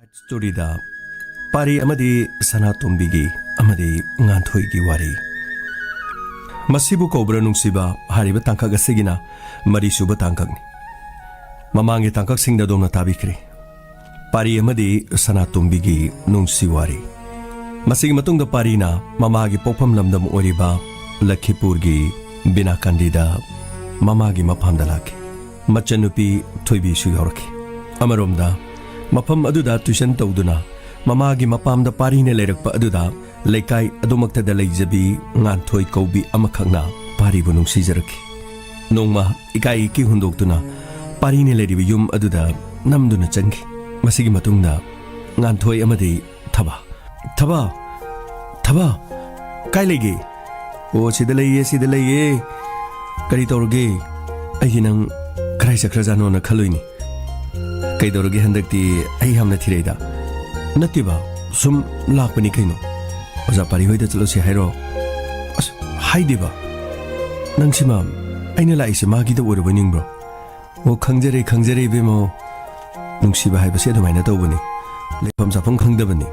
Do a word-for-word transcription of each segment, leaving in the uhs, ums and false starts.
ꯁ꯭ꯇꯣꯔꯤꯗ ꯄꯥꯔꯤ ꯑꯃꯗꯤ ꯁꯅꯥꯇꯣꯝꯕꯤꯒꯤ ꯑꯃꯗꯤ ꯉꯥꯟꯊꯣꯏꯒꯤ ꯋꯥꯔꯤ꯫ ꯃꯁꯤꯕꯨ ꯀꯧꯕ꯭ꯔꯥ ꯅꯨꯡꯁꯤꯕ ꯍꯥꯏꯔꯤꯕ ꯇꯥꯡꯀꯛ ꯑꯁꯤꯒꯤꯅ ꯃꯔꯤꯁꯨꯕ ꯇꯥꯡꯀꯛꯅꯤ꯫ ꯃꯃꯥꯡꯒꯤ ꯇꯥꯡꯀꯛꯁꯤꯡꯗ ꯑꯗꯣꯝꯅ ꯇꯥꯕꯤꯈ꯭ꯔꯦ꯫ ꯄꯥꯔꯤ ꯑꯃꯗꯤ ꯁꯅꯥꯇꯣꯝꯕꯤꯒꯤ ꯅꯨꯡꯁꯤ ꯋꯥꯔꯤ꯫ ꯃꯁꯤꯒꯤ ꯃꯇꯨꯡꯗ ꯄꯥꯔꯤꯅ ꯃꯃꯥꯒꯤ ꯄꯣꯛꯐꯝ ꯂꯝꯗꯝ ꯑꯣꯏꯔꯤꯕ ꯂꯈꯤꯄꯨꯔꯒꯤ ꯕꯤꯅꯥꯀꯥꯟꯗꯤꯗ ꯃꯃꯥꯒꯤ ꯃꯄꯥꯝꯗ ꯂꯥꯛꯈꯤ꯫ ꯃꯆꯟꯅꯨꯄꯤ ꯊꯣꯏꯕꯤꯁꯨ ꯌꯥꯎꯔꯛꯈꯤ꯫ ꯑꯃꯔꯣꯝꯗ, ꯃꯐꯝ ꯑꯗꯨꯗ ꯇ꯭ꯌꯨꯁꯟ ꯇꯧꯗꯨꯅ ꯃꯃꯥꯒꯤ ꯃꯄꯥꯝꯗ ꯄꯥꯔꯤꯅ ꯂꯩꯔꯛꯄ ꯑꯗꯨꯗ ꯂꯩꯀꯥꯏ ꯑꯗꯨꯃꯛꯇꯗ ꯂꯩꯖꯕꯤ ꯉꯥꯟꯊꯣꯏ ꯀꯧꯕꯤ ꯑꯃꯈꯛꯅ ꯄꯥꯔꯤꯕꯨ ꯅꯨꯡꯁꯤꯖꯔꯛꯈꯤ꯫ ꯅꯣꯡꯃ ꯏꯀꯥꯏ ꯏꯀꯤ ꯍꯨꯟꯗꯣꯛꯇꯨꯅ ꯄꯥꯔꯤꯅ ꯂꯩꯔꯤꯕ ꯌꯨꯝ ꯑꯗꯨꯗ ꯅꯝꯗꯨꯅ ꯆꯪꯈꯤ꯫ ꯃꯁꯤꯒꯤ ꯃꯇꯨꯡꯗ ꯉꯥꯟꯊꯣꯏ ꯑꯃꯗꯤ ꯊꯕꯥ, ꯊꯕꯥ, ꯊꯕꯥ, ꯀꯥꯏ ꯂꯩꯒꯦ? ꯑꯣ, ꯁꯤꯗ ꯂꯩꯌꯦ, ꯁꯤꯗ ꯂꯩꯌꯦ꯫ ꯀꯔꯤ ꯇꯧꯔꯒꯦ? ꯑꯩꯒꯤ ꯅꯪ ꯀꯗꯥꯏ ꯆꯠꯈ꯭ꯔꯖꯥꯠꯅꯣꯅ ꯈꯜꯂꯨꯏꯅꯤ꯫ ꯀꯩꯗꯧꯔꯒꯦ ꯍꯟꯗꯛꯇꯤ ꯑꯩ ꯌꯥꯝꯅ ꯊꯤꯔꯛꯏꯗ? ꯅꯠꯇꯦꯕ, ꯁꯨꯝ ꯂꯥꯛꯄꯅꯤ ꯀꯩꯅꯣ꯫ ꯑꯣꯖꯥ ꯄꯥꯔꯤ ꯍꯣꯏꯗ ꯆꯠꯂꯨꯁꯤ ꯍꯥꯏꯔꯣ? ꯑꯁ, ꯍꯥꯏꯗꯦꯕ꯫ ꯅꯪꯁꯤꯃ ꯑꯩꯅ ꯂꯥꯛꯏꯁꯦ ꯃꯥꯒꯤꯗ ꯑꯣꯏꯔꯕꯣꯏ ꯅꯤꯡꯕ꯭ꯔꯣ? ꯑꯣ, ꯈꯪꯖꯔꯦ, ꯈꯪꯖꯔꯦ ꯏꯕꯦꯝꯃ꯫ ꯅꯨꯡꯁꯤꯕ ꯍꯥꯏꯕꯁꯦ ꯑꯗꯨꯃꯥꯏꯅ ꯇꯧꯕꯅꯤ꯫ ꯂꯩꯐꯝ ꯆꯥꯐꯝ ꯈꯪꯗꯕꯅꯤ꯫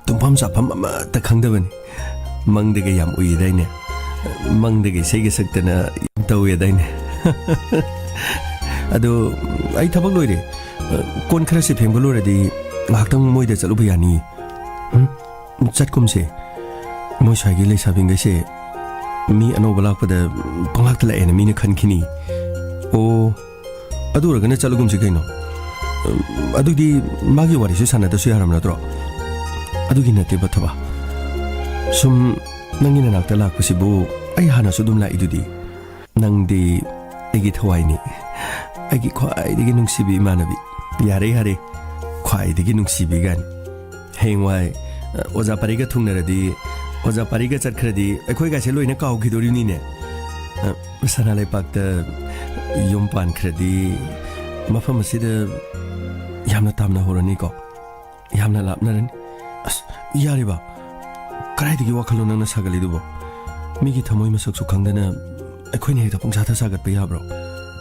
ꯇꯨꯝꯐꯝ ꯆꯥꯐꯝ ꯑꯃꯠꯇ ꯈꯪꯗꯕꯅꯤ꯫ ꯃꯪꯗꯒ ꯌꯥꯝ ꯎꯏꯌꯦꯗꯥꯏꯅꯦ? ꯃꯪꯗꯒ ꯏꯁꯩꯒ ꯁꯛꯇꯅ ꯌꯥꯝ ꯇꯧꯋꯦꯗꯥꯏꯅꯦ? ꯑꯗꯣ ꯑꯩ ꯊꯕꯛ ꯂꯣꯏꯔꯦ꯫ ꯀꯣꯟ ꯈꯔꯁꯤ ꯐꯦꯡꯕ ꯂꯣꯏꯔꯗꯤ ꯉꯥꯏꯍꯥꯛꯇꯪ ꯃꯣꯏꯗ ꯆꯠꯂꯨꯕ ꯌꯥꯅꯤ꯫ ꯎꯝ? ꯆꯠꯀꯨꯝꯁꯦ꯫ ꯃꯣꯏ ꯁ꯭ꯋꯥꯏꯒꯤ ꯂꯩꯁꯥꯕꯤꯡꯈꯩꯁꯦ ꯃꯤ ꯑꯅꯧꯕ ꯂꯥꯛꯄꯗ ꯄꯪꯂꯥꯛꯇ ꯂꯥꯛꯑꯦꯅ ꯃꯤꯅ ꯈꯟꯈꯤꯅꯤ꯫ ꯑꯣ, ꯑꯗꯨ ꯑꯣꯏꯔꯒꯅ ꯆꯠꯂꯒꯨꯝꯁꯤ ꯀꯩꯅꯣ꯫ ꯑꯗꯨꯗꯤ ꯃꯥꯒꯤ ꯋꯥꯔꯤꯁꯨ ꯁꯥꯟꯅꯗꯁꯨ ꯌꯥꯔꯝ ꯅꯠꯇ꯭ꯔꯣ? ꯑꯗꯨꯒꯤ ꯅꯠꯇꯦꯕ ꯊꯕꯥ꯫ ꯁꯨꯝ ꯅꯪꯒꯤ ꯅꯅꯥꯛꯇ ꯂꯥꯛꯄꯁꯤꯕꯨ ꯑꯩ ꯍꯥꯟꯅꯁꯨ ꯑꯗꯨꯝ ꯂꯥꯛꯏꯗꯨꯗꯤ꯫ ꯅꯪꯗꯤ ꯑꯩꯒꯤ ꯊꯋꯥꯏꯅꯤ, ꯑꯩꯒꯤ ꯈ꯭ꯋꯥꯏꯗꯒꯤ ꯅꯨꯡꯁꯤꯕꯤ ꯏꯃꯥꯟꯅꯕꯤ꯫ ꯌꯥꯔꯦ, ꯌꯥꯔꯦ, ꯈ꯭ꯋꯥꯏꯗꯒꯤ ꯅꯨꯡꯁꯤꯕꯤ ꯒꯥꯏꯅ꯫ ꯍꯌꯦꯡꯋꯥꯏ, ꯑ, ꯑꯣꯖꯥ ꯄꯥꯔꯤꯒ ꯊꯨꯡꯅꯔꯗꯤ, ꯑꯣꯖꯥ ꯄꯥꯔꯤꯒ ꯆꯠꯈ꯭ꯔꯗꯤ ꯑꯩꯈꯣꯏꯒꯥꯏꯁꯦ ꯂꯣꯏꯅ ꯀꯥꯎꯈꯤꯗꯣꯔꯤꯕꯅꯤꯅꯦ꯫ ꯑ, ꯁꯅꯥ ꯂꯩꯄꯥꯛꯇ ꯌꯨꯝ ꯄꯥꯟꯈ꯭ꯔꯗꯤ ꯃꯐꯝ ꯑꯁꯤꯗ ꯌꯥꯝꯅ ꯇꯥꯝꯅ ꯍꯧꯔꯅꯤꯀꯣ꯫ ꯌꯥꯝꯅ ꯂꯥꯞꯅꯔꯅꯤ꯫ ꯑꯁ, ꯌꯥꯔꯤꯕ? ꯀꯗꯥꯏꯗꯒꯤ ꯋꯥꯈꯜꯅꯣ ꯅꯪꯅ ꯁꯥꯒꯠꯂꯤꯗꯨꯕꯣ? ꯃꯤꯒꯤ ꯊꯃꯣꯏ ꯃꯁꯛꯁꯨ ꯈꯪꯗꯅ ꯑꯩꯈꯣꯏꯅ ꯍꯦꯛꯇ ꯄꯪꯁꯥꯗ ꯁꯥꯒꯠꯄ ꯌꯥꯕ꯭ꯔꯣ?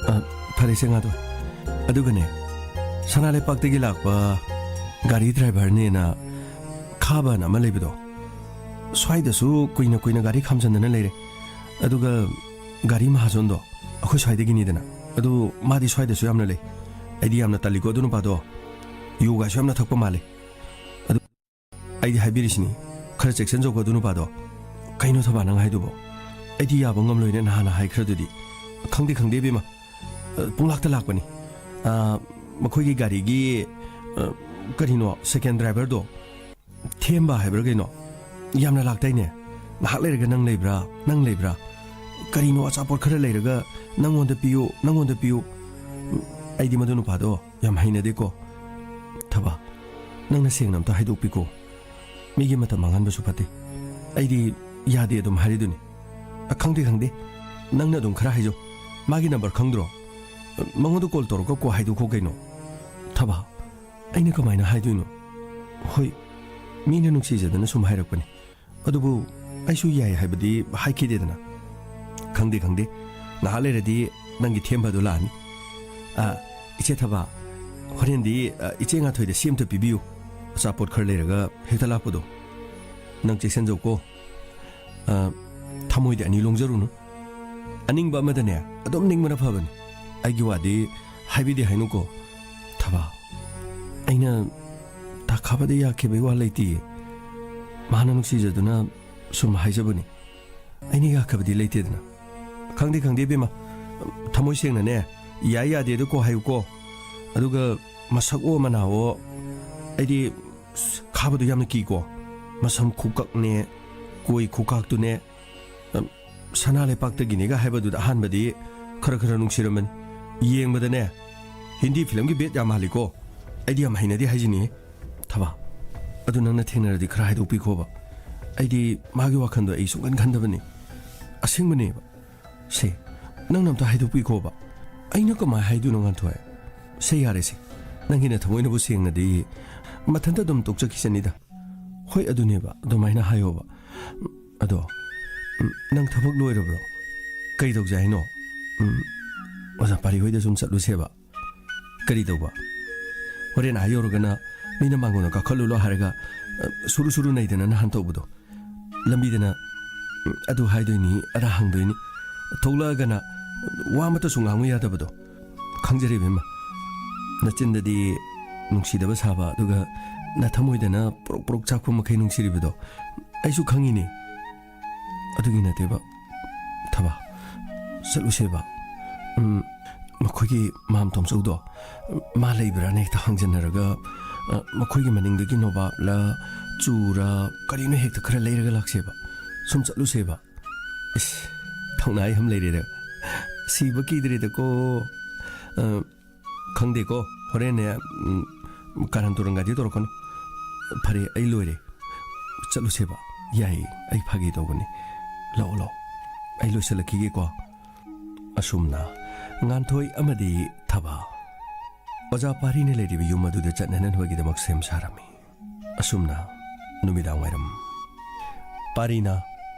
ꯑ, ꯐꯔꯦꯁꯦ, ꯉꯥꯗꯣ꯫ ꯑꯗꯨꯒꯅꯦ, ꯁꯅꯥ ꯂꯩꯄꯥꯛꯇꯒꯤ ꯂꯥꯛꯄ ꯒꯥꯔꯤ ꯗ꯭ꯔꯥꯏꯚꯔꯅꯦꯅ ꯈꯥꯕꯅ ꯑꯃ ꯂꯩꯕꯗꯣ, ꯁ꯭ꯋꯥꯏꯗꯁꯨ ꯀꯨꯏꯅ ꯀꯨꯏꯅ ꯒꯥꯔꯤ ꯈꯥꯝꯖꯟꯗꯅ ꯂꯩꯔꯦ꯫ ꯑꯗꯨꯒ ꯒꯥꯔꯤ ꯃꯍꯥꯖꯣꯟꯗꯣ ꯑꯩꯈꯣꯏ ꯁ꯭ꯋꯥꯏꯗꯒꯤꯅꯤꯗꯅ, ꯑꯗꯨ ꯃꯥꯗꯤ ꯁ꯭ꯋꯥꯏꯗꯁꯨ ꯌꯥꯝꯅ ꯂꯩ꯫ ꯑꯩꯗꯤ ꯌꯥꯝꯅ ꯇꯜꯂꯤꯀꯣ ꯑꯗꯨ ꯅꯨꯄꯥꯗꯣ, ꯌꯨꯒꯥꯁꯨ ꯌꯥꯝꯅ ꯊꯛꯄ ꯃꯥꯜꯂꯦ꯫ ꯑꯗꯨ ꯑꯩꯗꯤ ꯍꯥꯏꯕꯤꯔꯤꯁꯤꯅꯤ, ꯈꯔ ꯆꯦꯛꯁꯤꯟꯖꯧꯀꯣ ꯑꯗꯨ ꯅꯨꯄꯥꯗꯣ꯫ ꯀꯩꯅꯣ ꯊꯕꯥ ꯅꯪ ꯍꯥꯏꯗꯨꯕꯣ? ꯑꯩꯗꯤ ꯌꯥꯕ ꯉꯝꯂꯣꯏꯅ ꯅꯍꯥꯟꯅ ꯍꯥꯏꯈ꯭ꯔꯗꯨꯗꯤ꯫ ꯈꯪꯗꯦ, ꯈꯪꯗꯦ ꯏꯕꯦꯝꯃ, ꯑ, ꯄꯨꯡꯂꯥꯛꯇ ꯂꯥꯛꯄꯅꯤ꯫ ꯑ, ꯃꯈꯣꯏꯒꯤ ꯒꯥꯔꯤꯒꯤ, ꯑ, ꯀꯔꯤꯅꯣ, ꯁꯦꯀꯦꯟ ꯗ꯭ꯔꯥꯏꯚꯔꯗꯣ, ꯊꯦꯝꯕ ꯍꯥꯏꯕ꯭ꯔꯥ ꯀꯩꯅꯣ, ꯌꯥꯝꯅ ꯂꯥꯛꯇꯥꯏꯅꯦ꯫ ꯉꯥꯏꯍꯥꯛ ꯂꯩꯔꯒ ꯅꯪ ꯂꯩꯕ꯭ꯔꯥ, ꯅꯪ ꯂꯩꯕ꯭ꯔꯥ, ꯀꯔꯤꯅꯣ ꯑꯆꯥꯄꯣꯠ ꯈꯔ ꯂꯩꯔꯒ ꯅꯪꯉꯣꯟꯗ ꯄꯤꯌꯨ, ꯅꯪꯉꯣꯟꯗ ꯄꯤꯌꯨ꯫ ꯑꯩꯗꯤ ꯃꯗꯨ ꯅꯨꯄꯥꯗꯣ ꯌꯥꯝ ꯍꯩꯅꯗꯦꯀꯣ꯫ ꯊꯕꯥ, ꯅꯪꯅ ꯁꯦꯡꯅ ꯑꯝꯇ ꯍꯥꯏꯗꯣꯛꯄꯤꯀꯣ꯫ ꯃꯤꯒꯤ ꯃꯇꯝ ꯃꯥꯡꯍꯟꯕꯁꯨ ꯐꯠꯇꯦ꯫ ꯑꯩꯗꯤ ꯌꯥꯗꯦ ꯑꯗꯨꯝ ꯍꯥꯏꯔꯤꯗꯨꯅꯤ꯫ ꯑ, ꯈꯪꯗꯦ, ꯈꯪꯗꯦ꯫ ꯅꯪꯅ ꯑꯗꯨꯝ ꯈꯔ ꯍꯥꯏꯖꯧ꯫ ꯃꯥꯒꯤ ꯅꯝꯕꯔ ꯈꯪꯗ꯭ꯔꯣ? ꯃꯉꯣꯟꯗ ꯀꯣꯜ ꯇꯧꯔꯒ ꯀꯣ ꯍꯥꯏꯗꯣꯛꯈꯣ ꯀꯩꯅꯣ꯫ ꯊꯕꯥ, ꯑꯩꯅ ꯀꯃꯥꯏꯅ ꯍꯥꯏꯗꯣꯏꯅꯣ? ꯍꯣꯏ, ꯃꯤꯅ ꯅꯨꯡꯁꯤꯖꯗꯅ ꯁꯨꯝ ꯍꯥꯏꯔꯛꯄꯅꯤ꯫ ꯑꯗꯨꯕꯨ ꯑꯩꯁꯨ ꯌꯥꯏ ꯍꯥꯏꯕꯗꯤ ꯍꯥꯏꯈꯤꯗꯦꯗꯅ꯫ ꯈꯪꯗꯦ, ꯈꯪꯗꯦ꯫ ꯉꯥꯏꯍꯥꯛ ꯂꯩꯔꯗꯤ ꯅꯪꯒꯤ ꯊꯦꯝꯕꯗꯨ ꯂꯥꯛꯑꯅꯤ꯫ ꯑ, ꯏꯆꯦ ꯊꯕꯥ, ꯍꯣꯔꯦꯟꯗꯤ, ꯑ, ꯏꯆꯦ ꯉꯥꯊꯣꯏꯗ ꯁꯤ ꯑꯝꯇ ꯄꯤꯕꯤꯌꯨ꯫ ꯑꯆꯥꯄꯣꯠ ꯈꯔ ꯂꯩꯔꯒ ꯍꯦꯛꯇ ꯂꯥꯛꯄꯗꯣ꯫ ꯅꯪ ꯆꯦꯛꯁꯤꯟꯖꯧꯀꯣ꯫ ꯑ, ꯊꯃꯣꯏꯗꯤ ꯑꯅꯤ ꯂꯣꯡꯖꯔꯨꯅꯨ꯫ ꯑꯅꯤꯡꯕ ꯑꯃꯗꯅꯦ ꯑꯗꯨꯝ ꯅꯤꯡꯕꯅ ꯐꯕꯅꯤ꯫ ꯑꯩꯒꯤ ꯋꯥꯗꯤ ꯍꯥꯏꯕꯤꯗꯦ ꯍꯥꯏꯅꯨꯀꯣ꯫ ꯊꯕꯥ, ꯑꯩꯅ ꯇꯥꯈꯥꯕꯗ ꯌꯥꯈꯤꯕꯒꯤ ꯋꯥ ꯂꯩꯇꯤꯌꯦ꯫ ꯃꯥꯅ ꯅꯨꯡꯁꯤꯖꯗꯨꯅ ꯁꯨꯝ ꯍꯥꯏꯖꯕꯅꯤ꯫ ꯑꯩꯅ ꯌꯥꯈꯤꯕꯗꯤ ꯂꯩꯇꯦꯗꯅ꯫ ꯈꯪꯗꯦ, ꯈꯪꯗꯦ ꯏꯕꯦꯝꯃ, ꯊꯃꯣꯏ ꯁꯦꯡꯅꯅꯦ, ꯌꯥꯏ ꯌꯥꯗꯦꯗꯣ ꯀꯣ ꯍꯥꯏꯌꯨꯀꯣ꯫ ꯑꯗꯨꯒ ꯃꯁꯛꯑꯣ ꯃꯅꯥꯑꯣ, ꯑꯩꯗꯤ ꯈꯥꯕꯗꯣ ꯌꯥꯝꯅ ꯀꯤꯀꯣ꯫ ꯃꯁꯝ ꯈꯨꯀꯛꯅꯦ, ꯀꯣꯏ ꯈꯨꯀꯥꯛꯇꯨꯅꯦ, ꯑꯝ, ꯁꯅꯥ ꯂꯩꯄꯥꯛꯇꯒꯤꯅꯦꯒ ꯍꯥꯏꯕꯗꯨꯗ ꯑꯍꯥꯟꯕꯗꯤ ꯈꯔ ꯈꯔ ꯅꯨꯡꯁꯤꯔꯝꯕꯅꯤ꯫ ꯌꯦꯡꯕꯗꯅꯦ, ꯍꯤꯟꯗꯤ ꯐꯤꯂꯝꯒꯤ ꯕꯦꯠ ꯌꯥꯝ ꯃꯥꯜꯂꯤꯀꯣ꯫ ꯑꯩꯗꯤ ꯌꯥꯝ ꯍꯩꯅꯗꯦ ꯍꯥꯏꯁꯤꯅꯤ꯫ ꯊꯕꯥ, ꯑꯗꯨ ꯅꯪꯅ ꯊꯦꯡꯅꯔꯗꯤ ꯈꯔ ꯍꯥꯏꯗꯣꯛꯄꯤꯈꯣꯕ꯫ ꯑꯩꯗꯤ ꯃꯥꯒꯤ ꯋꯥꯈꯜꯗꯣ ꯑꯩ ꯁꯨꯡꯈꯟ ꯈꯟꯗꯕꯅꯤ꯫ ꯑꯁꯦꯡꯕꯅꯦꯕ꯫ ꯁꯦ, ꯅꯪꯅ ꯑꯝꯇ ꯍꯥꯏꯗꯣꯛꯄꯤꯈꯣꯕ꯫ ꯑꯩꯅ ꯀꯃꯥꯏ ꯍꯥꯏꯗꯣꯏꯅꯣ, ꯉꯥꯟꯊꯣꯏ? ꯁꯦ, ꯌꯥꯔꯦꯁꯦ꯫ ꯅꯪꯒꯤ ꯅꯊꯃꯣꯏꯅꯕꯨ ꯁꯦꯡꯅꯗꯤ ꯃꯊꯟꯇ ꯑꯗꯨꯝ ꯇꯣꯛꯆꯈꯤꯁꯅꯤꯗ꯫ ꯍꯣꯏ, ꯑꯗꯨꯅꯦꯕ, ꯑꯗꯨꯃꯥꯏꯅ ꯍꯥꯏꯌꯣꯕ꯫ ꯑꯗꯣ, ꯎꯝ, ꯅꯪ ꯊꯕꯛ ꯂꯣꯏꯔꯕ꯭ꯔꯣ? ꯀꯩ ꯇꯧꯁꯦ ꯍꯥꯏꯅꯣ? ꯎꯝ, ꯑꯣꯖꯥ ꯄꯥꯔꯤ ꯍꯣꯏꯗ ꯁꯨꯝ ꯆꯠꯂꯨꯁꯦꯕ꯫ ꯀꯔꯤ ꯇꯧꯕ? ꯍꯣꯔꯦꯟ ꯑꯥ ꯌꯧꯔꯒꯅ ꯃꯤꯅ ꯃꯥꯡꯒꯣꯟꯗ ꯀꯥꯈꯠꯂꯨꯂꯣ ꯍꯥꯏꯔꯒ, ꯑ, ꯁꯨꯔꯨ ꯁꯨꯔꯨ ꯅꯩꯗꯅ ꯅꯍꯥꯟ ꯇꯧꯕꯗꯣ꯫ ꯂꯝꯕꯤꯗꯅ, ꯎꯝ, ꯑꯗꯨ ꯍꯥꯏꯗꯣꯏꯅꯤ, ꯑꯗꯥ ꯍꯪꯗꯣꯏꯅꯤ꯫ ꯊꯣꯛꯂꯛꯑꯒꯅ ꯋꯥ ꯑꯃꯠꯇꯁꯨ ꯉꯥꯡꯉꯨ ꯌꯥꯗꯕꯗꯣ꯫ ꯈꯪꯖꯔꯦ ꯏꯕꯦꯝꯃ꯫ ꯅꯆꯤꯟꯗꯗꯤ ꯅꯨꯡꯁꯤꯗꯕ ꯁꯥꯕ, ꯑꯗꯨꯒ ꯅꯊꯃꯣꯏꯗꯅ ꯄ꯭ꯔꯣꯛ ꯄ꯭ꯔꯣꯛ ꯆꯥꯛꯄ ꯃꯈꯩ ꯅꯨꯡꯁꯤꯔꯤꯕꯗꯣ ꯑꯩꯁꯨ ꯈꯪꯉꯤꯅꯦ꯫ ꯑꯗꯨꯒꯤ ꯅꯠꯇꯦꯕ, ꯊꯕꯥ꯫ ꯆꯠꯂꯨꯁꯦꯕ꯫ ꯎꯝ, ꯃꯈꯣꯏꯒꯤ ꯃꯥꯝ ꯇꯣꯝꯆꯧꯗꯣ, ꯃꯥ ꯂꯩꯕ꯭ꯔꯥꯅ ꯍꯦꯛꯇ ꯍꯪꯖꯟꯅꯔꯒ, ꯑ, ꯃꯈꯣꯏꯒꯤ ꯃꯅꯤꯡꯗꯒꯤ ꯅꯣꯕꯥꯞꯂ, ꯆꯨꯔ, ꯀꯔꯤꯅꯣ ꯍꯦꯛꯇ ꯈꯔ ꯂꯩꯔꯒ ꯂꯥꯛꯁꯦꯕ꯫ ꯁꯨꯝ ꯆꯠꯂꯨꯁꯦꯕ꯫ ꯏꯁ, ꯊꯧꯅꯥ ꯌꯥꯝ ꯂꯩꯔꯦꯗ꯫ ꯁꯤꯕ ꯀꯤꯗ꯭ꯔꯦꯗꯀꯣ꯫ ꯑ, ꯈꯪꯗꯦꯀꯣ, ꯍꯣꯔꯦꯟꯅꯦ, ꯎꯝ, ꯀꯥꯔꯟ ꯇꯨꯔꯟꯒꯗꯤ ꯇꯧꯔꯛꯀꯅꯨ꯫ ꯐꯔꯦ, ꯑꯩ ꯂꯣꯏꯔꯦ꯫ ꯆꯠꯂꯨꯁꯦꯕ꯫ ꯌꯥꯏꯌꯦ, ꯑꯩ ꯐꯥꯒꯤ ꯇꯧꯕꯅꯤ꯫ ꯂꯥꯛꯑꯣ, ꯂꯥꯛꯑꯣ꯫ ꯑꯩ ꯂꯣꯏꯁꯤꯜꯂꯛꯈꯤꯒꯦꯀꯣ꯫ ꯑꯁꯨꯝꯅ ꯉꯥꯟꯊꯣꯏ ꯑꯃꯗꯤ ꯊꯕꯥ ꯑꯣꯖꯥ ꯄꯥꯔꯤꯅ ꯂꯩꯔꯤꯕ ꯌꯨꯝ ꯑꯗꯨꯗ ꯆꯠꯅꯅꯕꯒꯤꯗꯃꯛ ꯁꯦꯝ ꯁꯥꯔꯝꯃꯤ꯫ ꯑꯁꯨꯝꯅ ꯅꯨꯃꯤꯗꯥꯡ ꯋꯥꯏꯔꯝ ꯄꯥꯔꯤꯅ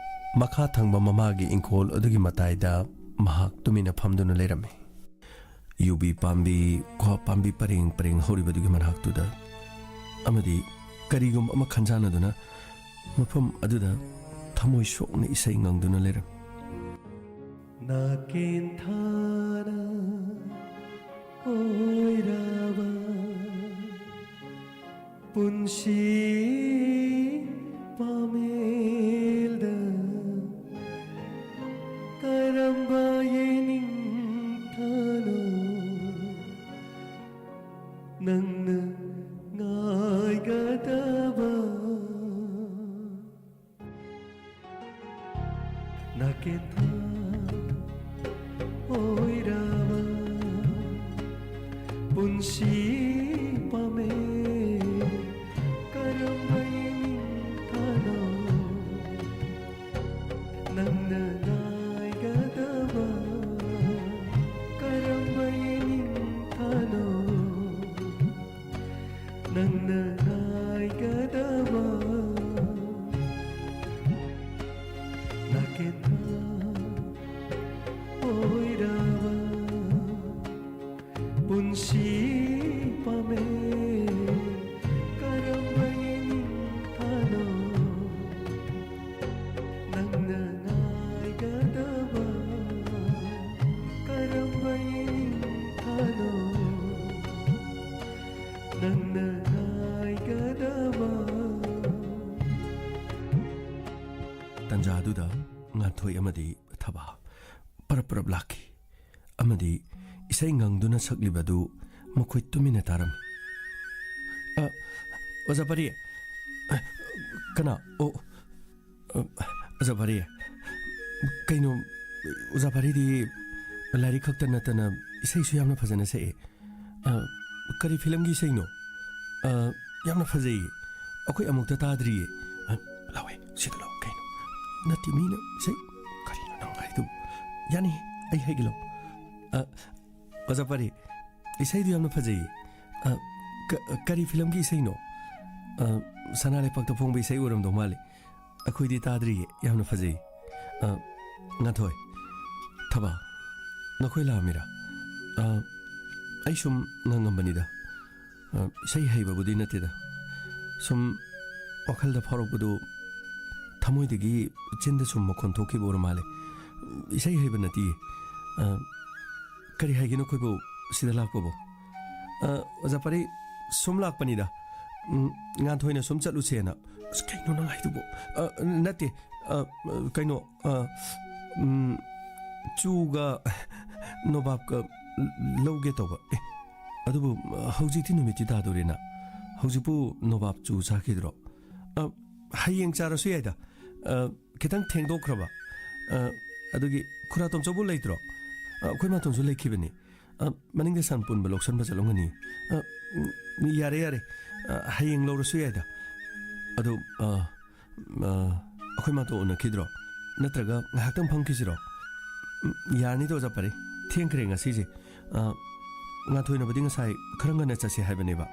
ꯃꯈꯥ ꯊꯪꯕ ꯃꯃꯥꯒꯤ ꯏꯪꯈꯣꯜ ꯑꯗꯨꯒꯤ ꯃꯇꯥꯏꯗ ꯃꯍꯥꯛ ꯇꯨꯃꯤꯟꯅ ꯐꯝꯗꯨꯅ ꯂꯩꯔꯝꯃꯤ꯫ ꯌꯨꯕꯤ ꯄꯥꯝꯕꯤ, ꯀ꯭ꯋꯥ ꯄꯥꯝꯕꯤ ꯄꯔꯦꯡ ꯄꯔꯦꯡ ꯍꯧꯔꯤꯕꯗꯨꯒꯤ ꯃꯅꯥꯛꯇꯨꯗ ꯑꯃꯗꯤ ꯀꯔꯤꯒꯨꯝꯕ ꯑꯃ ꯈꯟꯖꯥꯟꯅꯗꯨꯅ ꯃꯐꯝ ꯑꯗꯨꯗ ꯊꯃꯣꯏ ꯁꯣꯛꯅ ꯏꯁꯩ ꯉꯪꯗꯨꯅ ꯂꯩꯔꯝꯃꯤ꯫ ꯅꯥꯀꯦꯟꯊꯥꯅ ꯑꯣꯏꯔꯕ ꯄꯨꯟꯁꯤ ꯄꯥꯃꯦꯜꯗ ꯀꯔꯝꯕ ꯌꯦꯅꯤꯡꯊꯥꯅꯣ ꯅꯪꯅ ꯉꯥꯏꯒꯗꯕ? ꯅꯥꯀꯦꯟꯊꯥ ꯑꯣꯏꯔꯕ ꯄꯨꯟꯁꯤ ꯄꯥꯝꯕꯤ ꯀꯔꯝꯕ ꯌꯦꯅꯤꯡꯊꯥꯅꯣ ꯅꯪꯅ ꯉꯥꯏꯒꯗꯕ? ꯀꯔꯝꯕ ꯌꯦꯅꯤꯡꯊꯥꯅꯣ ꯅꯪꯅ ꯉꯥꯏꯒꯗꯕ? ꯅꯥꯀꯦꯟꯊꯥ ꯑꯣꯏꯔꯕ ꯄꯨꯟꯁꯤ ꯄꯥꯝꯕꯤ ꯇꯟꯖꯥꯗꯨꯗ ꯉꯥꯟꯊꯣꯏ ꯑꯃꯗꯤ ꯊꯕꯥ ꯄꯔꯞ ꯄꯔꯞ ꯂꯥꯛꯈꯤ꯫ ꯑꯃꯗꯤ ꯏꯁꯩ ꯉꯪꯗꯨꯅ ꯁꯛꯂꯤꯕꯗꯨ ꯃꯈꯣꯏ ꯇꯨꯃꯤꯟꯅ ꯇꯥꯔꯝꯃꯤ꯫ "ꯑ, ꯑꯣꯖꯥ ꯄꯥꯔꯤ!" "ꯑ, ꯀꯅꯥ? ꯑꯣ, ꯑ, ꯑꯣꯖꯥ ꯄꯥꯔꯤ! ꯀꯩꯅꯣ, ꯑꯣꯖꯥ ꯄꯥꯔꯤꯗꯤ ꯂꯥꯏꯔꯤꯛ ꯈꯛꯇ ꯅꯠꯇꯅ ꯏꯁꯩꯁꯨ ꯌꯥꯝꯅ ꯐꯖꯅ ꯁꯛꯑꯦ꯫ ꯑ, ꯀꯔꯤ ꯐꯤꯂꯝꯒꯤ ꯏꯁꯩꯅꯣ? ꯑ, ꯌꯥꯝꯅ ꯐꯖꯩꯌꯦ꯫ ꯑꯩꯈꯣꯏ ꯑꯃꯨꯛꯇ ꯇꯥꯗ꯭ꯔꯤꯌꯦ꯫" "ꯑ, ꯂꯥꯎꯋꯦ, ꯁꯤꯗ ꯂꯥꯎ, ꯀꯩꯅꯣ?" "ꯅꯠꯇꯦ, ꯃꯤꯅ ꯏꯁꯩ꯫" "ꯀꯔꯤꯅꯣ ꯅꯪ ꯍꯥꯏꯗꯨꯕꯨ?" "ꯌꯥꯅꯤ, ꯑꯩ ꯍꯥꯏꯒꯦ ꯂꯥꯎ꯫" "ꯑ, ꯑꯣꯖꯥ ꯄꯥꯔꯤ, ꯏꯁꯩꯗꯨ ꯌꯥꯝꯅ ꯐꯖꯩꯌꯦ꯫ ꯑ, ꯀ-, ꯀꯔꯤ ꯐꯤꯂꯝꯒꯤ ꯏꯁꯩꯅꯣ?" "ꯑ, ꯁꯅꯥ ꯂꯩꯄꯥꯛꯇ ꯐꯣꯡꯕ ꯏꯁꯩ ꯑꯣꯏꯔꯝꯗꯧ ꯃꯥꯜꯂꯤ꯫ ꯑꯩꯈꯣꯏꯗꯤ ꯇꯥꯗ꯭ꯔꯤꯌꯦ, ꯌꯥꯝꯅ ꯐꯖꯩ꯫" "ꯑ, ꯉꯥꯟꯊꯣꯏ, ꯊꯕꯥ, ꯅꯈꯣꯏ ꯂꯥꯛꯑꯝꯃꯤꯔꯥ?" "ꯑ, ꯑꯩ ꯁꯨꯝ ꯉꯪꯉꯝꯕꯅꯤꯗ꯫ ꯑ, ꯏꯁꯩ ꯍꯩꯕꯕꯨꯗꯤ ꯅꯠꯇꯦꯗ꯫ ꯁꯨꯝ ꯋꯥꯈꯜꯗ ꯐꯥꯎꯔꯛꯄꯗꯨ ꯊꯃꯣꯏꯗꯒꯤ ꯆꯤꯟꯗ ꯁꯨꯝ ꯃꯈꯣꯟ ꯊꯣꯛꯈꯤꯕ ꯑꯣꯏꯔ ꯃꯥꯜꯂꯦ꯫ ꯏꯁꯩ ꯍꯩꯕ ꯅꯠꯇꯤꯌꯦ꯫ ꯑ, ꯀꯔꯤ ꯍꯥꯏꯒꯦ ꯅꯈꯣꯏꯕꯨ ꯁꯤꯗ ꯂꯥꯛꯄꯕꯨ?" "ꯑ, ꯑꯣꯖꯥ ꯄꯥꯔꯤ, ꯁꯨꯝ ꯂꯥꯛꯄꯅꯤꯗ꯫ ꯎꯝ, ꯉꯥꯟꯊꯣꯏꯅ ꯁꯨꯝ ꯆꯠꯂꯨꯁꯦꯅ꯫" "ꯑꯁ, ꯀꯩꯅꯣ ꯅꯪ ꯍꯥꯏꯗꯨꯕꯣ?" "ꯑ, ꯅꯠꯇꯦ, ꯑ, ꯀꯩꯅꯣ, ꯑ, ꯎꯝ, ꯆꯨꯒ ꯅꯣꯕꯥꯞꯀ ꯂꯧꯒꯦ ꯇꯧꯕ꯫" "ꯑꯦ, ꯑꯗꯨꯕꯨ ꯍꯧꯖꯤꯛꯇꯤ ꯅꯨꯃꯤꯠꯇꯤ ꯇꯥꯗꯣꯔꯦꯅ꯫ ꯍꯧꯖꯤꯛꯄꯨ ꯅꯣꯕꯥꯞ ꯆꯨ ꯆꯥꯈꯤꯗ꯭ꯔꯣ?" "ꯑ, ꯍꯌꯦꯡ ꯆꯥꯔꯁꯨ ꯌꯥꯏꯗ꯫ ꯑ, ꯈꯤꯇꯪ ꯊꯦꯡꯗꯣꯛꯈ꯭ꯔꯕ꯫ ꯑ, ꯑꯗꯨꯒꯤ ꯈꯨꯔꯥ ꯇꯣꯝꯆꯧꯕꯨ ꯂꯩꯇ꯭ꯔꯣ?" "ꯑ, ꯑꯩꯈꯣꯏ ꯃꯥꯇꯣꯟꯁꯨ ꯂꯩꯈꯤꯕꯅꯤ꯫ ꯑ, ꯃꯅꯤꯡꯗ ꯁꯟ ꯄꯨꯟꯕ ꯂꯧꯁꯟꯕ ꯆꯠꯂꯝꯒꯅꯤ꯫" "ꯑ, ꯎꯝ, ꯌꯥꯔꯦ, ꯌꯥꯔꯦ꯫ ꯑ, ꯍꯌꯦꯡ ꯂꯧꯔꯁꯨ ꯌꯥꯏꯗ꯫ ꯑꯗꯨ, ꯑ, ꯑ, ꯑꯩꯈꯣꯏ ꯃꯥꯇꯣꯟ ꯎꯅꯈꯤꯗ꯭ꯔꯣ? ꯅꯠꯇ꯭ꯔꯒ ꯉꯥꯏꯍꯥꯛꯇꯪ ꯐꯝꯈꯤꯁꯤꯔꯣ?" "ꯎꯝ, ꯌꯥꯔꯅꯤꯗ, ꯑꯣꯖꯥ ꯄꯥꯔꯤ꯫ ꯊꯦꯡꯈ꯭ꯔꯦ ꯉꯁꯤꯁꯦ꯫ ꯑ, ꯉꯥꯟꯊꯣꯏꯅꯕꯨꯗꯤ ꯉꯁꯥꯏ ꯈꯔ ꯉꯟꯅ ꯆꯠꯁꯦ ꯍꯥꯏꯕꯅꯦꯕ꯫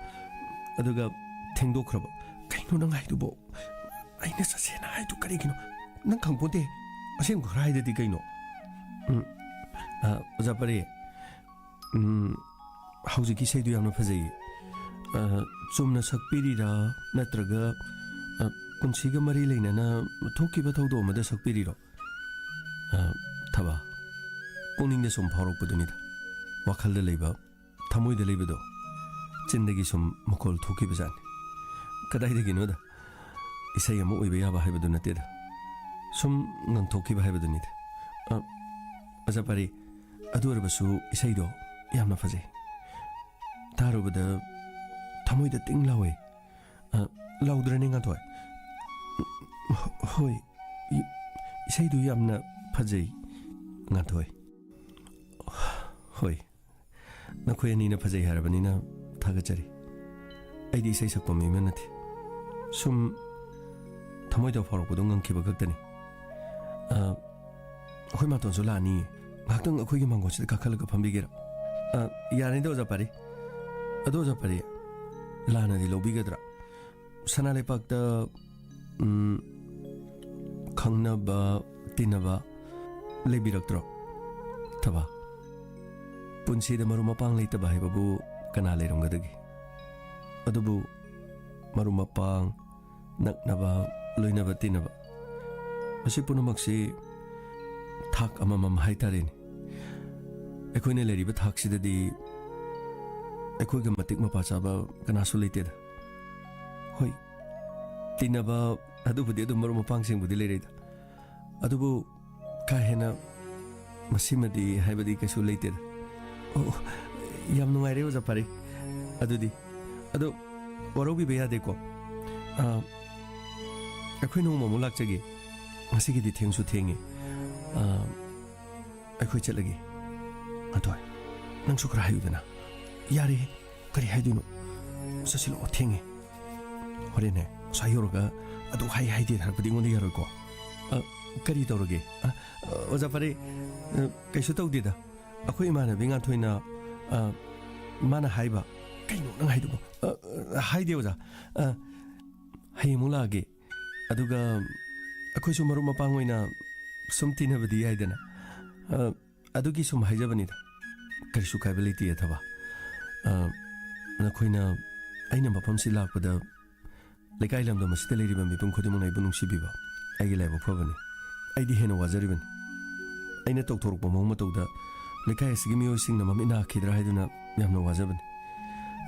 ꯑꯗꯨꯒ ꯊꯦꯡꯗꯣꯛꯈ꯭ꯔꯕ꯫" "ꯀꯩꯅꯣ ꯅꯪ ꯍꯥꯏꯗꯨꯕꯣ? ꯑꯩꯅ ꯆꯠꯁꯦꯅ ꯍꯥꯏꯗꯨ ꯀꯔꯤꯒꯤꯅꯣ? ꯅꯪ ꯈꯪꯄꯣꯟꯇꯦ꯫ ꯑꯁꯦꯡꯕ ꯈꯔ ꯍꯥꯏꯗꯗꯤ ꯀꯩꯅꯣ?" "ꯎꯝ, ꯑ, ꯑꯣꯖꯥ ꯄꯥꯔꯤ, ꯎꯝ, ꯍꯧꯖꯤꯛꯀꯤ ꯏꯁꯩꯗꯨ ꯌꯥꯝꯅ ꯐꯖꯩꯌꯦ꯫ ꯑ, ꯆꯨꯝꯅ ꯁꯛꯄꯤꯔꯤꯔꯥ, ꯅꯠꯇ꯭ꯔꯒ, ꯑ, ꯄꯨꯟꯁꯤꯒ ꯃꯔꯤ ꯂꯩꯅꯅ ꯊꯣꯛꯈꯤꯕ ꯊꯧꯗꯣꯛ ꯑꯃꯗ ꯁꯛꯄꯤꯔꯤꯔꯣ?" "ꯑ, ꯊꯕꯥ, ꯄꯨꯛꯅꯤꯡꯗ ꯁꯨꯝ ꯐꯥꯎꯔꯛꯄꯗꯨꯅꯤꯗ꯫ ꯋꯥꯈꯜꯗ ꯂꯩꯕ, ꯊꯃꯣꯏꯗ ꯂꯩꯕꯗꯣ ꯆꯤꯟꯗꯒꯤ ꯁꯨꯝ ꯃꯈꯣꯜ ꯊꯣꯛꯈꯤꯕꯖꯥꯠꯅꯤ꯫ ꯀꯗꯥꯏꯗꯒꯤꯅꯣꯗ, ꯏꯁꯩ ꯑꯃ ꯑꯣꯏꯕ ꯌꯥꯕ ꯍꯥꯏꯕꯗꯨ ꯅꯠꯇꯦꯗ꯫ ꯁꯨꯝ ꯉꯪꯊꯣꯛꯈꯤꯕ ꯍꯥꯏꯕꯗꯨꯅꯤꯗ꯫ ꯑ, ꯑꯣꯖꯥ ꯄꯥꯔꯤ, ꯑꯗꯨ ꯑꯣꯏꯔꯕꯁꯨ ꯏꯁꯩꯗꯣ ꯌꯥꯝꯅ ꯐꯖꯩ꯫ ꯇꯥꯔꯨꯕꯗ ꯊꯃꯣꯏꯗ ꯇꯤꯡ ꯂꯥꯎꯋꯦ꯫ ꯑ, ꯂꯥꯎꯗ꯭ꯔꯅꯦ, ꯉꯥꯟꯊꯣꯏ? ꯍꯣꯏ, ꯏ-, ꯏꯁꯩꯗꯨ ꯌꯥꯝꯅ ꯐꯖꯩ, ꯉꯥꯟꯊꯣꯏ꯫ ꯍꯣꯏ, ꯅꯈꯣꯏ ꯑꯅꯤꯅ ꯐꯖꯩ ꯍꯥꯏꯔꯕꯅꯤꯅ ꯊꯥꯒꯠꯆꯔꯤ꯫ ꯑꯩꯗꯤ ꯏꯁꯩ ꯁꯛꯄ ꯃꯤ ꯑꯃ ꯅꯠꯇꯦ꯫ ꯁꯨꯝ ꯊꯃꯣꯏꯗ ꯐꯥꯎꯔꯛꯄꯗꯣ ꯉꯪꯈꯤꯕ ꯈꯛꯇꯅꯤ꯫ ꯑ, ꯑꯩꯈꯣꯏ ꯃꯥꯇꯣꯟꯁꯨ ꯂꯥꯛꯑꯅꯤꯌꯦ꯫ ꯉꯥꯏꯍꯥꯛꯇꯪ ꯑꯩꯈꯣꯏꯒꯤ ꯃꯥꯡꯒꯣꯜꯁꯤꯗ ꯀꯥꯈꯠꯂꯒ ꯐꯝꯕꯤꯒꯦꯔꯥ? ꯑ, ꯌꯥꯔꯅꯤꯗ, ꯑꯣꯖꯥ ꯄꯥꯔꯤ꯫ ꯑꯗꯣ, ꯑꯣꯖꯥ ꯄꯥꯔꯤ, ꯂꯥꯟꯅꯗꯤ ꯂꯧꯕꯤꯒꯗ꯭ꯔꯥ? ꯁꯅꯥ ꯂꯩꯄꯥꯛꯇ, ꯎꯝ, ꯈꯪꯅꯕ, ꯇꯤꯟꯅꯕ ꯂꯩꯕꯤꯔꯛꯇ꯭ꯔꯣ, ꯊꯕꯥ? ꯄꯨꯟꯁꯤꯗ ꯃꯔꯨꯞ ꯃꯄꯥꯡ ꯂꯩꯇꯕ ꯍꯥꯏꯕꯕꯨ ꯀꯅꯥ ꯂꯩꯔꯝꯒꯗꯒꯦ? ꯑꯗꯨꯕꯨ ꯃꯔꯨꯞ ꯃꯄꯥꯡ, ꯅꯛꯅꯕ, ꯂꯣꯏꯅꯕ, ꯇꯤꯟꯅꯕ, ꯃꯁꯤ ꯄꯨꯝꯅꯃꯛꯁꯤ ꯊꯥꯛ ꯑꯃꯃꯝ ꯍꯥꯏꯇꯥꯔꯦꯅꯦ꯫ ꯑꯩꯈꯣꯏꯅ ꯂꯩꯔꯤꯕ ꯊꯥꯛꯁꯤꯗꯗꯤ ꯑꯩꯈꯣꯏꯒ ꯃꯇꯤꯛ ꯃꯄꯥ ꯆꯥꯕ ꯀꯅꯥꯁꯨ ꯂꯩꯇꯦꯗ꯫ ꯍꯣꯏ, ꯇꯤꯟꯅꯕ ꯑꯗꯨꯕꯨꯗꯤ ꯑꯗꯨꯝ ꯃꯔꯨꯞ ꯃꯄꯥꯡꯁꯤꯡꯕꯨꯗꯤ ꯂꯩꯔꯦꯗ, ꯑꯗꯨꯕꯨ ꯀꯥ ꯍꯦꯟꯅ ꯃꯁꯤꯃꯗꯤ ꯍꯥꯏꯕꯗꯤ ꯀꯩꯁꯨ ꯂꯩꯇꯦꯗ꯫ ꯑꯣ, ꯌꯥꯝ ꯅꯨꯡꯉꯥꯏꯔꯦ, ꯑꯣꯖꯥ ꯄꯥꯔꯤ꯫ ꯑꯗꯨꯗꯤ, ꯑꯗꯣ ꯋꯥꯔꯧꯕꯤꯕ ꯌꯥꯗꯦꯀꯣ꯫ ꯑ, ꯑꯩꯈꯣꯏ ꯅꯣꯡꯃ ꯑꯃꯨꯛ ꯂꯥꯛꯆꯒꯦ꯫ ꯉꯁꯤꯒꯤꯗꯤ ꯊꯦꯡꯁꯨ ꯊꯦꯡꯉꯦ꯫ ꯑ, ꯑꯩꯈꯣꯏ ꯆꯠꯂꯒꯦ꯫ ꯉꯥꯟꯊꯣꯏ, ꯅꯪꯁꯨ ꯈꯔ ꯍꯥꯏꯌꯨꯗꯅ꯫ ꯌꯥꯔꯦꯍꯦ, ꯀꯔꯤ ꯍꯥꯏꯗꯣꯏꯅꯣ? ꯆꯠꯁꯤꯜꯂꯛꯑꯣ, ꯊꯦꯡꯉꯦ꯫ ꯍꯣꯔꯦꯟꯅꯦ, ꯉꯁꯥꯏ ꯌꯧꯔꯒ ꯑꯗꯨ ꯍꯥꯏ ꯍꯥꯏꯗꯦ ꯍꯥꯏꯔꯛꯄꯗꯤ ꯑꯩꯉꯣꯟꯗ ꯌꯥꯔꯣꯏꯀꯣ꯫ ꯑ, ꯀꯔꯤ ꯇꯧꯔꯒꯦ? ꯑ, ꯑꯣꯖꯥ ꯄꯥꯔꯤ, ꯑ, ꯀꯩꯁꯨ ꯇꯧꯗꯦꯗ꯫ ꯑꯩꯈꯣꯏ ꯏꯃꯥꯟꯅꯕꯤ ꯉꯥꯟꯊꯣꯏꯅ, ꯑ, ꯃꯥꯅ ꯍꯥꯏꯕ꯫ ꯀꯩꯅꯣ ꯅꯪ ꯍꯥꯏꯗꯨꯕꯣ? ꯑ, ꯑ, ꯍꯥꯏꯗꯦ, ꯑꯣꯖꯥ꯫ ꯑ, ꯍꯌꯦꯡ ꯑꯃꯨꯛ ꯂꯥꯛꯑꯒꯦ꯫ ꯑꯗꯨꯒ ꯑꯩꯈꯣꯏꯁꯨ ꯃꯔꯨꯞ ꯃꯄꯥꯡ ꯑꯣꯏꯅ ꯁꯨꯝ ꯇꯤꯟꯅꯕꯗꯤ ꯌꯥꯏꯗꯅ꯫ ꯑ, ꯑꯗꯨꯒꯤ ꯁꯨꯝ ꯍꯥꯏꯖꯕꯅꯤꯗ꯫ ꯀꯔꯤꯁꯨ ꯀꯥꯏꯕ ꯂꯩꯇꯦ, ꯊꯕꯥ꯫ ꯑ, ꯅꯈꯣꯏꯅ ꯑꯩꯅ ꯃꯐꯝꯁꯤ ꯂꯥꯛꯄꯗ ꯂꯩꯀꯥꯏ ꯂꯝꯗꯝ ꯑꯁꯤꯗ ꯂꯩꯔꯤꯕ ꯃꯤꯄꯨꯝ ꯈꯨꯗꯤꯡꯃꯛꯅ ꯑꯩꯕꯨ ꯅꯨꯡꯁꯤꯕꯤꯕ ꯑꯩꯒꯤ ꯂꯥꯏꯕꯛ ꯐꯕꯅꯤ꯫ ꯑꯩꯗꯤ ꯍꯦꯟꯅ ꯋꯥꯖꯔꯤꯕꯅꯤ꯫ ꯑꯩꯅ ꯇꯧꯊꯣꯔꯛꯄ ꯃꯑꯣꯡ ꯃꯇꯧꯗ ꯂꯩꯀꯥꯏ ꯑꯁꯤꯒꯤ ꯃꯤꯑꯣꯏꯁꯤꯡꯅ ꯃꯃꯤꯠ ꯅꯥꯈꯤꯗ꯭ꯔꯥ ꯍꯥꯏꯗꯨꯅ ꯌꯥꯝꯅ ꯋꯥꯖꯕꯅꯤ꯫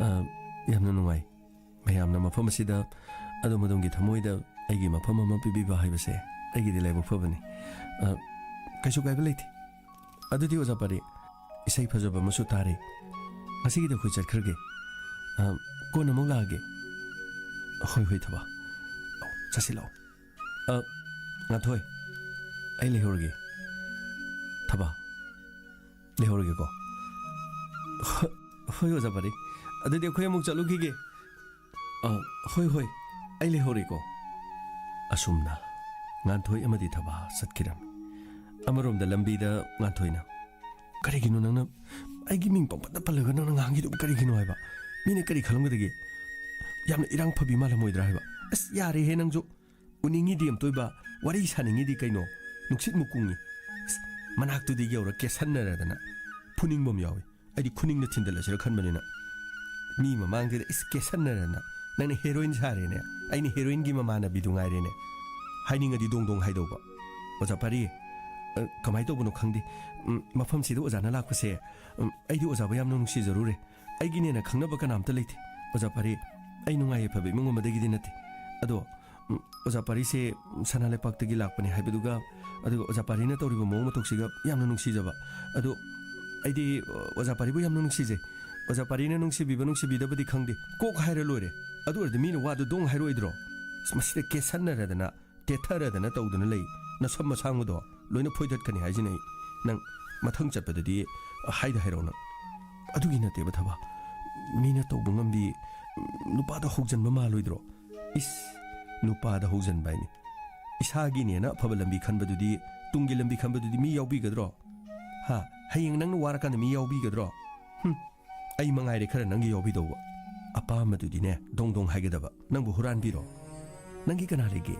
ꯑ, ꯌꯥꯝꯅ ꯅꯨꯡꯉꯥꯏ꯫ ꯃꯌꯥꯝꯅ ꯃꯐꯝ ꯑꯁꯤꯗ ꯑꯗꯣꯝ ꯑꯗꯣꯝꯒꯤ ꯊꯃꯣꯏꯗ ꯑꯩꯒꯤ ꯃꯐꯝ ꯑꯃ ꯄꯤꯕꯤꯕ ꯍꯥꯏꯕꯁꯦ꯫ ꯑꯩꯒꯤꯗꯤ ꯂꯥꯏꯕꯛ ꯐꯕꯅꯤ꯫ ꯑ, ꯀꯩꯁꯨ ꯀꯥꯏꯕ ꯂꯩꯇꯦ꯫ ꯑꯗꯨꯗꯤ ꯑꯣꯖꯥ ꯄꯥꯔꯤ, ꯏꯁꯩ ꯐꯖꯕ ꯑꯃꯁꯨ ꯇꯥꯔꯦ꯫ ꯉꯁꯤꯒꯤꯗꯤ ꯑꯩꯈꯣꯏ ꯆꯠꯈ꯭ꯔꯒꯦ꯫ ꯑ, ꯀꯣꯟꯅ ꯑꯃꯨꯛ ꯂꯥꯛꯑꯒꯦ꯫ ꯍꯣꯏ, ꯍꯣꯏ, ꯊꯕꯥ꯫ ꯑꯧ, ꯆꯠꯁꯤ ꯂꯥꯛꯑꯣ꯫ ꯑ, ꯉꯥꯟꯊꯣꯏ, ꯑꯩ ꯂꯩꯍꯧꯔꯒꯦ꯫ ꯊꯕꯥ, ꯂꯩꯍꯧꯔꯒꯦꯀꯣ꯫ ꯍꯣ-, ꯍꯣꯏ, ꯑꯣꯖꯥ ꯄꯥꯔꯤ꯫ ꯑꯗꯨꯗꯤ ꯑꯩꯈꯣꯏ ꯑꯃꯨꯛ ꯆꯠꯂꯨꯈꯤꯒꯦ꯫ ꯑ, ꯍꯣꯏ, ꯍꯣꯏ, ꯑꯩ ꯂꯩꯍꯧꯔꯦꯀꯣ꯫ ꯑꯁꯨꯝꯅ ꯉꯥꯟꯊꯣꯏ ꯑꯃꯗꯤ ꯊꯕꯥ ꯆꯠꯈꯤꯔꯝꯃꯤ꯫ ꯑꯃꯔꯣꯝꯗ ꯂꯝꯕꯤꯗ ꯉꯥꯟꯊꯣꯏꯅ, "ꯀꯔꯤꯒꯤꯅꯣ ꯅꯪꯅ ꯑꯩꯒꯤ ꯃꯤꯡ ꯄꯪꯄꯟꯗ ꯄꯜꯂꯒ ꯅꯪꯅ ꯉꯥꯡꯈꯤꯗꯨꯕꯨ ꯀꯔꯤꯒꯤꯅꯣ?" ꯍꯥꯏꯕ꯫ "ꯃꯤꯅ ꯀꯔꯤ ꯈꯜꯂꯝꯒꯗꯒꯦ? ꯌꯥꯝꯅ ꯏꯔꯥꯡ ꯐꯕꯤ ꯃꯥꯜꯂꯝꯃꯣꯏꯗ꯭ꯔꯥ?" ꯍꯥꯏꯕ꯫ "ꯑꯁ, ꯌꯥꯔꯦꯍꯦ ꯅꯪꯁꯨ꯫ ꯎꯅꯤꯡꯉꯤꯗꯤ ꯑꯝꯇ ꯑꯣꯏꯕ, ꯋꯥꯔꯤ ꯁꯥꯅꯤꯡꯉꯤꯗꯤ ꯀꯩꯅꯣ? ꯅꯨꯡꯁꯤꯠ ꯃꯨꯀꯨꯡꯉꯤ꯫ ꯑꯁ, ꯃꯅꯥꯛꯇꯨꯗꯤ ꯌꯧꯔ ꯀꯦꯁꯟꯅꯔꯗꯅ ꯐꯨꯅꯤꯡꯕ ꯑꯃ ꯌꯥꯎꯏ꯫ ꯑꯩꯗꯤ ꯈꯨꯅꯤꯡꯗ ꯊꯤꯟꯗꯠꯂꯁꯤꯔ ꯈꯟꯕꯅꯤꯅ꯫ ꯃꯤ ꯃꯃꯥꯡꯁꯤꯗ ꯏꯁ ꯀꯦꯁꯟꯅꯔꯗꯅ ꯅꯪꯅ ꯍꯦꯔꯣꯏꯟ ꯁꯥꯔꯦꯅꯦ, ꯑꯩꯅ ꯍꯦꯔꯣꯏꯟꯒꯤ ꯃꯃꯥꯟꯅꯕꯤꯗꯨ ꯉꯥꯏꯔꯦꯅꯦ꯫ ꯍꯥꯏꯅꯤꯡꯉꯗꯤ ꯗꯣꯡ ꯗꯣꯡ ꯍꯥꯏꯗꯧꯕ꯫" "ꯑꯣꯖꯥ ꯄꯥꯔꯤ, ꯑ, ꯀꯃꯥꯏꯅ ꯇꯧꯕꯅꯣ ꯈꯪꯗꯦ꯫ ꯎꯝ, ꯃꯐꯝꯁꯤꯗ ꯑꯣꯖꯥꯅ ꯂꯥꯛꯄꯁꯦ, ꯎꯝ, ꯑꯩꯗꯤ ꯑꯣꯖꯥꯕꯨ ꯌꯥꯝꯅ ꯅꯨꯡꯁꯤꯖꯔꯨꯔꯦ꯫ ꯑꯩꯒꯤꯅꯦꯅ ꯈꯪꯅꯕ ꯀꯅꯥꯝꯇ ꯂꯩꯇꯦ꯫ ꯑꯣꯖꯥ ꯄꯥꯔꯤ, ꯑꯩ ꯅꯨꯡꯉꯥꯏ ꯌꯥꯏꯐꯕ ꯏꯃꯨꯡ ꯑꯃꯗꯒꯤꯗꯤ ꯅꯠꯇꯦ꯫ ꯑꯗꯣ, ꯎꯝ, ꯑꯣꯖꯥ ꯄꯥꯔꯤꯁꯦ ꯁꯅꯥ ꯂꯩꯄꯥꯛꯇꯒꯤ ꯂꯥꯛꯄꯅꯦ ꯍꯥꯏꯕꯗꯨꯒ, ꯑꯗꯨꯒ ꯑꯣꯖꯥ ꯄꯥꯔꯤꯅ ꯇꯧꯔꯤꯕ ꯃꯑꯣꯡ ꯃꯇꯧꯁꯤꯒ ꯌꯥꯝꯅ ꯅꯨꯡꯁꯤꯖꯕ꯫ ꯑꯗꯣ ꯑꯩꯗꯤ, ꯑ, ꯑꯣꯖꯥ ꯄꯥꯔꯤꯕꯨ ꯌꯥꯝꯅ ꯅꯨꯡꯁꯤꯖꯩ꯫ ꯑꯣꯖꯥ ꯄꯥꯔꯤꯅ ꯅꯨꯡꯁꯤꯕꯤꯕ ꯅꯨꯡꯁꯤꯕꯤꯗꯕꯗꯤ ꯈꯪꯗꯦ꯫ ꯀꯣꯛ ꯍꯥꯏꯔ ꯂꯣꯏꯔꯦ꯫ ꯑꯗꯨ ꯑꯣꯏꯔꯗꯤ ꯃꯤꯅ ꯋꯥꯗꯨ ꯗꯣꯡ ꯍꯥꯏꯔꯛꯑꯣꯏꯗ꯭ꯔꯣ?" ꯑꯁ, ꯃꯁꯤꯗ ꯀꯦꯁꯟꯅꯔꯗꯅ, ꯇꯦꯊꯔꯗꯅ ꯇꯧꯗꯨꯅ ꯂꯩ꯫ ꯅꯁꯝ ꯑꯁꯥꯡꯕꯗꯣ ꯂꯣꯏꯅ ꯐꯣꯏꯗꯠꯀꯅꯤ ꯍꯥꯏꯁꯤꯅ ꯑꯩ꯫ ꯅꯪ ꯃꯊꯪ ꯆꯠꯄꯗꯗꯤ ꯍꯥꯏꯗ ꯍꯥꯏꯔꯛꯑꯣ ꯅꯪ꯫ ꯑꯗꯨꯒꯤ ꯅꯠꯇꯦꯕ ꯊꯕꯥ꯫ ꯃꯤꯅ ꯇꯧꯕ ꯉꯝꯕꯤ, ꯅꯨꯄꯥꯗ ꯍꯧꯖꯟꯕ ꯃꯥꯜꯂꯣꯏꯗ꯭ꯔꯣ? ꯏꯁ, ꯅꯨꯄꯥꯗ ꯍꯧꯖꯟꯕ ꯍꯥꯏꯅꯤ꯫ ꯏꯁꯥꯒꯤꯅꯦꯅ ꯑꯐꯕ ꯂꯝꯕꯤ ꯈꯟꯕꯗꯨꯗꯤ, ꯇꯨꯡꯒꯤ ꯂꯝꯕꯤ ꯈꯟꯕꯗꯨꯗꯤ ꯃꯤ ꯌꯥꯎꯕꯤꯒꯗ꯭ꯔꯣ? ꯍꯥ? ꯍꯌꯦꯡ ꯅꯪꯅ ꯋꯥꯔꯀꯥꯟꯗ ꯃꯤ ꯌꯥꯎꯕꯤꯒꯗ꯭ꯔꯣ? ꯍꯨꯝ꯫ ꯑꯩ ꯃꯉꯥꯏꯔꯦ ꯈꯔ ꯅꯪꯒꯤ ꯌꯥꯎꯕꯤꯗꯧꯕ꯫ ꯑꯄꯥꯝꯕꯗꯨꯗꯤꯅꯦ, ꯗꯣꯡ ꯗꯣꯡ ꯍꯥꯏꯒꯗꯕ꯫ ꯅꯪꯕꯨ ꯍꯨꯔꯥꯟꯕꯤꯔꯣ? ꯅꯪꯒꯤ ꯀꯅꯥ ꯂꯩꯒꯦ?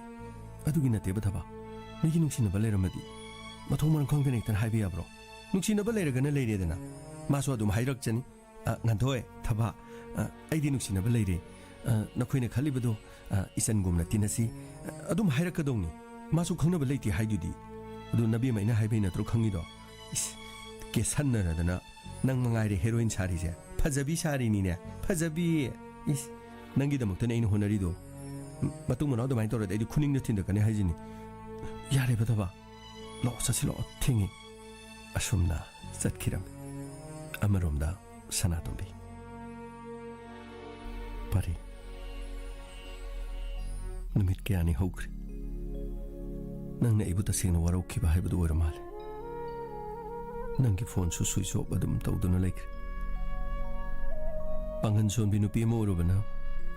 ꯑꯗꯨꯒꯤ ꯅꯠꯇꯦꯕ ꯊꯕꯥ꯫ ꯃꯤꯒꯤ ꯅꯨꯡꯁꯤꯅꯕ ꯂꯩꯔꯝꯃꯗꯤ ꯃꯊꯣꯡ ꯃꯔꯝ ꯈꯪꯗꯅ ꯍꯦꯛꯇ ꯍꯥꯏꯕ ꯌꯥꯕ꯭ꯔꯣ? ꯅꯨꯡꯁꯤꯅꯕ ꯂꯩꯔꯒꯅ ꯂꯩꯔꯦꯗꯅ꯫ ꯃꯥꯁꯨ ꯑꯗꯨꯝ ꯍꯥꯏꯔꯛꯆꯅꯤ꯫ "ꯑ, ꯉꯥꯟꯊꯣꯏ, ꯊꯕꯥ, ꯑ, ꯑꯩꯗꯤ ꯅꯨꯡꯁꯤꯅꯕ ꯂꯩꯔꯦ꯫ ꯑ, ꯅꯈꯣꯏꯅ ꯈꯜꯂꯤꯕꯗꯣ, ꯑ, ꯏꯆꯟꯒꯨꯝꯅ ꯇꯤꯟꯅꯁꯤ", ꯑ, ꯑꯗꯨꯝ ꯍꯥꯏꯔꯛꯀꯗꯧꯅꯤ꯫ ꯃꯥꯁꯨ ꯈꯪꯅꯕ ꯂꯩꯇꯦ ꯍꯥꯏꯗꯨꯗꯤ꯫ ꯑꯗꯨ ꯅꯕꯦꯝꯃ ꯑꯩꯅ ꯍꯥꯏꯕꯩ ꯅꯠꯇ꯭ꯔꯣ ꯈꯪꯉꯤꯗꯣ? ꯏꯁ, ꯀꯦꯁꯟꯅꯔꯗꯅ ꯅꯪ ꯃꯉꯥꯏꯔꯦ ꯍꯦꯔꯣꯏꯟ ꯁꯥꯔꯤꯁꯦ꯫ ꯐꯖꯕꯤ ꯁꯥꯔꯤꯅꯤꯅꯦ, ꯐꯖꯕꯤ꯫ ꯏꯁ, ꯅꯪꯒꯤꯗꯃꯛꯇꯅꯦ ꯑꯩꯅ ꯍꯣꯠꯅꯔꯤꯗꯣ꯫ ꯃꯇꯨꯡ ꯃꯅꯥꯎ ꯑꯗꯨꯃꯥꯏꯅ ꯇꯧꯔꯗꯤ ꯑꯩꯗꯤ ꯈꯨꯅꯤꯡꯗ ꯊꯤꯟꯗꯛꯀꯅꯤ ꯍꯥꯏꯁꯤꯅꯤ꯫ "ꯌꯥꯔꯦ ꯕꯗꯕꯥ, ꯂꯥꯛꯑꯣ, ꯆꯠꯁꯤ ꯂꯥꯛꯑꯣ, ꯊꯦꯡꯉꯦ"꯫ ꯑꯁꯨꯝꯅ ꯆꯠꯈꯤꯔꯝꯃꯤ꯫ ꯑꯃꯔꯣꯝꯗ ꯁꯅꯥꯇꯣꯝꯕꯤ, "ꯄꯥꯔꯤ, ꯅꯨꯃꯤꯠ ꯀꯌꯥꯅꯤ ꯍꯧꯈ꯭ꯔꯦ, ꯅꯪꯅ ꯑꯩꯕꯨ ꯇꯁꯦꯡꯅ ꯋꯥꯔꯧꯈꯤꯕ ꯍꯥꯏꯕꯗꯨ ꯑꯣꯏꯔ ꯃꯥꯜꯂꯦ꯫ ꯅꯪꯒꯤ ꯐꯣꯟꯁꯨ switch off ꯑꯗꯨꯝ ꯇꯧꯗꯨꯅ ꯂꯩꯈ꯭ꯔꯦ꯫ ꯄꯥꯡꯒꯜ ꯁꯣꯟꯕꯤ ꯅꯨꯄꯤ ꯑꯃ ꯑꯣꯏꯔꯨꯕꯅ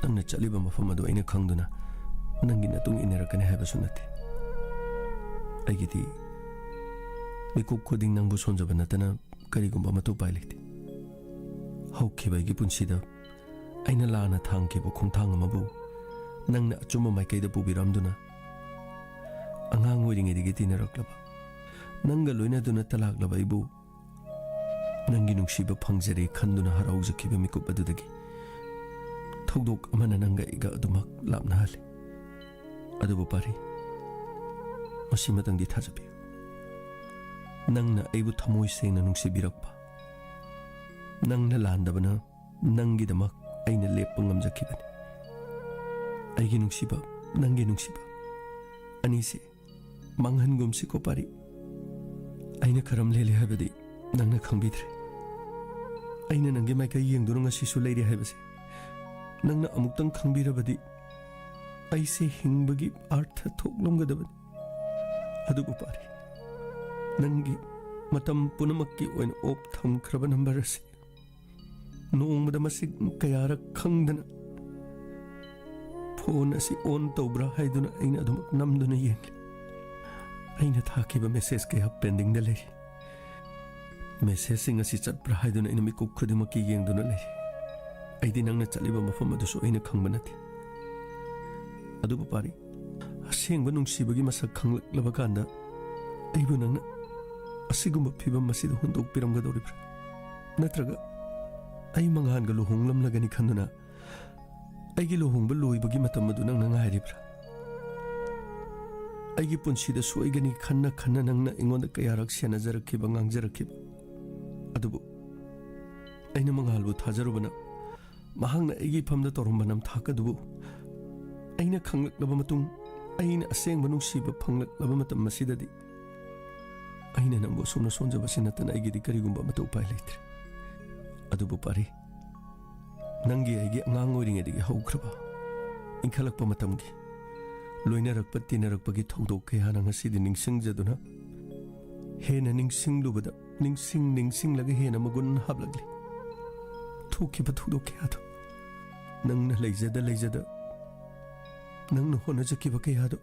ꯅꯪꯅ ꯆꯠꯂꯤꯕ ꯃꯐꯝ ꯑꯗꯨ ꯑꯩꯅ ꯈꯪꯗꯨꯅ ꯅꯪꯒꯤ ꯅꯇꯨꯡ ꯏꯟꯅꯔꯛꯀꯅꯤ ꯍꯥꯏꯕꯁꯨ ꯅꯠꯇꯦ꯫ ꯑꯩꯒꯤꯗꯤ ꯃꯤꯀꯨꯞ ꯈꯨꯗꯤꯡ ꯅꯪꯕꯨ ꯁꯣꯟꯖꯕ ꯅꯠꯇꯅ ꯀꯔꯤꯒꯨꯝꯕ ꯑꯃꯠꯇ ꯎꯄꯥꯏ ꯂꯩꯇꯦ꯫ ꯍꯧꯈꯤꯕ ꯑꯩꯒꯤ ꯄꯨꯟꯁꯤꯗ ꯑꯩꯅ ꯂꯥꯟꯅ ꯊꯥꯡꯈꯤꯕ ꯈꯣꯡꯊꯥꯡ ꯑꯃꯕꯨ ꯅꯪꯅ ꯑꯆꯨꯝꯕ ꯃꯥꯏꯀꯩꯗ ꯄꯨꯕꯤꯔꯝꯗꯨꯅ, ꯑꯉꯥꯡ ꯑꯣꯏꯔꯤꯉꯩꯗꯒꯤ ꯇꯤꯟꯅꯔꯛꯂꯕ, ꯅꯪꯒ ꯂꯣꯏꯅꯗꯨꯅ ꯇꯂꯥꯛꯂꯕ ꯑꯩꯕꯨ ꯅꯪꯒꯤ ꯅꯨꯡꯁꯤꯕ ꯐꯪꯖꯔꯦ ꯈꯟꯗꯨꯅ ꯍꯔꯥꯎꯖꯈꯤꯕ ꯃꯤꯀꯨꯞ ꯑꯗꯨꯗꯒꯤ ꯊꯧꯗꯣꯛ ꯑꯃꯅ ꯅꯪꯒ ꯑꯩꯒ ꯑꯗꯨꯃꯛ ꯂꯥꯞꯅꯍꯜꯂꯦ꯫ ꯑꯗꯨꯕꯨ ꯄꯥꯔꯤ, ꯃꯁꯤꯃꯇꯪꯗꯤ ꯊꯥꯖꯕꯤꯌꯨ, ꯅꯪꯅ ꯑꯩꯕꯨ ꯊꯃꯣꯏ ꯁꯦꯡꯅ ꯅꯨꯡꯁꯤꯕꯤꯔꯛꯄ, ꯅꯪꯅ ꯂꯥꯟꯗꯕꯅ ꯅꯪꯒꯤꯗꯃꯛ ꯑꯩꯅ ꯂꯦꯞꯄ ꯉꯝꯖꯈꯤꯕꯅꯤ꯫ ꯑꯩꯒꯤ ꯅꯨꯡꯁꯤꯕ, ꯅꯪꯒꯤ ꯅꯨꯡꯁꯤꯕ, ꯑꯅꯤꯁꯦ ꯃꯥꯡꯍꯟꯒꯨꯝꯁꯤꯀꯣ ꯄꯥꯔꯤ꯫ ꯑꯩꯅ ꯀꯔꯝ ꯂꯦꯜꯂꯤ ꯍꯥꯏꯕꯗꯤ ꯅꯪꯅ ꯈꯪꯕꯤꯗ꯭ꯔꯦ꯫ ꯑꯩꯅ ꯅꯪꯒꯤ ꯃꯥꯏꯀꯩ ꯌꯦꯡꯗꯨꯅ ꯉꯁꯤꯁꯨ ꯂꯩꯔꯤ ꯍꯥꯏꯕꯁꯦ ꯅꯪꯅ ꯑꯃꯨꯛꯇꯪ ꯈꯪꯕꯤꯔꯕꯗꯤ ꯑꯩꯁꯦ ꯍꯤꯡꯕꯒꯤ ꯑꯥꯔꯊ ꯊꯣꯛꯂꯝꯒꯗꯕꯅꯤ꯫ ꯑꯗꯨꯕꯨ ꯄꯥꯔꯤ, ꯅꯪꯒꯤ ꯃꯇꯝ ꯄꯨꯝꯅꯃꯛꯀꯤ ꯑꯣꯏꯅ off ꯊꯝꯈ꯭ꯔꯕ ꯅꯝꯕꯔ ꯑꯁꯤ ꯅꯣꯡꯃꯗ ꯃꯁꯤꯡ ꯀꯌꯥꯔꯛ ꯈꯪꯗꯅ ꯐꯣꯟ ꯑꯁꯤ on ꯇꯧꯕ꯭ꯔꯥ ꯍꯥꯏꯗꯨꯅ ꯑꯩꯅ ꯑꯗꯨꯃꯛ ꯅꯝꯗꯨꯅ ꯌꯦꯡꯂꯤ꯫ ꯑꯩꯅ ꯊꯥꯈꯤꯕ message ꯀꯌꯥ pending ꯗ ꯂꯩꯔꯤ꯫ Message ꯁꯤꯡ ꯑꯁꯤ ꯆꯠꯄ꯭ꯔꯥ ꯍꯥꯏꯗꯨꯅ ꯑꯩꯅ ꯃꯤꯀꯨꯞ ꯈꯨꯗꯤꯡꯃꯛꯀꯤ ꯌꯦꯡꯗꯨꯅ ꯂꯩꯔꯤ꯫ ꯑꯩꯗꯤ ꯅꯪꯅ ꯆꯠꯂꯤꯕ ꯃꯐꯝ ꯑꯗꯨꯁꯨ ꯑꯩꯅ ꯈꯪꯕ ꯅꯠꯇꯦ꯫ ꯑꯗꯨꯕꯨ ꯄꯥꯔꯤ, ꯑꯁꯦꯡꯕ ꯅꯨꯡꯁꯤꯕꯒꯤ ꯃꯁꯛ ꯈꯪꯂꯛꯂꯕ ꯀꯥꯟꯗ ꯑꯩꯕꯨ ꯅꯪꯅ ꯑꯁꯤꯒꯨꯝꯕ ꯐꯤꯕꯝ ꯑꯁꯤꯗ ꯍꯨꯟꯗꯣꯛꯄꯤꯔꯝꯒꯗꯧꯔꯤꯕ꯭ꯔꯥ? ꯅꯠꯇ꯭ꯔꯒ ꯑꯩ ꯃꯉꯥꯟꯒ ꯂꯨꯍꯣꯡꯂꯝꯂꯒꯅꯤ ꯈꯟꯗꯨꯅ ꯑꯩꯒꯤ ꯂꯨꯍꯣꯡꯕ ꯂꯣꯏꯕꯒꯤ ꯃꯇꯝ ꯑꯗꯨ ꯅꯪꯅ ꯉꯥꯏꯔꯤꯕ꯭ꯔꯥ? ꯑꯩꯒꯤ ꯄꯨꯟꯁꯤꯗ ꯁꯣꯏꯒꯅꯤ ꯈꯟꯅ ꯈꯟꯅ ꯅꯪꯅ ꯑꯩꯉꯣꯟꯗ ꯀꯌꯥꯔꯛ ꯁꯦꯟꯅꯖꯔꯛꯈꯤꯕ, ꯉꯥꯡꯖꯔꯛꯈꯤꯕ, ꯑꯗꯨꯕꯨ ꯑꯩꯅ ꯃꯉꯥꯜꯕꯨ ꯊꯥꯖꯔꯨꯕꯅ ꯃꯍꯥꯛꯅ ꯑꯩꯒꯤ ꯏꯐꯝꯗ ꯇꯧꯔꯝꯕ ꯅꯝꯊꯥꯛ ꯑꯗꯨꯕꯨ ꯑꯩꯅ ꯈꯪꯂꯛꯂꯕ ꯃꯇꯨꯡ ꯑꯩꯅ ꯑꯁꯦꯡꯕ ꯅꯨꯡꯁꯤꯕ ꯐꯪꯂꯛꯂꯕ ꯃꯇꯝ ꯑꯁꯤꯗꯗꯤ ꯑꯩꯅ ꯅꯪꯕꯨ ꯑꯁꯨꯝꯅ ꯁꯣꯟꯖꯕꯁꯤ ꯅꯠꯇꯅ ꯑꯩꯒꯤꯗꯤ ꯀꯔꯤꯒꯨꯝꯕ ꯑꯃꯠꯇ ꯎꯄꯥꯏ ꯂꯩꯇ꯭ꯔꯦ꯫ ꯑꯗꯨꯕꯨ ꯄꯥꯔꯤ, ꯅꯪꯒꯤ ꯑꯩꯒꯤ ꯑꯉꯥꯡ ꯑꯣꯏꯔꯤꯉꯩꯗꯒꯤ ꯍꯧꯈ꯭ꯔꯕ ꯏꯟꯈꯠꯂꯛꯄ ꯃꯇꯝꯒꯤ ꯂꯣꯏꯅꯔꯛꯄ ꯇꯤꯟꯅꯔꯛꯄꯒꯤ ꯊꯧꯗꯣꯛ ꯀꯌꯥꯅ ꯉꯁꯤꯗꯤ ꯅꯤꯡꯁꯤꯡꯖꯗꯨꯅ ꯍꯦꯟꯅ ꯅꯤꯡꯁꯤꯡꯂꯨꯕꯗ ꯅꯤꯡꯁꯤꯡ ꯅꯤꯡꯁꯤꯡꯂꯒ ꯍꯦꯟꯅ ꯃꯒꯨꯟ ꯍꯥꯞꯂꯛꯂꯤ꯫ ꯊꯣꯛꯈꯤꯕ ꯊꯧꯗꯣꯛ ꯀꯌꯥꯗꯣ, ꯅꯪꯅ ꯂꯩꯖꯗ ꯂꯩꯖꯗ ꯅꯪꯅ ꯍꯣꯠꯅꯖꯈꯤꯕ ꯀꯌꯥꯗꯣ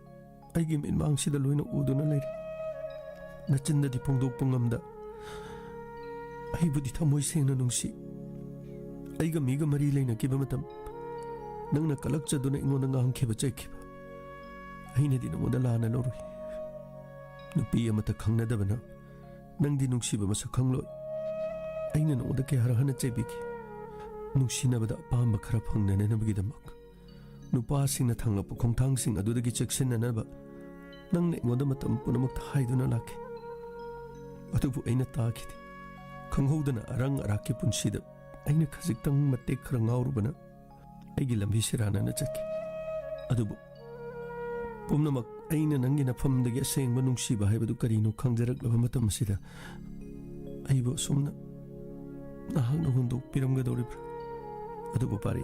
ꯑꯩꯒꯤ ꯃꯤꯠꯃꯥꯡꯁꯤꯗ ꯂꯣꯏꯅ ꯎꯗꯨꯅ ꯂꯩꯔꯦ꯫ ꯅꯆꯤꯟꯗꯗꯤ ꯐꯣꯡꯗꯣꯛꯄ ꯉꯝꯗ ꯑꯩꯕꯨꯗꯤ ꯊꯃꯣꯏ ꯁꯦꯡꯅ ꯅꯨꯡꯁꯤ꯫ ꯑꯩꯒ ꯃꯤꯒ ꯃꯔꯤ ꯂꯩꯅꯈꯤꯕ ꯃꯇꯝ ꯅꯪꯅ ꯀꯂꯛꯆꯗꯨꯅ ꯑꯩꯉꯣꯟꯗ ꯉꯥꯡꯈꯤꯕ ꯆꯩꯈꯤꯕ ꯑꯩꯅꯗꯤ ꯅꯉꯣꯟꯗ ꯂꯥꯟꯅ ꯂꯧꯔꯨꯏ꯫ ꯅꯨꯄꯤ ꯑꯃꯠꯇ ꯈꯪꯅꯗꯕꯅ ꯅꯪꯗꯤ ꯅꯨꯡꯁꯤꯕ ꯃꯁꯛ ꯈꯪꯂꯣꯏ꯫ ꯑꯩꯅ ꯅꯉꯣꯟꯗ ꯀꯌꯥꯔꯛ ꯍꯟꯅ ꯆꯩꯕꯤꯈꯤ꯫ ꯅꯨꯡꯁꯤꯅꯕꯗ ꯑꯄꯥꯝꯕ ꯈꯔ ꯐꯪꯅꯅꯕꯒꯤꯗꯃꯛ ꯅꯨꯄꯥꯁꯤꯡꯅ ꯊꯥꯡꯂꯛꯄ ꯈꯣꯡꯊꯥꯡꯁꯤꯡ ꯑꯗꯨꯗꯒꯤ ꯆꯦꯛꯁꯤꯟꯅꯅꯕ ꯅꯪꯅ ꯑꯩꯉꯣꯟꯗ ꯃꯇꯝ ꯄꯨꯝꯅꯃꯛꯇ ꯍꯥꯏꯗꯨꯅ ꯂꯥꯛꯈꯤ꯫ ꯑꯗꯨꯕꯨ ꯑꯩꯅ ꯇꯥꯈꯤꯗꯦ꯫ ꯈꯪꯍꯧꯗꯅ ꯑꯔꯪ ꯑꯔꯥꯛꯀꯤ ꯄꯨꯟꯁꯤꯗ ꯑꯩꯅ ꯈꯖꯤꯛꯇꯪ ꯃꯇꯦꯛ ꯈꯔ ꯉꯥꯎꯔꯨꯕꯅ ꯑꯩꯒꯤ ꯂꯝꯕꯤ ꯁꯤꯔꯥꯟꯅꯅ ꯆꯠꯈꯤ꯫ ꯑꯗꯨꯕꯨ ꯄꯨꯝꯅꯃꯛ ꯑꯩꯅ ꯅꯪꯒꯤ ꯅꯐꯝꯗꯒꯤ ꯑꯁꯦꯡꯕ ꯅꯨꯡꯁꯤꯕ ꯍꯥꯏꯕꯗꯨ ꯀꯔꯤꯅꯣ ꯈꯪꯖꯔꯛꯂꯕ ꯃꯇꯝ ꯑꯁꯤꯗ ꯑꯩꯕꯨ ꯑꯁꯨꯝꯅ ꯅꯍꯥꯛꯅ ꯍꯨꯟꯗꯣꯛꯄꯤꯔꯝꯒꯗꯧꯔꯤꯕ꯭ꯔꯥ? ꯑꯗꯨꯕꯨ ꯄꯥꯔꯤ,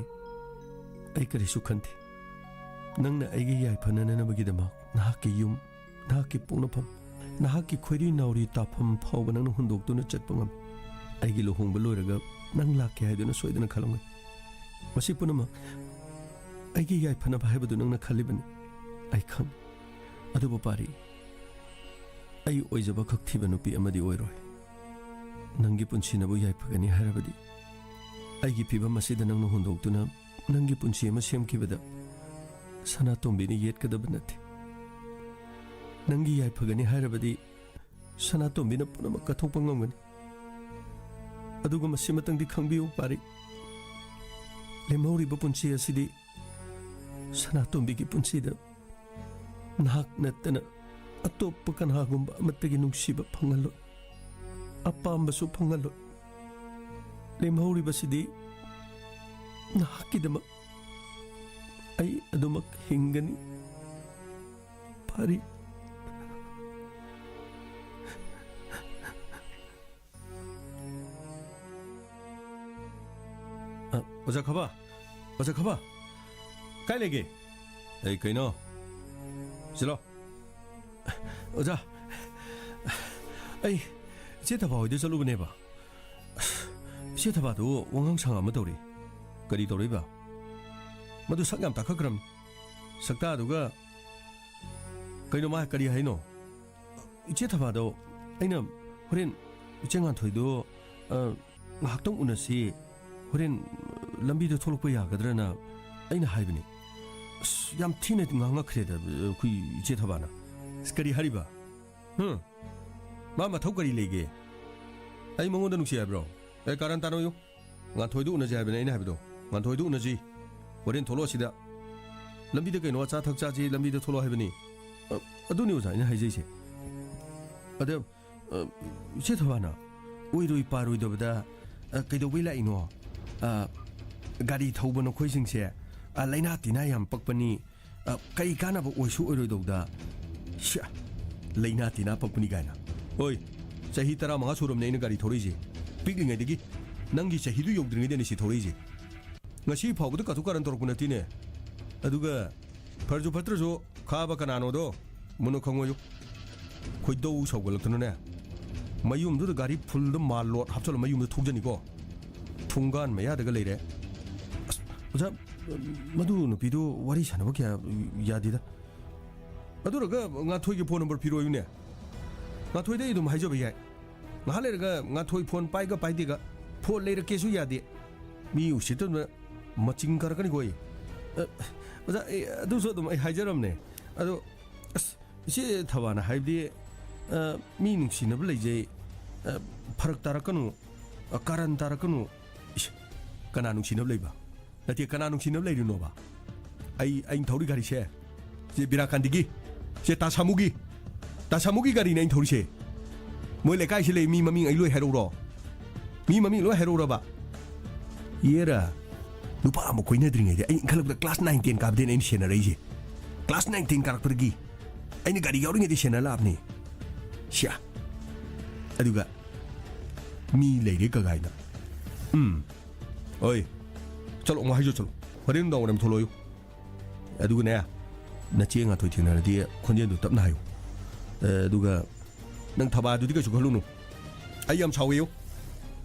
ꯑꯩ ꯀꯔꯤꯁꯨ ꯈꯟꯗꯦ꯫ ꯅꯪꯅ ꯑꯩꯒꯤ ꯌꯥꯏꯐꯅꯅꯕꯒꯤꯗꯃꯛ ꯅꯍꯥꯛꯀꯤ ꯌꯨꯝ, ꯅꯍꯥꯛꯀꯤ ꯄꯣꯛꯅꯐꯝ, ꯅꯍꯥꯛꯀꯤ ꯈꯣꯏꯔꯤ ꯅꯥꯎꯔꯤ ꯇꯥꯐꯝ ꯐꯥꯎꯕ ꯅꯪꯅ ꯍꯨꯟꯗꯣꯛꯇꯨꯅ ꯆꯠꯄ ꯉꯝꯃꯤ꯫ ꯑꯩꯒꯤ ꯂꯨꯍꯣꯡꯕ ꯂꯣꯏꯔꯒ ꯅꯪ ꯂꯥꯛꯀꯦ ꯍꯥꯏꯗꯨꯅ ꯁꯣꯏꯗꯅ ꯈꯜꯂꯝꯒꯅꯤ꯫ ꯃꯁꯤ ꯄꯨꯝꯅꯃꯛ ꯑꯩꯒꯤ ꯌꯥꯏꯐꯅꯕ ꯍꯥꯏꯕꯗꯨ ꯅꯪꯅ ꯈꯜꯂꯤꯕꯅꯤ, ꯑꯩ ꯈꯪꯏ꯫ ꯑꯗꯨꯕꯨ ꯄꯥꯔꯤ, ꯑꯩ ꯑꯣꯏꯖꯕ ꯈꯛ ꯊꯤꯕ ꯅꯨꯄꯤ ꯑꯃꯗꯤ ꯑꯣꯏꯔꯣꯏ꯫ ꯅꯪꯒꯤ ꯄꯨꯟꯁꯤꯅꯕꯨ ꯌꯥꯏꯐꯒꯅꯤ ꯍꯥꯏꯔꯕꯗꯤ ꯑꯩꯒꯤ ꯐꯤꯕꯝ ꯑꯁꯤꯗ ꯅꯪꯅ ꯍꯨꯟꯗꯣꯛꯇꯨꯅ ꯅꯪꯒꯤ ꯄꯨꯟꯁꯤ ꯑꯃ ꯁꯦꯝꯈꯤꯕꯗ ꯁꯅꯥꯇꯣꯝꯕꯤꯅ ꯌꯦꯠꯀꯗꯕ ꯅꯠꯇꯦ꯫ ꯅꯪꯒꯤ ꯌꯥꯏꯐꯒꯅꯤ ꯍꯥꯏꯔꯕꯗꯤ ꯁꯅꯥꯇꯣꯝꯕꯤꯅ ꯄꯨꯝꯅꯃꯛ ꯀꯠꯊꯣꯛꯄ ꯉꯝꯒꯅꯤ꯫ ꯑꯗꯨꯒ ꯃꯁꯤꯃꯇꯪꯗꯤ ꯈꯪꯕꯤꯌꯨ ꯄꯥꯔꯤ, ꯂꯦꯝꯍꯧꯔꯤꯕ ꯄꯨꯟꯁꯤ ꯑꯁꯤꯗꯤ ꯁꯅꯥꯇꯣꯝꯕꯤꯒꯤ ꯄꯨꯟꯁꯤꯗ ꯅꯍꯥꯛ ꯅꯠꯇꯅ ꯑꯇꯣꯞꯄ ꯀꯅꯥꯒꯨꯝꯕ ꯑꯃꯠꯇꯒꯤ ꯅꯨꯡꯁꯤꯕ ꯐꯪꯍꯜꯂꯣꯏ, ꯑꯄꯥꯝꯕꯁꯨ ꯐꯪꯍꯜꯂꯣꯏ꯫ ꯂꯦꯝꯍꯧꯔꯤꯕꯁꯤꯗꯤ ꯅꯍꯥꯛꯀꯤꯗꯃꯛ ꯑꯩ ꯑꯗꯨꯃꯛ ꯍꯤꯡꯒꯅꯤ꯫ ꯐꯔꯤ꯫ ꯑ, ꯑꯣꯖꯥ ꯈꯕ, ꯑꯣꯖꯥ ꯈꯕ, ꯀꯥꯏ ꯂꯩꯒꯦ? ꯑꯩ ꯀꯩꯅꯣ? ꯁꯤꯂꯣ꯫ ꯑꯣꯖꯥ, ꯑꯩ ꯏꯆꯦ ꯊꯕꯥ ꯍꯣꯏꯗ ꯆꯠꯂꯨꯕꯅꯦꯕ꯫ ꯑꯁ, ꯏꯆꯦ ꯊꯕꯥꯗꯨ ꯋꯥꯉꯥꯡ ꯁꯉꯥꯡ ꯑꯃ ꯇꯧꯔꯤ꯫ ꯀꯔꯤ ꯇꯧꯔꯛꯏꯕ? ꯃꯗꯨ ꯁꯛ ꯌꯥꯝ ꯇꯥꯈꯠꯈ꯭ꯔꯕꯅꯤ꯫ ꯁꯛꯇꯥꯗꯨꯒ ꯀꯩꯅꯣ ꯃꯥ ꯀꯔꯤ ꯍꯥꯏꯅꯣ? ꯏꯆꯦ ꯊꯕꯥꯗꯣ ꯑꯩꯅ ꯍꯣꯔꯦꯟ ꯏꯆꯦ ꯉꯥꯟꯊꯣꯏꯗꯣ, ꯑ, ꯉꯥꯏꯍꯥꯛꯇꯪ ꯎꯅꯁꯤ, ꯍꯣꯔꯦꯟ ꯂꯝꯕꯤꯗ ꯊꯣꯛꯂꯛꯄ ꯌꯥꯒꯗ꯭ꯔꯅ ꯑꯩꯅ ꯍꯥꯏꯕꯅꯤ꯫ ꯑꯁ, ꯌꯥꯝ ꯊꯤꯅ ꯉꯥꯡꯉꯛꯈ꯭ꯔꯦꯗ ꯑꯩꯈꯣꯏ ꯏꯆꯦ ꯊꯕꯥꯅ꯫ ꯑꯁ, ꯀꯔꯤ ꯍꯥꯏꯔꯤꯕ? ꯍꯨꯝ? ꯃꯥ ꯃꯊꯧ ꯀꯔꯤ ꯂꯩꯒꯦ? ꯑꯩ ꯃꯉꯣꯟꯗ ꯅꯨꯡꯁꯤ ꯍꯥꯏꯕ꯭ꯔꯣ? ꯑꯦ, ꯀꯥꯔꯟ ꯇꯥꯅꯧꯌꯨ꯫ ꯉꯥꯟꯊꯣꯏꯗꯨ ꯎꯅꯁꯤ ꯍꯥꯏꯕꯅꯦ ꯑꯩꯅ ꯍꯥꯏꯕꯗꯣ꯫ ꯉꯥꯟꯊꯣꯏꯗꯨ ꯎꯅꯁꯤ꯫ ꯍꯣꯔꯦꯟ ꯊꯣꯛꯂꯛꯑꯣ ꯁꯤꯗ꯫ ꯂꯝꯕꯤꯗ ꯀꯩꯅꯣ ꯑꯆꯥ ꯑꯊꯛ ꯆꯥꯁꯤ, ꯂꯝꯕꯤꯗ ꯊꯣꯛꯂꯛꯑꯣ ꯍꯥꯏꯕꯅꯤ꯫ ꯑ, ꯑꯗꯨꯅꯤ ꯑꯣꯖꯥ ꯑꯩꯅ ꯍꯥꯏꯖꯩꯁꯦ꯫ ꯑꯗ, ꯑ, ꯏꯆꯦ ꯊꯕꯥꯅ ꯑꯣꯏꯔꯣꯏ ꯄꯥꯔꯣꯏꯗꯕꯗ, ꯑ, ꯀꯩꯗꯧꯕꯩ ꯂꯥꯛꯏꯅꯣ? ꯑ, ꯒꯥꯔꯤ ꯊꯧꯕ ꯅꯈꯣꯏꯁꯤꯡꯁꯦ, ꯑ, ꯂꯥꯏꯅꯥ ꯇꯤꯟꯅꯥ ꯌꯥꯝ ꯄꯛꯄꯅꯤ꯫ ꯑ, ꯀꯩ ꯀꯥꯟꯅꯕ ꯑꯣꯏꯁꯨ ꯑꯣꯏꯔꯣꯏꯗꯧꯗ꯫ ꯁ꯭ꯌꯥ, ꯂꯥꯏꯅꯥ ꯇꯤꯟꯅꯥ ꯄꯛꯄꯅꯤ ꯀꯥꯏꯅ꯫ ꯍꯣꯏ, ꯆꯍꯤ ꯇꯔꯥꯃꯉꯥ ꯁꯨꯔꯕꯅꯦ ꯑꯩꯅ ꯒꯥꯔꯤ ꯊꯧꯔꯛꯏꯁꯦ꯫ ꯄꯤꯛꯂꯤꯉꯩꯗꯒꯤ꯫ ꯅꯪꯒꯤ ꯆꯍꯤꯗꯨ ꯌꯧꯗ꯭ꯔꯤꯉꯩꯗꯅꯤ ꯁꯤ ꯊꯧꯔꯛꯏꯁꯦ꯫ ꯉꯁꯤ ꯐꯥꯎꯕꯗ ꯀꯥꯇꯨ ꯀꯥꯔꯟ ꯇꯧꯔꯛꯄ ꯅꯠꯇꯦꯅꯦ꯫ ꯑꯗꯨꯒ ꯐꯔꯁꯨ ꯐꯠꯇ꯭ꯔꯁꯨ ꯈꯥꯕ ꯀꯅꯥꯅꯣꯗꯣ ꯃꯨꯟꯅ ꯈꯪꯉꯣꯌꯨ꯫ ꯈꯣꯏꯗꯧ ꯁꯧꯒꯠꯂꯛꯇꯅꯅꯦ, ꯃꯌꯨꯝꯗꯨꯗ ꯒꯥꯔꯤ ꯐꯨꯜꯗ ꯃꯥꯜ ꯂꯣꯗ ꯍꯥꯞꯆꯜꯂ ꯃꯌꯨꯝꯗ ꯊꯧꯖꯅꯤꯀꯣ꯫ ꯊꯣꯡꯒꯥꯟ ꯃꯌꯥꯗꯒ ꯂꯩꯔꯦ꯫ ꯑꯁ, ꯑꯣꯖꯥ, ꯃꯗꯨ ꯅꯨꯄꯤꯗꯨ ꯋꯥꯔꯤ ꯁꯥꯟꯅꯕ ꯀꯌꯥ ꯌꯥꯗꯦꯗ꯫ ꯑꯗꯨꯔꯒ ꯉꯥꯟꯊꯣꯏꯒꯤ ꯐꯣꯟ ꯅꯝꯕꯔ ꯄꯤꯔꯛꯑꯣꯌꯨꯅꯦ꯫ ꯉꯥꯟꯊꯣꯏꯗ ꯑꯩ ꯑꯗꯨꯝ ꯍꯥꯏꯖꯕ ꯌꯥꯏ꯫ ꯉꯥꯏꯍꯥꯛ ꯂꯩꯔꯒ ꯉꯥꯟꯊꯣꯏ ꯐꯣꯟ ꯄꯥꯏꯒ ꯄꯥꯏꯗꯦꯒ, ꯐꯣꯟ ꯂꯩꯔꯛꯀꯦꯁꯨ ꯌꯥꯗꯦ꯫ ꯃꯤ ꯎꯁꯤꯠꯇꯕꯅ ꯃꯆꯤꯡ ꯀꯥꯔꯛꯀꯅꯤꯀꯣ ꯑꯩ꯫ ꯑ, ꯑꯣꯖꯥ, ꯑꯩ ꯑꯗꯨꯁꯨ ꯑꯗꯨꯝ ꯑꯩ ꯍꯥꯏꯖꯔꯝꯅꯦ꯫ ꯑꯗꯣ, ꯑꯁ, ꯏꯆꯦ ꯊꯕꯥꯅ ꯍꯥꯏꯕꯗꯤ, ꯑ, ꯃꯤ ꯅꯨꯡꯁꯤꯅꯕ ꯂꯩꯖꯩ, ꯑ, ꯐꯔꯛ ꯇꯥꯔꯛꯀꯅꯨ, ꯑ, ꯀꯥꯔꯟ ꯇꯥꯔꯛꯀꯅꯨ꯫ ꯏꯁ, ꯀꯅꯥ ꯅꯨꯡꯁꯤꯅꯕ ꯂꯩꯕ? ꯅꯠꯇꯦ, ꯀꯅꯥ ꯅꯨꯡꯁꯤꯅꯕ ꯂꯩꯔꯤꯅꯣꯕ? ꯑꯩ, ꯑꯩꯅ ꯊꯧꯔꯤ ꯒꯥꯔꯤꯁꯦ, ꯁꯦ ꯕꯤꯔꯥꯀꯥꯟꯗꯤꯒꯤ, ꯁꯦ ꯇꯥ ꯁꯥꯃꯨꯒꯤ, ꯇꯥ ꯁꯥꯃꯨꯒꯤ ꯒꯥꯔꯤꯅꯦ ꯑꯩꯅ ꯊꯧꯔꯤꯁꯦ꯫ ꯃꯣꯏ ꯂꯩꯀꯥꯏꯁꯤ ꯂꯩ ꯃꯤ ꯃꯃꯤꯡ ꯑꯩ ꯂꯣꯏ ꯍꯥꯏꯔꯛꯎꯔꯣ? ꯃꯤ ꯃꯃꯤꯡ ꯂꯣꯏ ꯍꯥꯏꯔꯛꯎꯔꯕ? ꯌꯦꯔ, ꯅꯨꯄꯥ ꯑꯃ ꯀꯣꯏꯅꯗ꯭ꯔꯤꯉꯩꯗ ꯑꯩ ꯏꯟꯈꯠꯂꯛꯄꯗ class nine ten ꯀꯥꯕꯗꯩꯅꯦ ꯑꯩꯅ ꯁꯦꯟꯅꯔꯛꯏꯁꯦ꯫ Class nine ten ꯀꯥꯔꯛꯄꯗꯒꯤ ꯑꯩꯅ ꯒꯥꯔꯤ ꯌꯥꯎꯔꯤꯉꯩꯗ ꯁꯦꯟꯅ ꯂꯥꯛꯑꯕꯅꯤ꯫ ꯁꯤꯌꯥ꯫ ꯑꯗꯨꯒ ꯃꯤ ꯂꯩꯔꯦ ꯀꯒꯥꯏꯅ꯫ ꯎꯝ꯫ ꯍꯣꯏ꯫ ꯆꯠꯂꯣ, ꯑꯃꯨꯛ ꯍꯥꯏꯖꯧ, ꯆꯠꯂꯣ꯫ ꯍꯣꯔꯦꯟ ꯅꯨꯡꯗꯥꯡ ꯋꯥꯏꯔꯝ ꯊꯣꯛꯂꯛꯑꯣꯌꯨ꯫ ꯑꯗꯨꯒꯅꯦ, ꯅꯆꯦ ꯉꯥꯟꯊꯣꯏ ꯊꯦꯡꯅꯔꯗꯤ ꯈꯣꯟꯖꯦꯜꯗꯣ ꯇꯞꯅ ꯍꯥꯏꯌꯨ꯫ ꯑꯦ, ꯑꯗꯨꯒ ꯅꯪ ꯊꯕꯥꯗꯨꯗꯤ ꯀꯩꯁꯨ ꯈꯜꯂꯨꯅꯨ꯫ ꯑꯩ ꯌꯥꯝ ꯁꯥꯎꯋꯦꯌꯨ꯫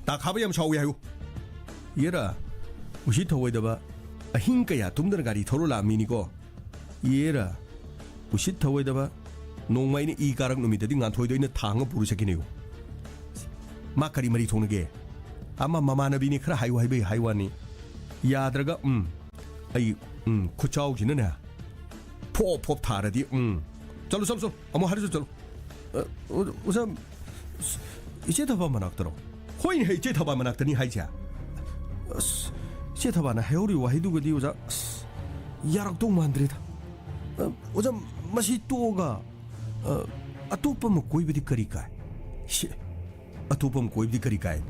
ꯇꯥ ꯈꯥꯕ ꯌꯥꯝ ꯁꯥꯎꯋꯦ ꯍꯥꯏꯌꯨ꯫ ꯌꯦꯔꯥ, ꯎꯁꯤꯠ ꯊꯧꯑꯣꯏꯗꯕ, ꯑꯍꯤꯡ ꯀꯌꯥ ꯇꯨꯝꯗꯅ ꯒꯥꯔꯤ ꯊꯧꯔ ꯂꯥꯛꯑꯃꯤꯅꯤꯀꯣ꯫ ꯌꯦꯔꯥ, ꯎꯁꯤꯠ ꯊꯧꯑꯣꯏꯗꯕ, ꯅꯣꯡꯃ ꯑꯩꯅ ꯏ ꯀꯥꯔꯛ ꯅꯨꯃꯤꯠꯇꯗꯤ ꯉꯥꯟꯊꯣꯏꯗꯣ ꯑꯩꯅ ꯊꯥꯡꯉ ꯄꯨꯔ ꯆꯠꯈꯤꯅꯦꯌꯨ꯫ ꯃꯥ ꯀꯔꯤ ꯃꯔꯤ ꯊꯣꯡꯅꯒꯦ? ꯑꯃ ꯃꯃꯥꯟꯅꯕꯤꯅꯤ ꯈꯔ ꯍꯥꯏꯌꯨ ꯍꯥꯏꯕꯩ ꯍꯥꯏ ꯋꯥꯅꯤ꯫ ꯌꯥꯗ꯭ꯔꯒ, ꯎꯝ, ꯑꯩ, ꯎꯝ, ꯈꯨꯠꯆꯥꯎꯁꯤꯅꯅꯦ, ꯐꯣꯞ ꯐꯣꯞ ꯊꯥꯔꯗꯤ, ꯎꯝ꯫ ꯆꯠꯂꯣ, ꯆꯠꯂꯣ, ꯆꯠꯂꯣ꯫ ꯑꯃꯨꯛ ꯍꯥꯏꯔꯁꯨ ꯆꯠꯂꯣ꯫ ꯑ, ꯑꯣ-, ꯑꯣꯖꯥ, ꯏꯆꯦ ꯊꯕꯥ ꯃꯅꯥꯛꯇꯔꯣ? ꯍꯣꯏꯅꯦ, ꯏꯆꯦ ꯊꯕꯥ ꯃꯅꯥꯛꯇꯅꯤ ꯍꯥꯏꯁꯦ꯫ ꯑꯁ, ꯏꯆꯦ ꯊꯕꯥꯅ ꯍꯥꯏꯍꯧꯔꯤꯕ ꯋꯥꯍꯩꯗꯨꯒꯗꯤ, ꯑꯣꯖꯥ, ꯑꯁ, ꯌꯥꯔꯛꯇꯧ ꯃꯥꯟꯗ꯭ꯔꯦꯗ꯫ ꯑ, ꯑꯣꯖꯥ, ꯃꯁꯤ ꯇꯣꯛꯑꯒ, ꯑ, ꯑꯇꯣꯞꯄ ꯑꯃ ꯀꯣꯏꯕꯗꯤ ꯀꯔꯤ ꯀꯥꯏ? ꯁꯤ, ꯑꯇꯣꯞꯄ ꯑꯃ ꯀꯣꯏꯕꯗꯤ ꯀꯔꯤ ꯀꯥꯏ?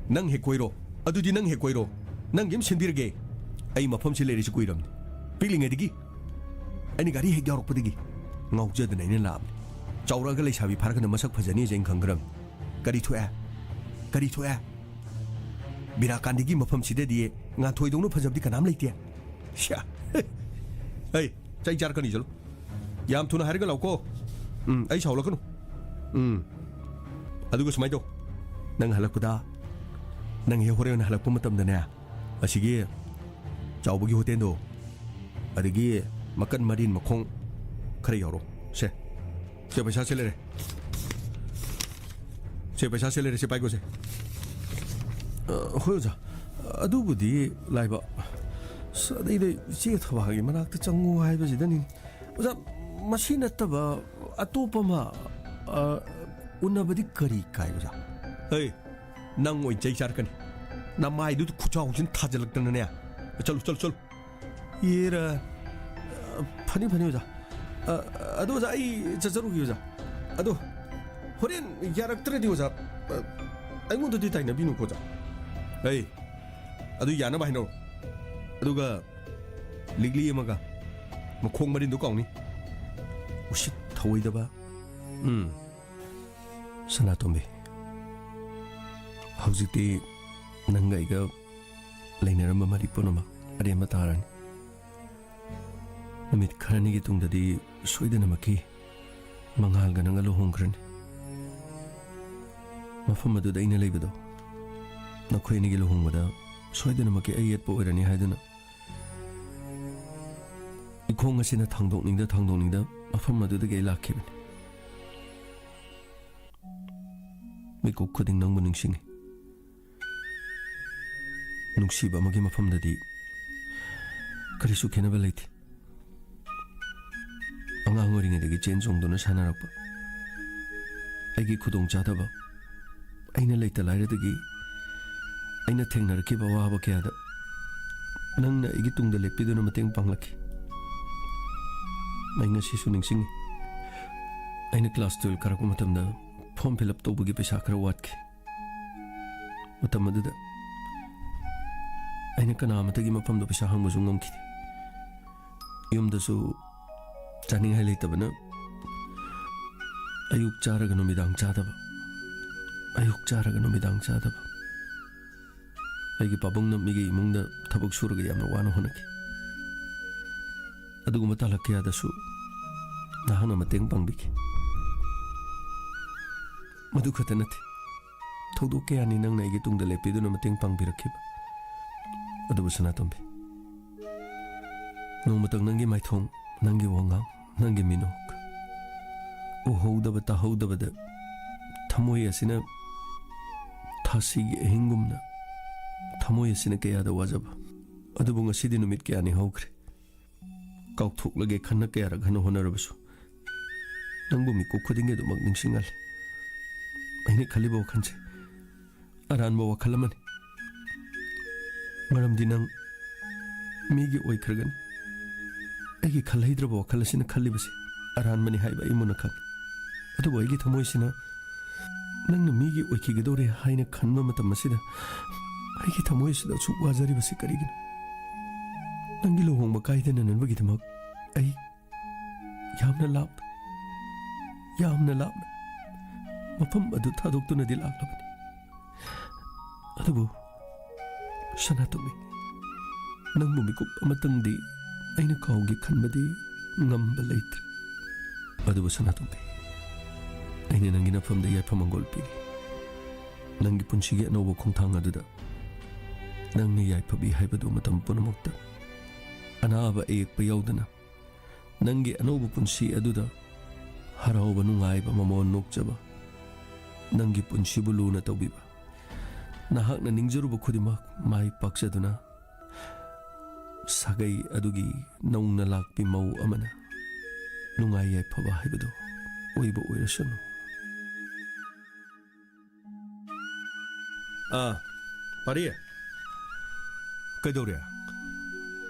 ꯅꯪ ꯍꯦꯛ ꯀꯣꯏꯔꯣ꯫ ꯑꯗꯨꯗꯤ ꯅꯪ ꯍꯦꯛ ꯀꯣꯏꯔꯣ꯫ ꯅꯪꯒꯤ ꯑꯃ ꯁꯤꯟꯕꯤꯔꯒꯦ꯫ ꯑꯩ ꯃꯐꯝꯁꯤ ꯂꯩꯔꯤꯁꯤ ꯀꯨꯏꯔꯝꯅꯤ꯫ ꯄꯤꯛꯂꯤꯉꯩꯗꯒꯤ ꯑꯩꯅ ꯒꯥꯔꯤ ꯍꯦꯛ ꯌꯥꯎꯔꯛꯄꯗꯒꯤ ꯉꯥꯎꯖꯗꯅ ꯑꯩꯅ ꯂꯥꯛꯑꯕꯅꯤ꯫ ꯆꯥꯎꯔꯛꯑꯒ ꯂꯩꯁꯥꯕꯤ ꯐꯥꯔꯀꯥꯟꯗ ꯃꯁꯛ ꯐꯖꯅꯤꯁꯦ ꯑꯩꯅ ꯈꯪꯈ꯭ꯔꯕꯅꯤ꯫ ꯀꯔꯤ ꯊꯣꯛꯑꯦ? ꯀꯔꯤ ꯊꯣꯛꯑꯦ? ꯕꯤꯔꯥꯀꯥꯟꯗꯤꯒꯤ ꯃꯐꯝꯁꯤꯗꯗꯤ ꯉꯥꯟꯊꯣꯏꯗꯧꯅ ꯐꯖꯕꯗꯤ ꯀꯅꯥꯝ ꯂꯩꯇꯦ꯫ ꯁ꯭ꯌꯥ! ꯍꯩ! ꯆꯩ ꯆꯥꯔꯛꯀꯅꯤ, ꯆꯠꯂꯨ꯫ ꯌꯥꯝ ꯊꯨꯅ ꯍꯥꯏꯔꯒ ꯂꯥꯛꯎꯀꯣ꯫ ꯎꯝ, ꯑꯩ ꯁꯥꯎꯂꯛꯀꯅꯨ꯫ ꯎꯝ꯫ ꯑꯗꯨꯒ ꯁꯨꯃꯥꯏꯅ ꯇꯧ꯫ ꯅꯪ ꯍꯜꯂꯛꯄꯗ, ꯅꯪ ꯍꯦꯛ ꯍꯣꯔꯦꯟ ꯍꯜꯂꯛꯄ ꯃꯇꯝꯗꯅꯦ, ꯑꯁꯤꯒꯤ ꯆꯥꯎꯕꯒꯤ ꯍꯣꯇꯦꯜꯗꯣ, ꯑꯗꯒꯤ ꯃꯀꯟ ꯃꯔꯤꯟ ꯃꯈꯣꯡ ꯈꯔ ꯌꯥꯎꯔꯣ꯫ ꯁꯦ꯫ ꯁꯦ, ꯄꯩꯁꯥ ꯁꯦ ꯂꯩꯔꯦ꯫ ꯁꯦ, ꯄꯩꯁꯥ ꯁꯦ ꯂꯩꯔꯦ, ꯁꯦ ꯄꯥꯏꯒꯣ ꯁꯦ꯫ ꯑ, ꯍꯣꯏ ꯑꯣꯖꯥ, ꯑꯗꯨꯕꯨꯗꯤ ꯂꯥꯏꯕ꯫ ꯑꯁ, ꯑꯗꯩꯗ ꯏꯆꯦ ꯊꯕꯥꯒꯤ ꯃꯅꯥꯛꯇ ꯆꯪꯉꯨ ꯍꯥꯏꯕꯁꯤꯗꯅꯤ꯫ ꯑꯣꯖꯥ, ꯃꯁꯤ ꯅꯠꯇꯕ ꯑꯇꯣꯞꯄ ꯑꯃ, ꯑ, ꯎꯅꯕꯗꯤ ꯀꯔꯤ ꯀꯥꯏ ꯑꯣꯖꯥ? ꯍꯩ, ꯅꯪ ꯑꯣꯏꯅ ꯆꯩ ꯆꯥꯔꯛꯀꯅꯤ꯫ ꯅꯃꯥꯏꯗꯨ ꯈꯨꯆꯥꯎꯁꯤꯅ ꯊꯥꯖꯤꯜꯂꯛꯇꯅꯅꯦ꯫ ꯆꯠꯂꯨ, ꯆꯠꯂꯨ, ꯆꯠꯂꯨ꯫ ꯌꯦꯔ, ꯑ, ꯐꯅꯤ, ꯐꯅꯤ, ꯑꯣꯖꯥ꯫ ꯑ, ꯑꯗꯣ, ꯑꯣꯖꯥ, ꯑꯩ ꯆꯠꯆꯔꯨꯒꯦ, ꯑꯣꯖꯥ꯫ ꯑꯗꯣ, ꯍꯣꯔꯦꯟ ꯌꯥꯔꯛꯇ꯭ꯔꯗꯤ, ꯑꯣꯖꯥ, ꯑ, ꯑꯩꯉꯣꯟꯗꯗꯤ ꯇꯥꯏꯅꯕꯤꯅꯨꯀꯣ, ꯑꯣꯖꯥ꯫ ꯑꯩ, ꯑꯗꯨ ꯌꯥꯅꯕ ꯍꯥꯏꯅꯧ꯫ ꯑꯗꯨꯒ ꯂꯤꯛꯂꯤ ꯑꯃꯒ ꯃꯈꯣꯡ ꯃꯔꯤꯟꯗꯣ ꯀꯥꯎꯅꯤ꯫ ꯎꯁꯤꯠ ꯊꯑꯣꯏꯗꯕ꯫ ꯎꯝ, ꯁꯅꯥꯇꯣꯝꯕꯤ, ꯍꯧꯖꯤꯛꯇꯤ ꯅꯪꯒ ꯑꯩꯒ ꯂꯩꯅꯔꯝꯕ ꯃꯔꯤ ꯄꯨꯝꯅꯃꯛ ꯑꯔꯦꯝꯕ ꯇꯥꯔꯅꯤ꯫ ꯅꯨꯃꯤꯠ ꯈꯔꯅꯤꯒꯤ ꯇꯨꯡꯗꯗꯤ ꯁꯣꯏꯗꯅꯃꯛꯀꯤ ꯃꯉꯥꯜꯒ ꯅꯪꯒ ꯂꯨꯍꯣꯡꯈ꯭ꯔꯅꯤ꯫ ꯃꯐꯝ ꯑꯗꯨꯗ ꯑꯩꯅ ꯂꯩꯕꯗꯣ, ꯅꯈꯣꯏ ꯑꯅꯤꯒꯤ ꯂꯨꯍꯣꯡꯕꯗ ꯁꯣꯏꯗꯅꯃꯛꯀꯤ ꯑꯩ ꯌꯦꯠꯄ ꯑꯣꯏꯔꯅꯤ ꯍꯥꯏꯗꯨꯅ, ꯏꯈꯣꯡ ꯑꯁꯤꯅ ꯊꯥꯡꯗꯣꯛꯅꯤꯡꯗ ꯊꯥꯡꯗꯣꯛꯅꯤꯡꯗ ꯃꯐꯝ ꯑꯗꯨꯗꯒꯤ ꯑꯩ ꯂꯥꯛꯈꯤꯕꯅꯤ꯫ ꯃꯤꯀꯨꯞ ꯈꯨꯗꯤꯡ ꯅꯪꯕꯨ ꯅꯤꯡꯁꯤꯡꯉꯤ꯫ ꯅꯨꯡꯁꯤꯕ ꯑꯃꯒꯤ ꯃꯐꯝꯗꯗꯤ ꯀꯔꯤꯁꯨ ꯈꯦꯠꯅꯕ ꯂꯩꯇꯦ꯫ ꯑꯉꯥꯡ ꯑꯣꯏꯔꯤꯉꯩꯗꯒꯤ ꯆꯦꯟ ꯆꯣꯡꯗꯨꯅ ꯁꯥꯟꯅꯔꯛꯄ, ꯑꯩꯒꯤ ꯈꯨꯗꯣꯡꯆꯥꯗꯕ, ꯑꯩꯅ ꯂꯩꯇ ꯂꯥꯏꯔꯗꯒꯤ ꯑꯩꯅ ꯊꯦꯡꯅꯔꯛꯈꯤꯕ ꯑꯋꯥꯕ ꯀꯌꯥꯗ ꯅꯪꯅ ꯑꯩꯒꯤ ꯇꯨꯡꯗ ꯂꯦꯞꯄꯤꯗꯨꯅ ꯃꯇꯦꯡ ꯄꯥꯡꯂꯛꯈꯤ꯫ ꯑꯩ ꯉꯁꯤꯁꯨ ꯅꯤꯡꯁꯤꯡꯉꯤ꯫ ꯑꯩꯅ ꯀ꯭ꯂꯥꯁ ꯇꯨꯌꯦꯜꯞ ꯀꯥꯔꯛꯄ ꯃꯇꯝꯗ ꯐꯣꯔꯝ ꯐꯤꯜ ꯑꯞ ꯇꯧꯕꯒꯤ ꯄꯩꯁꯥ ꯈꯔ ꯋꯥꯠꯈꯤ꯫ ꯃꯇꯝ ꯑꯗꯨꯗ ꯑꯩꯅ ꯀꯅꯥ ꯑꯃꯠꯇꯒꯤ ꯃꯐꯝꯗ ꯄꯩꯁꯥ ꯍꯪꯕꯁꯨ ꯉꯝꯈꯤꯗꯦ꯫ ꯌꯨꯝꯗꯁꯨ ꯆꯥꯅꯤꯡꯉꯥꯏ ꯂꯩꯇꯕꯅ ꯑꯌꯨꯛ ꯆꯥꯔꯒ ꯅꯨꯃꯤꯗꯥꯡ ꯆꯥꯗꯕ, ꯑꯌꯨꯛ ꯆꯥꯔꯒ ꯅꯨꯃꯤꯗꯥꯡ ꯆꯥꯗꯕ꯫ ꯑꯩꯒꯤ ꯄꯥꯕꯨꯡꯅ ꯃꯤꯒꯤ ꯏꯃꯨꯡꯗ ꯊꯕꯛ ꯁꯨꯔꯒ ꯌꯥꯝꯅ ꯋꯥꯅ ꯍꯣꯠꯅꯈꯤ꯫ ꯑꯗꯨꯒꯨꯝꯕ ꯇꯥꯂꯛ ꯀꯌꯥꯗꯁꯨ ꯅꯍꯥꯛꯅ ꯃꯇꯦꯡ ꯄꯥꯡꯕꯤꯈꯤ꯫ ꯃꯗꯨ ꯈꯛꯇ ꯅꯠꯇꯦ, ꯊꯧꯗꯣꯛ ꯀꯌꯥꯅꯤ ꯅꯪꯅ ꯑꯩꯒꯤ ꯇꯨꯡꯗ ꯂꯦꯞꯄꯤꯗꯨꯅ ꯃꯇꯦꯡ ꯄꯥꯡꯕꯤꯔꯛꯈꯤꯕ꯫ ꯑꯗꯨꯕꯨ ꯁꯅꯥꯇꯣꯝꯕꯤ, ꯅꯣꯡꯃꯇꯪ ꯅꯪꯒꯤ ꯃꯥꯏꯊꯣꯡ, ꯅꯪꯒꯤ ꯋꯥꯉꯥꯡ, ꯅꯪꯒꯤ ꯃꯤꯅꯣꯛ ꯎꯍꯧꯗꯕ, ꯇꯥꯍꯧꯗꯕꯗ ꯊꯃꯣꯏ ꯑꯁꯤꯅ, ꯊꯥꯁꯤꯒꯤ ꯑꯍꯤꯡꯒꯨꯝꯅ ꯊꯃꯣꯏ ꯑꯁꯤꯅ ꯀꯌꯥꯗ ꯋꯥꯖꯕ꯫ ꯑꯗꯨꯕꯨ ꯉꯁꯤꯗꯤ ꯅꯨꯃꯤꯠ ꯀꯌꯥꯅꯤ ꯍꯧꯈ꯭ꯔꯦ꯫ ꯀꯥꯎꯊꯣꯛꯂꯒꯦ ꯈꯟꯅ ꯀꯌꯥꯔꯛ ꯍꯟꯅ ꯍꯣꯠꯅꯔꯕꯁꯨ, ꯅꯪꯕꯨ ꯃꯤꯀꯨꯞ ꯈꯨꯗꯤꯡꯒꯤ ꯑꯗꯨꯃꯛ ꯅꯤꯡꯁꯤꯡꯍꯜꯂꯤ꯫ ꯑꯩꯅ ꯈꯜꯂꯤꯕ ꯋꯥꯈꯜꯁꯦ ꯑꯔꯥꯟꯕ ꯋꯥꯈꯜ ꯑꯃꯅꯤ꯫ ꯃꯔꯝꯗꯤ ꯅꯪ ꯃꯤꯒꯤ ꯑꯣꯏꯈ꯭ꯔꯒꯅꯤ꯫ ꯑꯩꯒꯤ ꯈꯜꯍꯩꯗ꯭ꯔꯕ ꯋꯥꯈꯜ ꯑꯁꯤꯅ ꯈꯜꯂꯤꯕꯁꯦ ꯑꯔꯥꯟꯕꯅꯤ ꯍꯥꯏꯕ ꯑꯩ ꯃꯨꯟꯅ ꯈꯪꯏ꯫ ꯑꯗꯨꯕꯨ ꯑꯩꯒꯤ ꯊꯃꯣꯏꯁꯤꯅ ꯅꯪꯅ ꯃꯤꯒꯤ ꯑꯣꯏꯈꯤꯒꯗꯧꯔꯦ ꯍꯥꯏꯅ ꯈꯟꯕ ꯃꯇꯝ ꯑꯁꯤꯗ ꯑꯩꯒꯤ ꯊꯃꯣꯏꯁꯤꯗ ꯑꯁꯨꯛ ꯋꯥꯖꯔꯤꯕꯁꯤ ꯀꯔꯤꯒꯤꯅꯣ? ꯅꯪꯒꯤ ꯂꯨꯍꯣꯡꯕ ꯀꯥꯏꯗꯅꯅꯕꯒꯤꯗꯃꯛ ꯑꯩ ꯌꯥꯝꯅ ꯂꯥꯞꯅ, ꯌꯥꯝꯅ ꯂꯥꯞꯅ ꯃꯐꯝ ꯑꯗꯨ ꯊꯥꯗꯣꯛꯇꯨꯅꯗꯤ ꯂꯥꯛꯂꯕꯅꯤ꯫ ꯑꯗꯨꯕꯨ ꯁꯅꯥꯇꯣꯝꯕꯤ, ꯅꯪꯕꯨ ꯃꯤꯀꯨꯞ ꯑꯃꯇꯪꯗꯤ ꯑꯩꯅ ꯀꯥꯎꯒꯦ ꯈꯟꯕꯗꯤ ꯉꯝꯕ ꯂꯩꯇ꯭ꯔꯦ꯫ ꯑꯗꯨꯕꯨ ꯁꯅꯥꯇꯣꯝꯕꯤ, ꯑꯩꯅ ꯅꯪꯒꯤ ꯅꯐꯝꯗ ꯌꯥꯏꯐ ꯃꯪꯒꯣꯜ ꯄꯤꯔꯤ꯫ ꯅꯪꯒꯤ ꯄꯨꯟꯁꯤꯒꯤ ꯑꯅꯧꯕ ꯈꯣꯡꯊꯥꯡ ꯑꯗꯨꯗ ꯅꯪꯅ ꯌꯥꯏꯐꯕꯤ ꯍꯥꯏꯕꯗꯨ ꯃꯇꯝ ꯄꯨꯝꯅꯃꯛꯇ ꯑꯅꯥꯕ ꯑꯌꯦꯛꯄ ꯌꯥꯎꯗꯅ ꯅꯪꯒꯤ ꯑꯅꯧꯕ ꯄꯨꯟꯁꯤ ꯑꯗꯨꯗ ꯍꯔꯥꯎꯕ ꯅꯨꯡꯉꯥꯏꯕ ꯃꯃꯣꯟ ꯅꯣꯛꯆꯕ, ꯅꯪꯒꯤ ꯄꯨꯟꯁꯤꯕꯨ ꯂꯨꯅ ꯇꯧꯕꯤꯕ, ꯅꯍꯥꯛꯅ ꯅꯤꯡꯖꯔꯨꯕ ꯈꯨꯗꯤꯡꯃꯛ ꯃꯥꯏ ꯄꯥꯛꯆꯗꯨꯅ ꯁꯥꯒꯩ ꯑꯗꯨꯒꯤ ꯅꯧꯅ ꯂꯥꯛꯄꯤ ꯃꯧ ꯑꯃꯅ ꯅꯨꯡꯉꯥꯏ ꯌꯥꯏꯐꯕ ꯍꯥꯏꯕꯗꯨ ꯑꯣꯏꯕ ꯑꯣꯏꯔꯁꯅꯨ꯫ ꯑꯥ, ꯄꯥꯔꯤ꯫ ꯀꯩꯗꯧꯔꯦ?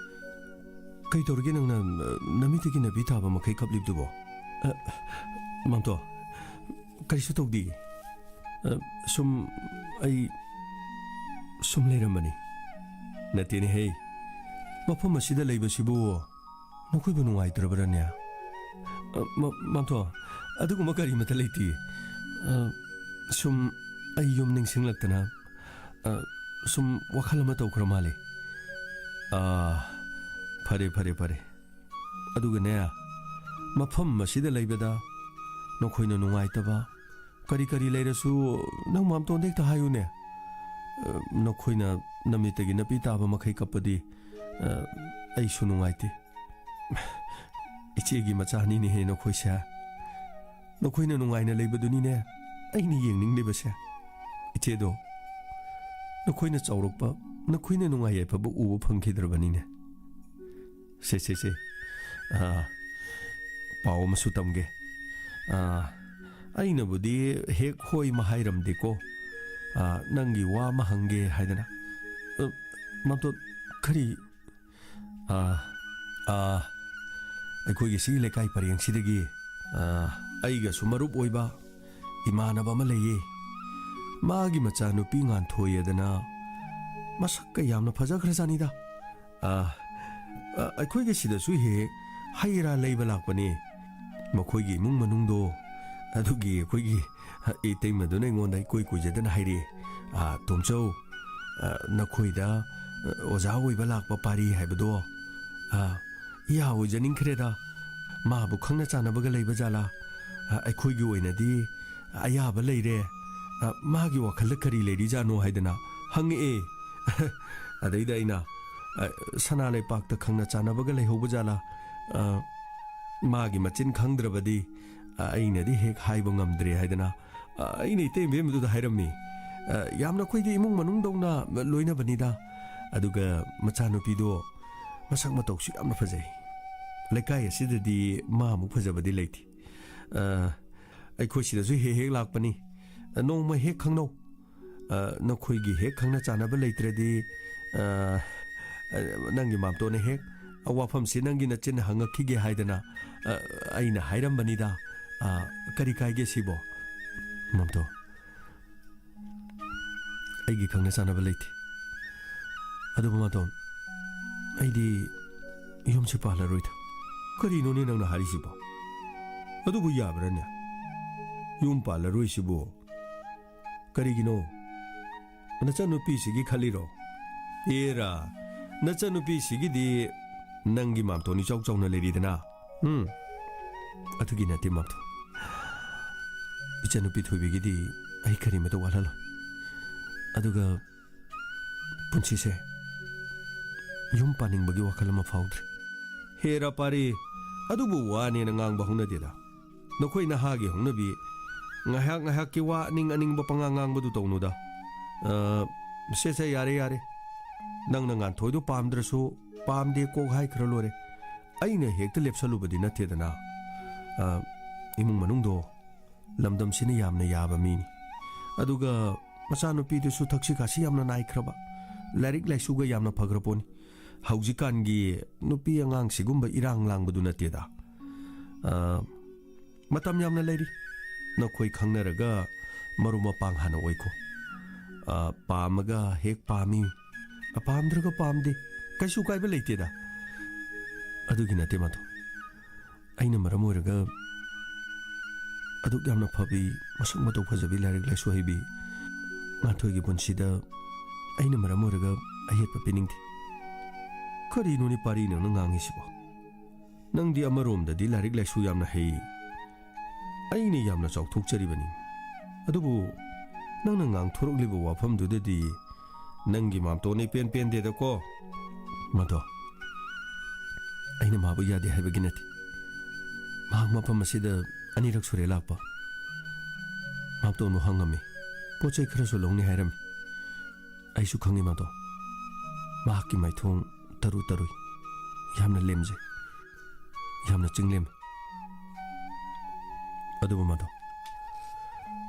ꯀꯩ ꯇꯧꯔꯒꯦ ꯅꯪꯅ, ꯑ, ꯅꯃꯤꯠꯇꯒꯤ ꯅꯥꯄꯤ ꯇꯥꯕ ꯃꯈꯩ ꯀꯞꯂꯤꯕꯗꯨꯕꯣ? ꯑ, ꯃꯥꯝꯇꯣ, ꯀꯔꯤꯁꯨ ꯇꯧꯗꯦ꯫ ꯑ, ꯁꯨꯝ, ꯑꯩ ꯁꯨꯝ ꯂꯩꯔꯝꯕꯅꯤ꯫ ꯅꯠꯇꯦꯅꯦꯍꯦ, ꯃꯐꯝ ꯑꯁꯤꯗ ꯂꯩꯕꯁꯤꯕꯨ ꯅꯈꯣꯏꯕꯨ ꯅꯨꯡꯉꯥꯏꯇ꯭ꯔꯕ꯭ꯔꯅꯦ? ꯑ, ꯃ-, ꯃꯥꯝꯇꯣ, ꯑꯗꯨꯒꯨꯝꯕ ꯀꯔꯤꯃꯠꯇ ꯂꯩꯇꯦ꯫ ꯑ, ꯁꯨꯝ ꯑꯩ ꯌꯨꯝ ꯅꯤꯡꯁꯤꯡꯂꯛꯇꯅ, ꯑ, ꯁꯨꯝ ꯋꯥꯈꯜ ꯑꯃ ꯇꯧꯈ꯭ꯔ ꯃꯥꯜꯂꯦ꯫ ꯑ, ꯐꯔꯦ, ꯐꯔꯦ, ꯐꯔꯦ꯫ ꯑꯗꯨꯒꯅꯦ, ꯃꯐꯝ ꯑꯁꯤꯗ ꯂꯩꯕꯗ ꯅꯈꯣꯏꯅ ꯅꯨꯡꯉꯥꯏꯇꯕ ꯀꯔꯤ ꯀꯔꯤ ꯂꯩꯔꯁꯨ ꯅꯪ ꯃꯥꯝꯇꯣꯟꯗ ꯍꯦꯛꯇ ꯍꯥꯏꯌꯨꯅꯦ꯫ ꯑ, ꯅꯈꯣꯏꯅ ꯅꯃꯤꯠꯇꯒꯤ ꯅꯥꯄꯤ ꯇꯥꯕ ꯃꯈꯩ ꯀꯞꯄꯗꯤ, ꯑ, ꯑꯩꯁꯨ ꯅꯨꯡꯉꯥꯏꯇꯦ꯫ ꯏꯆꯦꯒꯤ ꯃꯆꯥꯅꯤꯅꯦꯍꯦ ꯅꯈꯣꯏꯁꯦ꯫ ꯅꯈꯣꯏꯅ ꯅꯨꯡꯉꯥꯏꯅ ꯂꯩꯕꯗꯨꯅꯤꯅꯦ ꯑꯩꯅ ꯌꯦꯡꯅꯤꯡꯂꯤꯕꯁꯦ꯫ ꯏꯆꯦꯗꯣ, ꯅꯈꯣꯏꯅ ꯆꯥꯎꯔꯛꯄ, ꯅꯈꯣꯏꯅ ꯅꯨꯡꯉꯥꯏ ꯌꯥꯏꯐꯕ ꯎꯕ ꯐꯪꯈꯤꯗ꯭ꯔꯕꯅꯤꯅꯦ꯫ ꯁꯦ, ꯁꯦ, ꯁꯦ꯫ ꯑꯥ, ꯄꯥꯎ ꯑꯃꯁꯨ ꯇꯝꯒꯦ꯫ ꯑꯥ, ꯑꯩꯅꯕꯨꯗꯤ ꯍꯦꯛ ꯍꯣꯏ ꯑꯃ ꯍꯥꯏꯔꯝꯗꯦꯀꯣ꯫ ꯑꯥ, ꯅꯪꯒꯤ ꯋꯥ ꯑꯃ ꯍꯪꯒꯦ ꯍꯥꯏꯗꯅ꯫ ꯑ, ꯃꯥꯝꯇꯣꯟ, ꯀꯔꯤ? ꯑꯥ, ꯑꯥ, ꯑꯩꯈꯣꯏꯒꯤ ꯁꯤꯒꯤ ꯂꯩꯀꯥꯏ ꯄꯔꯦꯡꯁꯤꯗꯒꯤ, ꯑꯥ, ꯑꯩꯒꯁꯨ ꯃꯔꯨꯞ ꯑꯣꯏꯕ ꯏꯃꯥꯟꯅꯕ ꯑꯃ ꯂꯩꯌꯦ꯫ ꯃꯥꯒꯤ ꯃꯆꯥꯅꯨꯄꯤ ꯉꯥꯟꯊꯣꯏ ꯑꯗꯨꯅ ꯃꯁꯛꯀ ꯌꯥꯝꯅ ꯐꯖꯈ꯭ꯔꯖꯥꯠꯅꯤꯗ꯫ ꯑꯥ, ꯑ, ꯑꯩꯈꯣꯏꯒꯤ ꯁꯤꯗꯁꯨ ꯍꯦꯛ ꯍꯦꯛ ꯍꯩ ꯔꯥ ꯂꯩꯕ ꯂꯥꯛꯄꯅꯦ꯫ ꯃꯈꯣꯏꯒꯤ ꯏꯃꯨꯡ ꯃꯅꯨꯡꯗꯣ, ꯑꯗꯨꯒꯤ ꯑꯩꯈꯣꯏꯒꯤ ꯏꯇꯩꯃꯗꯨꯅ ꯑꯩꯉꯣꯟꯗ ꯏꯀꯣꯏ ꯀꯣꯏꯖꯗꯅ ꯍꯥꯏꯔꯛꯑꯦ, "ꯑ, ꯇꯣꯝꯆꯧ, ꯑ, ꯅꯈꯣꯏꯗ, ꯑ, ꯑꯣꯖꯥ ꯑꯣꯏꯕ ꯂꯥꯛꯄ ꯄꯥꯔꯤ ꯍꯥꯏꯕꯗꯣ, ꯑ, ꯏꯌꯥ ꯑꯣꯏꯖꯅꯤꯡꯈ꯭ꯔꯦꯗ꯫ ꯃꯥꯕꯨ ꯈꯪꯅ ꯆꯥꯟꯅꯕꯒ ꯂꯩꯕ ꯖꯥꯠꯂꯥ? ꯑ, ꯑꯩꯈꯣꯏꯒꯤ ꯑꯣꯏꯅꯗꯤ ꯑꯌꯥꯕ ꯂꯩꯔꯦ꯫ ꯑ, ꯃꯥꯒꯤ ꯋꯥꯈꯜꯗ ꯀꯔꯤ ꯂꯩꯔꯤꯖꯥꯠꯅꯣ?" ꯍꯥꯏꯗꯅ ꯍꯪꯉꯛꯑꯦ꯫ ꯑꯗꯩꯗ ꯑꯩꯅ, "ꯑ, ꯁꯅꯥ ꯂꯩꯄꯥꯛꯇ ꯈꯪꯅ ꯆꯥꯟꯅꯕꯒ ꯂꯩꯍꯧꯕ ꯖꯥꯠꯂꯥ? ꯑ, ꯃꯥꯒꯤ ꯃꯆꯤꯟ ꯈꯪꯗ꯭ꯔꯕꯗꯤ, ꯑ, ꯑꯩꯅꯗꯤ ꯍꯦꯛ ꯍꯥꯏꯕ ꯉꯝꯗ꯭ꯔꯦ" ꯍꯥꯏꯗꯅ, ꯑ, ꯑꯩꯅ ꯏꯇꯩꯃ ꯏꯕꯦꯝꯃꯗꯨꯗ ꯍꯥꯏꯔꯝꯃꯤ꯫ "ꯑ, ꯌꯥꯝꯅ ꯑꯩꯈꯣꯏꯗꯤ ꯏꯃꯨꯡ ꯃꯅꯨꯡꯗꯧꯅ ꯂꯣꯏꯅꯕꯅꯤꯗ꯫ ꯑꯗꯨꯒ ꯃꯆꯥꯅꯨꯄꯤꯗꯣ ꯃꯁꯛ ꯃꯇꯧꯁꯨ ꯌꯥꯝꯅ ꯐꯖꯩ꯫ ꯂꯩꯀꯥꯏ ꯑꯁꯤꯗꯗꯤ ꯃꯥꯃꯨꯛ ꯐꯖꯕꯗꯤ ꯂꯩꯇꯦ꯫ ꯑ, ꯑꯩꯈꯣꯏ ꯁꯤꯗꯁꯨ ꯍꯦꯛ ꯍꯦꯛ ꯂꯥꯛꯄꯅꯤ꯫ ꯑ, ꯅꯣꯡꯃ ꯍꯦꯛ ꯈꯪꯅꯧ꯫ ꯑ, ꯅꯈꯣꯏꯒꯤ ꯍꯦꯛ ꯈꯪꯅ ꯆꯥꯟꯅꯕ ꯂꯩꯇ꯭ꯔꯗꯤ, ꯑ, ꯑ, ꯅꯪꯒꯤ ꯃꯥꯝꯇꯣꯟꯅ ꯍꯦꯛ ꯋꯥꯐꯝꯁꯤ ꯅꯪꯒꯤ ꯅꯆꯤꯟꯅ ꯍꯪꯉꯛꯈꯤꯒꯦ" ꯍꯥꯏꯗꯅ, ꯑ, ꯑꯩꯅ ꯍꯥꯏꯔꯝꯕꯅꯤꯗ꯫ ꯑ, ꯀꯔꯤ ꯀꯥꯏꯒꯦ ꯁꯤꯕꯣ? ꯃꯥꯝꯇꯣꯟ, ꯑꯩꯒꯤ ꯈꯪꯅ ꯆꯥꯟꯅꯕ ꯂꯩꯇꯦ꯫ ꯑꯗꯨꯕꯨ ꯃꯥꯝꯇꯣꯟ, ꯑꯩꯗꯤ ꯌꯨꯝꯁꯨ ꯄꯥꯜꯂꯔꯣꯏꯗ꯫ ꯀꯔꯤꯅꯣꯅꯦ ꯅꯪꯅ ꯍꯥꯏꯔꯤꯁꯤꯕꯣ? ꯑꯗꯨꯕꯨ ꯌꯥꯕ꯭ꯔꯥꯅꯦ? ꯌꯨꯝ ꯄꯥꯜꯂꯔꯣꯏꯁꯤꯕꯨ ꯀꯔꯤꯒꯤꯅꯣ? ꯅꯆꯟꯅꯨꯄꯤꯁꯤꯒꯤ ꯈꯜꯂꯤꯔꯣ? ꯑꯦꯔꯥ, ꯅꯆꯟꯅꯨꯄꯤꯁꯤꯒꯤꯗꯤ ꯅꯪꯒꯤ ꯃꯥꯝꯇꯣꯟ ꯏꯆꯥꯎ ꯆꯥꯎꯅ ꯂꯩꯔꯤꯗꯅ꯫ ꯎꯝ, ꯑꯗꯨꯒꯤ ꯅꯠꯇꯦ ꯃꯥꯝꯇꯣꯟ꯫ ꯏꯆꯟꯅꯨꯄꯤ ꯊꯣꯏꯕꯤꯒꯤꯗꯤ ꯑꯩ ꯀꯔꯤꯃꯇ ꯋꯥꯠꯍꯜꯂꯣꯏ꯫ ꯑꯗꯨꯒ ꯄꯨꯟꯁꯤꯁꯦ ꯌꯨꯝ ꯄꯥꯅꯤꯡꯕꯒꯤ ꯋꯥꯈꯜ ꯑꯃ ꯐꯥꯎꯗ꯭ꯔꯦ꯫ ꯍꯦꯔꯥ ꯄꯥꯔꯤ, ꯑꯗꯨꯕꯨ ꯋꯥꯅꯦꯅ ꯉꯥꯡꯕ ꯍꯧꯅꯗꯦꯗ꯫ ꯅꯈꯣꯏ ꯅꯍꯥꯒꯤ ꯍꯧꯅꯕꯤ ꯉꯥꯏꯍꯥꯛ ꯉꯥꯏꯍꯥꯛꯀꯤ ꯋꯥ ꯑꯅꯤꯡ ꯑꯅꯤꯡꯕ ꯄꯉꯥꯡ ꯉꯥꯡꯕꯗꯨ ꯇꯧꯅꯨꯗ꯫ ꯑ, ꯁꯦ, ꯁꯦ, ꯌꯥꯔꯦ, ꯌꯥꯔꯦ꯫ ꯅꯪꯅ ꯉꯥꯟꯊꯣꯏꯗꯣ ꯄꯥꯝꯗ꯭ꯔꯁꯨ ꯄꯥꯝꯗꯦ ꯀꯣꯛ ꯍꯥꯏꯈ꯭ꯔ ꯂꯣꯏꯔꯦ꯫ ꯑꯩꯅ ꯍꯦꯛꯇ ꯂꯦꯞꯁꯜꯂꯨꯕꯗꯤ ꯅꯠꯇꯦꯗꯅ꯫ ꯑ, ꯏꯃꯨꯡ ꯃꯅꯨꯡꯗꯣ ꯂꯝꯗꯝꯁꯤꯅ ꯌꯥꯝꯅ ꯌꯥꯕ ꯃꯤꯅꯤ꯫ ꯑꯗꯨꯒ ꯃꯆꯥꯅꯨꯄꯤꯗꯨꯁꯨ ꯊꯛꯁꯤ ꯈꯥꯁꯤ ꯌꯥꯝꯅ ꯅꯥꯏꯈ꯭ꯔꯕ, ꯂꯥꯏꯔꯤꯛ ꯂꯥꯏꯁꯨꯒ ꯌꯥꯝꯅ ꯐꯈ꯭ꯔ ꯄꯣꯠꯅꯤ꯫ ꯍꯧꯖꯤꯛꯀꯥꯟꯒꯤ ꯅꯨꯄꯤ ꯑꯉꯥꯡꯁꯤꯒꯨꯝꯕ ꯏꯔꯥꯡ ꯂꯥꯡꯕꯗꯨ ꯅꯠꯇꯦꯗ꯫ ꯑ, ꯃꯇꯝ ꯌꯥꯝꯅ ꯂꯩꯔꯤ꯫ ꯅꯈꯣꯏ ꯈꯪꯅꯔꯒ ꯃꯔꯨꯞ ꯃꯄꯥꯡ ꯍꯥꯟꯅ ꯑꯣꯏꯈꯣ꯫ ꯑ, ꯄꯥꯝꯃꯒ ꯍꯦꯛ ꯄꯥꯝꯃꯤ, ꯑ, ꯄꯥꯝꯗ꯭ꯔꯒ ꯄꯥꯝꯗꯦ, ꯀꯩꯁꯨ ꯀꯥꯏꯕ ꯂꯩꯇꯦꯗ꯫ ꯑꯗꯨꯒꯤ ꯅꯠꯇꯦ ꯃꯥꯝꯇꯣꯟ꯫ ꯑꯩꯅ ꯃꯔꯝ ꯑꯣꯏꯔꯒ ꯑꯗꯨꯛ ꯌꯥꯝꯅ ꯐꯕꯤ, ꯃꯁꯛ ꯃꯇꯧ ꯐꯖꯕꯤ, ꯂꯥꯏꯔꯤꯛ ꯂꯥꯏꯁꯨ ꯍꯩꯕꯤ ꯉꯥꯟꯊꯣꯏꯒꯤ ꯄꯨꯟꯁꯤꯗ ꯑꯩꯅ ꯃꯔꯝ ꯑꯣꯏꯔꯒ ꯑꯍꯦꯠꯄ ꯄꯤꯅꯤꯡꯗꯦ꯫ ꯀꯔꯤꯅꯣꯅꯦ ꯄꯥꯔꯤ ꯅꯪꯅ ꯉꯥꯡꯉꯤꯁꯤꯕꯣ? ꯅꯪꯗꯤ ꯑꯃꯔꯣꯝꯗꯗꯤ ꯂꯥꯏꯔꯤꯛ ꯂꯥꯏꯁꯨ ꯌꯥꯝꯅ ꯍꯩ, ꯑꯩꯅ ꯌꯥꯝꯅ ꯆꯥꯎꯊꯣꯛꯆꯔꯤꯕꯅꯤ꯫ ꯑꯗꯨꯕꯨ ꯅꯪꯅ ꯉꯥꯡꯊꯣꯔꯛꯂꯤꯕ ꯋꯥꯐꯝꯗꯨꯗꯗꯤ ꯅꯪꯒꯤ ꯃꯥꯝꯇꯣꯟꯅ ꯏꯄꯦꯟ ꯄꯦꯟꯗꯦꯗꯀꯣ꯫ ꯃꯗꯣ ꯑꯩꯅ ꯃꯥꯕꯨ ꯌꯥꯗꯦ ꯍꯥꯏꯕꯒꯤ ꯅꯠꯇꯦ꯫ ꯃꯍꯥꯛ ꯃꯐꯝ ꯑꯁꯤꯗ ꯑꯅꯤꯔꯛ ꯁꯨꯔꯦ ꯂꯥꯛꯄ꯫ ꯃꯥꯝꯇꯣꯟꯕꯨ ꯍꯪꯉꯝꯃꯤ꯫ ꯄꯣꯠ ꯆꯩ ꯈꯔꯁꯨ ꯂꯧꯅꯤ ꯍꯥꯏꯔꯝꯃꯤ꯫ ꯑꯩꯁꯨ ꯈꯪꯉꯤ ꯃꯥꯗꯣ꯫ ꯃꯍꯥꯛꯀꯤ ꯃꯥꯏꯊꯣꯡ ꯇꯔꯨ ꯇꯔꯨꯏ꯫ ꯌꯥꯝꯅ ꯂꯦꯝꯖꯩ꯫ ꯌꯥꯝꯅ ꯆꯤꯡꯂꯦꯝꯃꯤ꯫ ꯑꯗꯨꯕꯨ ꯃꯥꯗꯣ,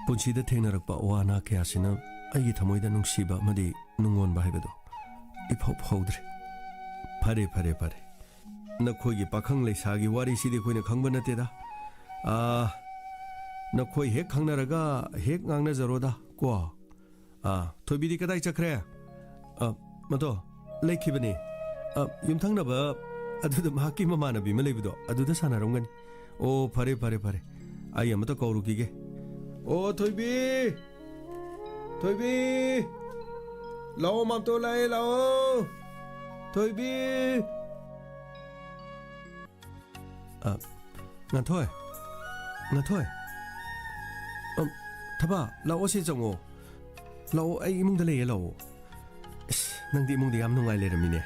ꯄꯨꯟꯁꯤꯗ ꯊꯦꯡꯅꯔꯛꯄ ꯑꯋꯥ ꯑꯅꯥ ꯀꯌꯥꯁꯤꯅ ꯑꯩꯒꯤ ꯊꯃꯣꯏꯗ ꯅꯨꯡꯁꯤꯕ ꯑꯃꯗꯤ ꯅꯨꯡꯉꯣꯟꯕ ꯍꯥꯏꯕꯗꯣ ꯏꯐꯥꯎ ꯐꯥꯎꯗ꯭ꯔꯤ꯫ ꯐꯔꯦ, ꯐꯔꯦ, ꯐꯔꯦ꯫ ꯅꯈꯣꯏꯒꯤ ꯄꯥꯈꯪ ꯂꯩꯁꯥꯒꯤ ꯋꯥꯔꯤꯁꯤꯗꯤ ꯑꯩꯈꯣꯏꯅ ꯈꯪꯕ ꯅꯠꯇꯦꯗ꯫ ꯑꯥ, ꯅꯈꯣꯏ ꯍꯦꯛ ꯈꯪꯅꯔꯒ ꯍꯦꯛ ꯉꯥꯡꯅꯖꯔꯣꯗ, ꯀꯣ꯫ ꯑꯥ, ꯊꯣꯏꯕꯤꯗꯤ ꯀꯗꯥꯏ ꯆꯠꯈ꯭ꯔꯦ? ꯑ, ꯃꯗꯣ, ꯂꯩꯈꯤꯕꯅꯦ꯫ ꯑ, ꯌꯨꯝꯊꯪꯅꯕ ꯑꯗꯨꯗ ꯃꯍꯥꯛꯀꯤ ꯃꯃꯥꯟꯅꯕꯤ ꯑꯃ ꯂꯩꯕꯗꯣ, ꯑꯗꯨꯗ ꯁꯥꯟꯅꯔꯝꯒꯅꯤ꯫ ꯑꯣ, ꯐꯔꯦ, ꯐꯔꯦ, ꯐꯔꯦ꯫ ꯑꯩ ꯑꯃꯇ ꯀꯧꯔꯨꯈꯤꯒꯦ꯫ ꯑꯣ, ꯊꯣꯏꯕꯤ! ꯊꯣꯏꯕꯤ! ꯂꯥꯛꯑꯣ, ꯃꯥꯝꯇꯣꯟ ꯂꯥꯛꯑꯦ, ꯂꯥꯛꯑꯣ! ꯊꯣꯏꯕꯤ! ꯑ, ꯉꯥꯟꯊꯣꯏ! ꯉꯥꯟꯊꯣꯏ! ꯑ, ꯊꯕꯥ, ꯂꯥꯛꯑꯣ, ꯁꯤ ꯆꯪꯉꯣ꯫ ꯂꯥꯛꯑꯣ, ꯑꯩ ꯏꯃꯨꯡꯗ ꯂꯩꯌꯦ, ꯂꯥꯛꯑꯣ꯫ ꯏꯁ, ꯅꯪꯗꯤ ꯏꯃꯨꯡꯗ ꯌꯥꯝ ꯅꯨꯡꯉꯥꯏ ꯂꯩꯔꯝꯃꯤꯅꯦ꯫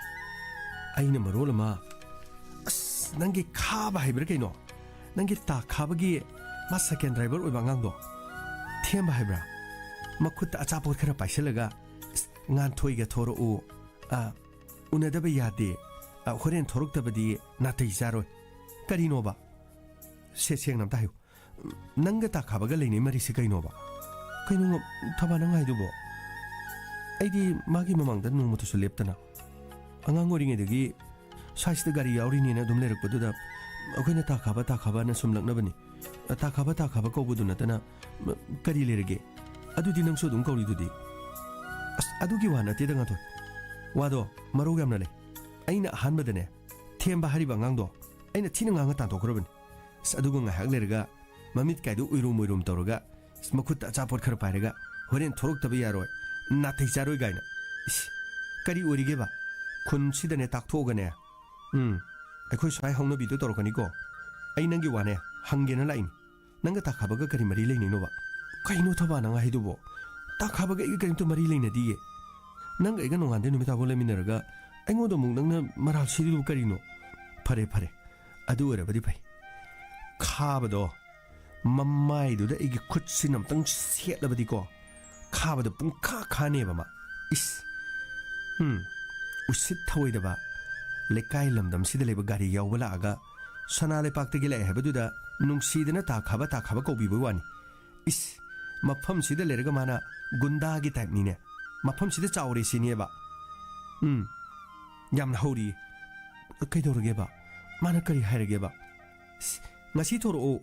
ꯑꯩꯅ ꯃꯔꯣꯜ ꯑꯃ, ꯑꯁ, ꯅꯪꯒꯤ ꯈꯥꯕ ꯍꯥꯏꯕ꯭ꯔꯥ ꯀꯩꯅꯣ? ꯅꯪꯒꯤ ꯇꯥ ꯈꯥꯕꯒꯤ ꯃꯥ ꯁꯥꯏꯀꯦꯟ ꯗ꯭ꯔꯥꯏꯚꯔ ꯑꯣꯏꯕ ꯑꯉꯥꯡꯗꯣ, ꯊꯦꯝꯕ ꯍꯥꯏꯕ꯭ꯔꯥ? ꯃꯈꯨꯠꯇ ꯑꯆꯥꯄꯣꯠ ꯈꯔ ꯄꯥꯏꯁꯤꯜꯂꯒ, "ꯏꯁ, ꯉꯥꯟꯊꯣꯏꯒ ꯊꯣꯔꯛꯎ, ꯑ, ꯎꯅꯗꯕ ꯌꯥꯗꯦ, ꯑ, ꯍꯣꯔꯦꯟ ꯊꯣꯔꯛꯇꯕꯗꯤ ꯅꯥꯇꯩ ꯆꯥꯔꯣꯏ"꯫ ꯀꯔꯤꯅꯣꯕ? ꯁꯦ, ꯁꯦꯡꯅ ꯑꯝꯇ ꯍꯥꯏꯌꯨ꯫ ꯅꯪꯒ ꯇꯥ ꯈꯥꯕꯒ ꯂꯩꯅꯩ ꯃꯔꯤꯁꯦ ꯀꯩꯅꯣꯕ? ꯀꯩꯅꯣ ꯊꯕꯥ ꯅꯪ ꯍꯥꯏꯗꯨꯕꯣ? ꯑꯩꯗꯤ ꯃꯥꯒꯤ ꯃꯃꯥꯡꯗ ꯅꯣꯡꯃꯇꯁꯨ ꯂꯦꯞꯇꯅ, ꯑꯉꯥꯡ ꯑꯣꯏꯔꯤꯉꯩꯗꯒꯤ ꯁ꯭ꯋꯥꯏꯁꯤꯗ ꯒꯥꯔꯤ ꯌꯥꯎꯔꯤꯅꯦꯅ ꯑꯗꯨꯝ ꯂꯩꯔꯛꯄꯗꯨꯗ ꯑꯩꯈꯣꯏꯅ ꯇꯥ ꯈꯥꯕ, ꯇꯥ ꯈꯥꯕꯅ ꯁꯨꯝ ꯂꯛꯅꯕꯅꯤ꯫ ꯇꯥ ꯈꯥꯕ, ꯇꯥ ꯈꯥꯕ ꯀꯧꯕꯗꯨ ꯅꯠꯇꯅ ꯀꯔꯤ ꯂꯩꯔꯒꯦ? ꯑꯗꯨꯗꯤ ꯅꯪꯁꯨ ꯑꯗꯨꯝ ꯀꯧꯔꯤꯗꯨꯗꯤ꯫ ꯑꯁ, ꯑꯗꯨꯒꯤ ꯋꯥ ꯅꯠꯇꯦꯗ, ꯉꯥꯟꯊꯣꯏ꯫ ꯋꯥꯗꯣ ꯃꯔꯧ ꯌꯥꯝꯅ ꯂꯩ꯫ ꯑꯩꯅ ꯑꯍꯥꯟꯕꯗꯅꯦ, ꯊꯦꯝꯕ ꯍꯥꯏꯔꯤꯕ ꯑꯉꯥꯡꯗꯣ ꯑꯩꯅ ꯊꯤꯅ ꯉꯥꯡꯉ ꯇꯥꯟꯊꯣꯛꯈ꯭ꯔꯕꯅꯤ꯫ ꯑꯁ, ꯑꯗꯨꯒ ꯉꯥꯏꯍꯥꯛ ꯂꯩꯔꯒ ꯃꯃꯤꯠ ꯀꯥꯏꯗꯨ ꯎꯏꯔꯨꯝ ꯎꯏꯔꯨꯝ ꯇꯧꯔꯒ, ꯑꯁ, ꯃꯈꯨꯠꯇ ꯑꯆꯥꯄꯣꯠ ꯈꯔ ꯄꯥꯏꯔꯒ, "ꯍꯣꯔꯦꯟ ꯊꯣꯛꯂꯛꯇꯕ ꯌꯥꯔꯣꯏ, ꯅꯥꯇꯩ ꯆꯥꯔꯣꯏ" ꯀꯥꯏꯅ꯫ ꯏꯁ, ꯀꯔꯤ ꯑꯣꯏꯔꯤꯒꯦꯕ? ꯈꯨꯟꯁꯤꯗꯅꯦ ꯇꯥꯛꯊꯣꯛꯑꯒꯅꯦ, ꯎꯝ, ꯑꯩꯈꯣꯏ ꯁ꯭ꯋꯥꯏ ꯍꯧꯅꯕꯤꯗꯣ ꯇꯧꯔꯛꯀꯅꯤꯀꯣ꯫ ꯑꯩ ꯅꯪꯒꯤ ꯋꯥꯅꯦ ꯍꯪꯒꯦꯅ ꯂꯥꯛꯏꯅꯤ꯫ ꯅꯪꯒ ꯇꯥꯈꯥꯕꯒ ꯀꯔꯤ ꯃꯔꯤ ꯂꯩꯅꯩꯅꯣꯕ? ꯀꯩꯅꯣ ꯊꯕꯥ ꯅꯪ ꯍꯥꯏꯗꯨꯕꯣ? ꯇꯥꯈꯥꯕꯒ ꯑꯩꯒ ꯀꯔꯤꯝꯇ ꯃꯔꯤ ꯂꯩꯅꯗꯤꯌꯦ꯫ ꯅꯪꯒ ꯑꯩꯒ ꯅꯣꯡꯉꯥꯟꯗꯩ ꯅꯨꯃꯤꯠ ꯇꯥꯐꯥꯎ ꯂꯩꯃꯤꯟꯅꯔꯒ ꯑꯩꯉꯣꯟꯗ ꯑꯃꯨꯛ ꯅꯪꯅ ꯃꯔꯥꯜ ꯁꯤꯔꯤꯗꯨꯕꯨ ꯀꯔꯤꯅꯣ? ꯐꯔꯦ, ꯐꯔꯦ꯫ ꯑꯗꯨ ꯑꯣꯏꯔꯕꯗꯤ ꯐꯩ꯫ ꯈꯥꯕꯗꯣ ꯃꯃꯥꯏꯗꯨꯗ ꯑꯩꯒꯤ ꯈꯨꯠꯁꯤꯅ ꯑꯝꯇꯪ ꯁꯦꯠꯂꯕꯗꯤꯀꯣ, ꯈꯥꯕꯗꯣ ꯄꯨꯡꯈꯥ ꯈꯥꯅꯦꯕ ꯃꯥ꯫ ꯏꯁ꯫ ꯎꯝ꯫ ꯎꯁꯤꯠ ꯊꯑꯣꯏꯗꯕ꯫ ꯂꯩꯀꯥꯏ ꯂꯝꯗꯝꯁꯤꯗ ꯂꯩꯕ ꯒꯥꯔꯤ ꯌꯥꯎꯕ ꯂꯥꯛꯑꯒ ꯁꯅꯥ ꯂꯩꯄꯥꯛꯇꯒꯤ ꯂꯥꯛꯑꯦ ꯍꯥꯏꯕꯗꯨꯗ ꯅꯨꯡꯁꯤꯗꯅ ꯇꯥꯈꯥꯕ, ꯇꯥꯈꯥꯕ ꯀꯧꯕꯤꯕꯩ ꯋꯥꯅꯤ꯫ ꯏꯁ꯫ ꯃꯐꯝꯁꯤꯗ ꯂꯩꯔꯒ ꯃꯥꯅ ꯒꯨꯟꯗꯥꯒꯤ ꯇꯥꯏꯞꯅꯤꯅꯦ꯫ ꯃꯐꯝꯁꯤꯗ ꯆꯥꯎꯔꯦ ꯁꯤꯅꯦꯕ꯫ ꯎꯝ꯫ ꯌꯥꯝꯅ ꯍꯧꯔꯤ꯫ ꯀꯩꯗꯧꯔꯒꯦꯕ? ꯃꯥꯅ ꯀꯔꯤ ꯍꯥꯏꯔꯒꯦꯕ? ꯏꯁ, ꯉꯁꯤ ꯊꯣꯔꯛꯑꯣ꯫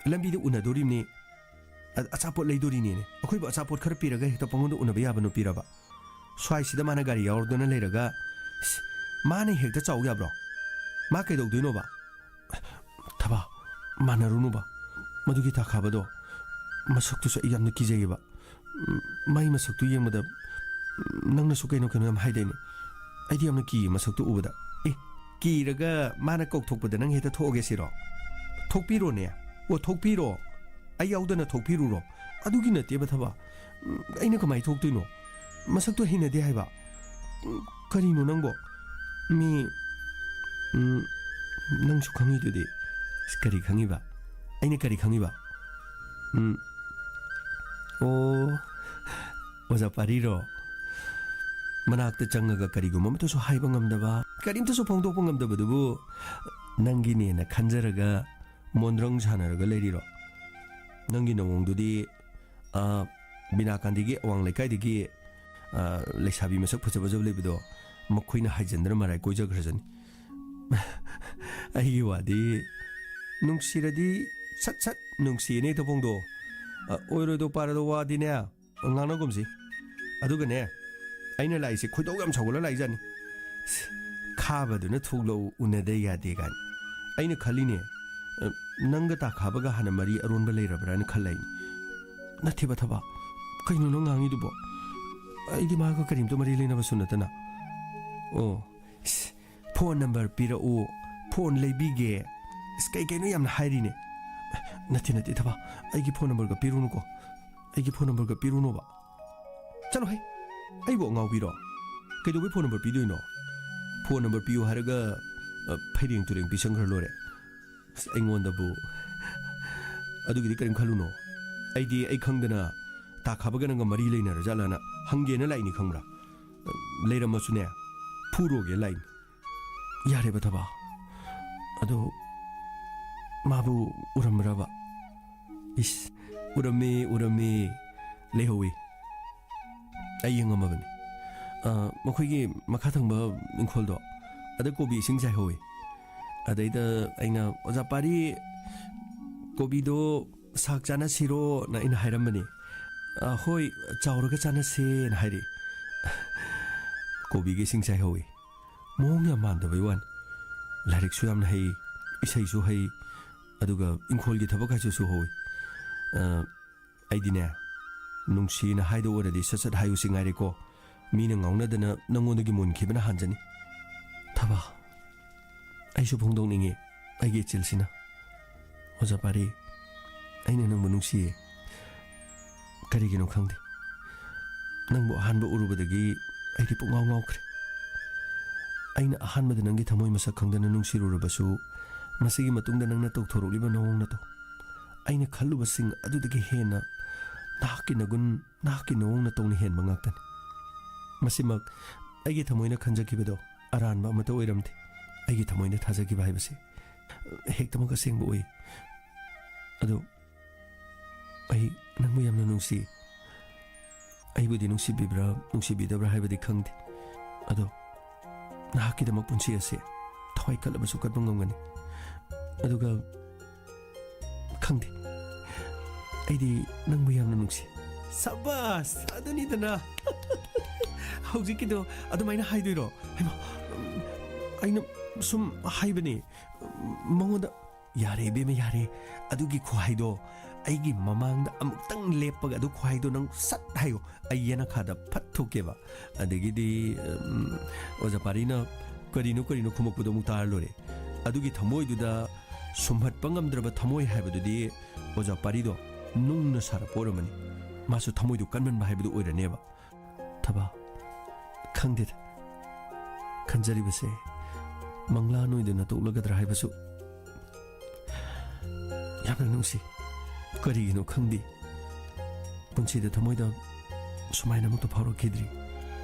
ꯂꯝꯕꯤꯗ ꯎꯅꯗꯣꯔꯤꯕꯅꯤ꯫ ꯑ-, ꯑꯆꯥꯄꯣꯠ ꯂꯩꯗꯣꯔꯤꯅꯦꯅꯦ꯫ ꯑꯩꯈꯣꯏꯕꯨ ꯑꯆꯥꯄꯣꯠ ꯈꯔ ꯄꯤꯔꯒ ꯍꯦꯛꯇ ꯄꯪꯉꯣꯟꯗ ꯎꯅꯕ ꯌꯥꯕ ꯅꯨꯄꯤꯔꯕ? ꯁ꯭ꯋꯥꯏꯁꯤꯗ ꯃꯥꯅ ꯒꯥꯔꯤ ꯌꯥꯎꯔꯗꯅ ꯂꯩꯔꯒ, ꯁ-, ꯃꯥꯅ ꯍꯦꯛꯇ ꯆꯥꯎ ꯌꯥꯕ꯭ꯔꯣ? ꯃꯥ ꯀꯩꯗꯧꯗꯣꯏꯅꯣꯕ? ꯊꯕꯥ, ꯃꯥꯟꯅꯔꯨꯅꯨꯕ꯫ ꯃꯗꯨꯒꯤ ꯇꯥꯈꯥꯕꯗꯣ, ꯃꯁꯛꯇꯨꯁꯨ ꯑꯩ ꯌꯥꯝꯅ ꯀꯤꯖꯩꯌꯦꯕ꯫ ꯎꯝ, ꯃꯥꯏ ꯃꯁꯛꯇꯨ ꯌꯦꯡꯕꯗ, ꯎꯝ, ꯅꯪꯅꯁꯨ ꯀꯩꯅꯣ ꯀꯩꯅꯣ ꯌꯥꯝ ꯍꯥꯏꯗꯥꯏꯅꯦ? ꯑꯩꯗꯤ ꯌꯥꯝꯅ ꯀꯤꯌꯦ ꯃꯁꯛꯇꯨ ꯎꯕꯗ꯫ ꯑꯦ, ꯀꯤꯔꯒ ꯃꯥꯅ ꯀꯧꯊꯣꯛꯄꯗ ꯅꯪ ꯍꯦꯛꯇ ꯊꯣꯛꯑꯒꯦ ꯁꯤꯔꯣ? ꯊꯣꯛꯄꯤꯔꯣꯅꯦ꯫ ꯑꯣ, ꯊꯣꯛꯄꯤꯔꯣ꯫ ꯑꯩ ꯌꯥꯎꯗꯅ ꯊꯣꯛꯄꯤꯔꯨꯔꯣ꯫ ꯑꯗꯨꯒꯤ ꯅꯠꯇꯦꯕ ꯊꯕꯥ꯫ ꯎꯝ, ꯑꯩꯅ ꯀꯃꯥꯏ ꯊꯣꯛꯇꯣꯏꯅꯣ? ꯃꯁꯛꯇꯣ ꯍꯩꯅꯗꯦ ꯍꯥꯏꯕ꯫ ꯎꯝ, ꯀꯔꯤꯅꯣ ꯅꯪꯕꯣ? ꯃꯤ, ꯎꯝ, ꯅꯪꯁꯨ ꯈꯪꯉꯤꯗꯨꯗꯤ꯫ ꯑꯁ, ꯀꯔꯤ ꯈꯪꯉꯤꯕ? ꯑꯩꯅ ꯀꯔꯤ ꯈꯪꯉꯤꯕ? ꯎꯝ, ꯑꯣ, ꯑꯣꯖꯥ ꯄꯥꯔꯤꯔꯣ? ꯃꯅꯥꯛꯇ ꯆꯪꯉꯒ ꯀꯔꯤꯒꯨꯝꯕ ꯑꯃꯠꯇꯁꯨ ꯍꯥꯏꯕ ꯉꯝꯗꯕ, ꯀꯔꯤꯝꯇꯁꯨ ꯐꯣꯡꯗꯣꯛꯄ ꯉꯝꯗꯕꯗꯨꯕꯨ ꯅꯪꯒꯤꯅꯦꯅ ꯈꯟꯖꯔꯒ ꯃꯣꯟꯗ꯭ꯔꯪ ꯁꯥꯟꯅꯔꯒ ꯂꯩꯔꯤꯔꯣ? ꯅꯪꯒꯤ ꯅꯑꯣꯡꯗꯨꯗꯤ, ꯑ, ꯕꯤꯅꯥꯀꯥꯟꯗꯤꯒꯤ ꯑꯋꯥꯡ ꯂꯩꯀꯥꯏꯗꯒꯤ, ꯑ, ꯂꯩꯁꯥꯕꯤ ꯃꯁꯛ ꯐꯖ ꯐꯖꯕ ꯂꯩꯕꯗꯣ, ꯃꯈꯣꯏꯅ ꯍꯥꯏꯖꯤꯟꯗꯅ ꯃꯔꯥꯏ ꯀꯣꯏꯖꯈ꯭ꯔꯖꯅꯤ꯫ ꯑꯩꯒꯤ ꯋꯥꯗꯤ ꯅꯨꯡꯁꯤꯔꯗꯤ ꯁꯠ ꯁꯠ ꯅꯨꯡꯁꯤꯅꯦ ꯍꯦꯛꯇ ꯐꯣꯡꯗꯣꯛꯑꯣ꯫ ꯑ, ꯑꯣꯏꯔꯣꯏꯗꯧ ꯄꯥꯔꯗꯧ ꯋꯥꯗꯤꯅꯦ, ꯉꯥꯡꯅꯒꯨꯝꯁꯤ꯫ ꯑꯗꯨꯒꯅꯦ, ꯑꯩꯅ ꯂꯥꯛꯏꯁꯦ ꯈꯣꯏꯗꯧ ꯌꯥꯝ ꯁꯥꯎꯒꯠꯂ ꯂꯥꯛꯏꯖꯥꯠꯅꯤ꯫ ꯈꯥꯕꯗꯨꯅ ꯊꯣꯛꯂꯛꯎ, ꯎꯅꯗ ꯌꯥꯗꯦ ꯀꯥꯏꯅ꯫ ꯑꯩꯅ ꯈꯜꯂꯤꯅꯦ, ꯑ, ꯅꯪꯒ ꯇꯥꯈꯥꯕꯒ ꯍꯥꯟꯅ ꯃꯔꯤ ꯑꯔꯣꯟꯕ ꯂꯩꯔꯕ꯭ꯔꯥꯅ ꯈꯜꯂꯦ ꯑꯩ꯫ ꯅꯠꯇꯦꯕ ꯊꯕꯥ, ꯀꯩꯅꯣ ꯅꯪ ꯉꯥꯡꯉꯤꯗꯨꯕꯣ? ꯑꯩꯗꯤ ꯃꯥꯒ ꯀꯔꯤꯝꯇ ꯃꯔꯤ ꯂꯩꯅꯕꯁꯨ ꯅꯠꯇꯅ꯫ ꯑꯣ, ꯏꯁ, ꯐꯣꯟ ꯅꯝꯕꯔ ꯄꯤꯔꯛꯎ, ꯐꯣꯟ ꯂꯩꯕꯤꯒꯦ, ꯏꯁ, ꯀꯩ ꯀꯩꯅꯣ ꯌꯥꯝꯅ ꯍꯥꯏꯔꯤꯅꯦ꯫ ꯅꯠꯇꯦ, ꯅꯠꯇꯦ ꯊꯕꯥ, ꯑꯩꯒꯤ ꯐꯣꯟ ꯅꯝꯕꯔꯒ ꯄꯤꯔꯨꯅꯨꯀꯣ, ꯑꯩꯒꯤ ꯐꯣꯟ ꯅꯝꯕꯔꯒ ꯄꯤꯔꯨꯅꯣꯕ꯫ ꯆꯠꯂꯣꯍꯦ, ꯑꯩꯕꯨ ꯑꯉꯥꯎꯕꯤꯔꯣ? ꯀꯩꯗꯧꯕꯩ ꯐꯣꯟ ꯅꯝꯕꯔ ꯄꯤꯗꯣꯏꯅꯣ? ꯐꯣꯟ ꯅꯝꯕꯔ ꯄꯤꯌꯨ ꯍꯥꯏꯔꯒ, ꯑ, ꯐꯩꯔꯦꯡ ꯇꯨꯔꯦꯡ ꯄꯤꯁꯟꯈ꯭ꯔ ꯂꯣꯏꯔꯦ꯫ ꯑꯁ, ꯑꯩꯉꯣꯟꯗꯕꯨ ꯑꯗꯨꯒꯤꯗꯤ ꯀꯔꯤꯝ ꯈꯜꯂꯨꯅꯣ꯫ ꯑꯩꯗꯤ ꯑꯩ ꯈꯪꯗꯅ ꯇꯥꯈꯥꯕꯒ ꯅꯪꯒ ꯃꯔꯤ ꯂꯩꯅꯔꯖꯥꯠꯂꯥꯅ ꯍꯪꯒꯦꯅ ꯂꯥꯛꯏꯅꯤ ꯈꯪꯕ꯭ꯔꯥ? ꯑ, ꯂꯩꯔꯝꯃꯁꯨꯅꯦ, ꯐꯨꯔꯣꯒꯦ ꯂꯥꯛꯏꯅꯤ꯫ ꯌꯥꯔꯦꯕ ꯊꯕꯥ꯫ ꯑꯗꯣ ꯃꯥꯕꯨ ꯎꯔꯝꯕ꯭ꯔꯕ? ꯏꯁ, ꯎꯔꯝꯃꯤ, ꯎꯔꯝꯃꯤ꯫ ꯂꯩꯍꯧꯋꯤ꯫ ꯑꯩ ꯌꯦꯡꯉꯝꯃꯕꯅꯤ꯫ ꯑ, ꯃꯈꯣꯏꯒꯤ ꯃꯈꯥ ꯊꯪꯕ ꯏꯪꯈꯣꯜꯗꯣ, ꯑꯗ ꯀꯣꯕꯤ ꯏꯁꯤꯡ ꯆꯥꯏꯍꯧꯋꯤ꯫ ꯑꯗꯩꯗ ꯑꯩꯅ, "ꯑꯣꯖꯥ ꯄꯥꯔꯤ, ꯀꯣꯕꯤꯗꯣ ꯁꯥꯛ ꯆꯥꯅꯁꯤꯔꯣꯅ?" ꯑꯩꯅ ꯍꯥꯏꯔꯝꯕꯅꯤ꯫ "ꯑ, ꯍꯣꯏ, ꯆꯥꯎꯔꯒ ꯆꯥꯅꯁꯦꯅ" ꯍꯥꯏꯔꯛꯏ꯫ ꯀꯣꯕꯤꯒ ꯏꯁꯤꯡ ꯆꯥꯏꯍꯧꯋꯤ꯫ ꯃꯑꯣꯡ ꯌꯥꯝ ꯃꯥꯟꯗꯕꯩ ꯋꯥꯅꯤ꯫ ꯂꯥꯏꯔꯤꯛꯁꯨ ꯌꯥꯝꯅ ꯍꯩ, ꯏꯁꯩꯁꯨ ꯍꯩ, ꯑꯗꯨꯒ ꯏꯪꯈꯣꯜꯒꯤ ꯊꯕꯛ ꯍꯥꯏꯁꯨ ꯁꯨꯍꯧꯋꯤ꯫ ꯑ, ꯑꯩꯗꯤꯅꯦ, ꯅꯨꯡꯁꯤꯅ ꯍꯥꯏꯗꯧ ꯑꯣꯏꯔꯗꯤ ꯁꯠ ꯁꯠ ꯍꯥꯏꯌꯨꯁꯤ ꯉꯥꯏꯔꯦꯀꯣ꯫ ꯃꯤꯅ ꯉꯥꯎꯅꯗꯅ ꯅꯪꯉꯣꯟꯗꯒꯤ ꯃꯨꯟꯈꯤꯕꯅ ꯍꯥꯟꯖꯅꯤ꯫ ꯊꯕꯥ, ꯑꯩꯁꯨ ꯐꯣꯡꯗꯣꯛꯅꯤꯡꯉꯤ ꯑꯩꯒꯤ ꯏꯆꯤꯜꯁꯤꯅ꯫ ꯑꯣꯖꯥ ꯄꯥꯔꯤ, ꯑꯩꯅ ꯅꯪꯕꯨ ꯅꯨꯡꯁꯤꯌꯦ꯫ ꯀꯔꯤꯒꯤꯅꯣ ꯈꯪꯗꯦ, ꯅꯪꯕꯨ ꯑꯍꯥꯟꯕ ꯎꯔꯨꯕꯗꯒꯤ ꯑꯩꯗꯤ ꯄꯨꯡꯉꯥꯎ ꯉꯥꯎꯈ꯭ꯔꯦ꯫ ꯑꯩꯅ ꯑꯍꯥꯟꯕꯗ ꯅꯪꯒꯤ ꯊꯃꯣꯏ ꯃꯁꯛ ꯈꯪꯗꯅ ꯅꯨꯡꯁꯤꯔꯨꯔꯕꯁꯨ, ꯃꯁꯤꯒꯤ ꯃꯇꯨꯡꯗ ꯅꯪꯅ ꯇꯧꯊꯣꯔꯛꯂꯤꯕ ꯅꯑꯣꯡ ꯅꯇꯧ, ꯑꯩꯅ ꯈꯜꯂꯨꯕꯁꯤꯡ ꯑꯗꯨꯗꯒꯤ ꯍꯦꯟꯅ ꯅꯍꯥꯛꯀꯤ ꯅꯒꯨꯟ, ꯅꯍꯥꯛꯀꯤ ꯅꯑꯣꯡ ꯅꯇꯧꯅ ꯍꯦꯟꯕ ꯉꯥꯛꯇꯅꯤ꯫ ꯃꯁꯤꯃꯛ ꯑꯩꯒꯤ ꯊꯃꯣꯏꯅ ꯈꯟꯖꯈꯤꯕꯗꯣ ꯑꯔꯥꯟꯕ ꯑꯃꯠꯇ ꯑꯣꯏꯔꯝꯗꯦ꯫ ꯑꯩꯒꯤ ꯊꯃꯣꯏꯅ ꯊꯥꯖꯈꯤꯕ ꯍꯥꯏꯕꯁꯤ ꯍꯦꯛꯇꯃꯛ ꯑꯁꯦꯡꯕ ꯑꯣꯏ꯫ ꯑꯗꯨ ꯑꯩ ꯅꯪꯕꯨ ꯌꯥꯝꯅ ꯅꯨꯡꯁꯤ꯫ ꯑꯩꯕꯨꯗꯤ ꯅꯨꯡꯁꯤꯕꯤꯕ꯭ꯔꯥ, ꯅꯨꯡꯁꯤꯕꯤꯗꯕ꯭ꯔꯥ ꯍꯥꯏꯕꯗꯤ ꯈꯪꯗꯦ꯫ ꯑꯗꯣ ꯅꯍꯥꯛꯀꯤꯗꯃꯛ ꯄꯨꯟꯁꯤ ꯑꯁꯦ ꯊꯋꯥꯏ ꯀꯠꯂꯕꯁꯨ ꯀꯠꯄ ꯉꯝꯒꯅꯤ꯫ ꯑꯗꯨꯒ ꯈꯪꯗꯦ, ꯑꯩꯗꯤ ꯅꯪꯕꯨ ꯌꯥꯝꯅ ꯅꯨꯡꯁꯤ꯫ ꯁꯕꯥꯁ! ꯑꯗꯨꯅꯤꯗꯅ꯫ ꯍꯧꯖꯤꯛꯀꯤꯗꯣ ꯑꯗꯨꯃꯥꯏꯅ ꯍꯥꯏꯗꯣꯏꯔꯣ? ꯍꯩꯃꯥ, ꯑꯩꯅ ꯁꯨꯝ ꯍꯥꯏꯕꯅꯦ꯫ ꯃꯉꯣꯟꯗ "ꯌꯥꯔꯦ ꯏꯕꯦꯝꯃ, ꯌꯥꯔꯦ, ꯑꯗꯨꯒꯤ ꯈꯨꯍꯥꯏꯗꯣ ꯑꯩꯒꯤ ꯃꯃꯥꯡꯗ ꯑꯃꯨꯛꯇꯪ ꯂꯦꯞꯄꯒ ꯑꯗꯨ ꯈꯨꯍꯥꯏꯗꯣ ꯅꯪ ꯁꯠ ꯍꯥꯏꯌꯣ, ꯑꯩ ꯌꯦꯅꯈꯥꯗ ꯐꯠ ꯊꯣꯛꯀꯦꯕ"꯫ ꯑꯗꯒꯤꯗꯤ, ꯎꯝ, ꯑꯣꯖꯥ ꯄꯥꯔꯤꯅ ꯀꯔꯤꯅꯣ ꯀꯔꯤꯅꯣ ꯈꯨꯝꯃꯛꯄꯗꯣ ꯑꯃꯨꯛ ꯇꯥꯔ ꯂꯣꯏꯔꯦ꯫ ꯑꯗꯨꯒꯤ ꯊꯃꯣꯏꯗꯨꯗ ꯁꯨꯝꯍꯠꯄ ꯉꯝꯗ꯭ꯔꯕ ꯊꯃꯣꯏ ꯍꯥꯏꯕꯗꯨꯗꯤ ꯑꯣꯖꯥ ꯄꯥꯔꯤꯗꯣ ꯅꯨꯡꯅ ꯁꯥꯔꯛꯄ ꯑꯣꯏꯔꯝꯃꯅꯤ꯫ ꯃꯥꯁꯨ ꯊꯃꯣꯏꯗꯨ ꯀꯟꯃꯟꯕ ꯍꯥꯏꯕꯗꯨ ꯑꯣꯏꯔꯅꯦꯕ꯫ ꯊꯕꯥ, ꯈꯪꯗꯦꯗ꯫ ꯈꯟꯖꯔꯤꯕꯁꯦ ꯃꯪꯂꯥꯟ ꯑꯣꯏꯗꯅ ꯇꯣꯛꯂꯒꯗ꯭ꯔꯥ ꯍꯥꯏꯕꯁꯨ ꯌꯥꯝꯅ ꯅꯨꯡꯁꯤ꯫ ꯀꯔꯤꯒꯤꯅꯣ ꯈꯪꯗꯦ, ꯄꯨꯟꯁꯤꯗ ꯊꯃꯣꯏꯗ ꯁꯨꯃꯥꯏꯅ ꯑꯃꯨꯛꯇ ꯐꯥꯎꯔꯛꯈꯤꯗ꯭ꯔꯤ꯫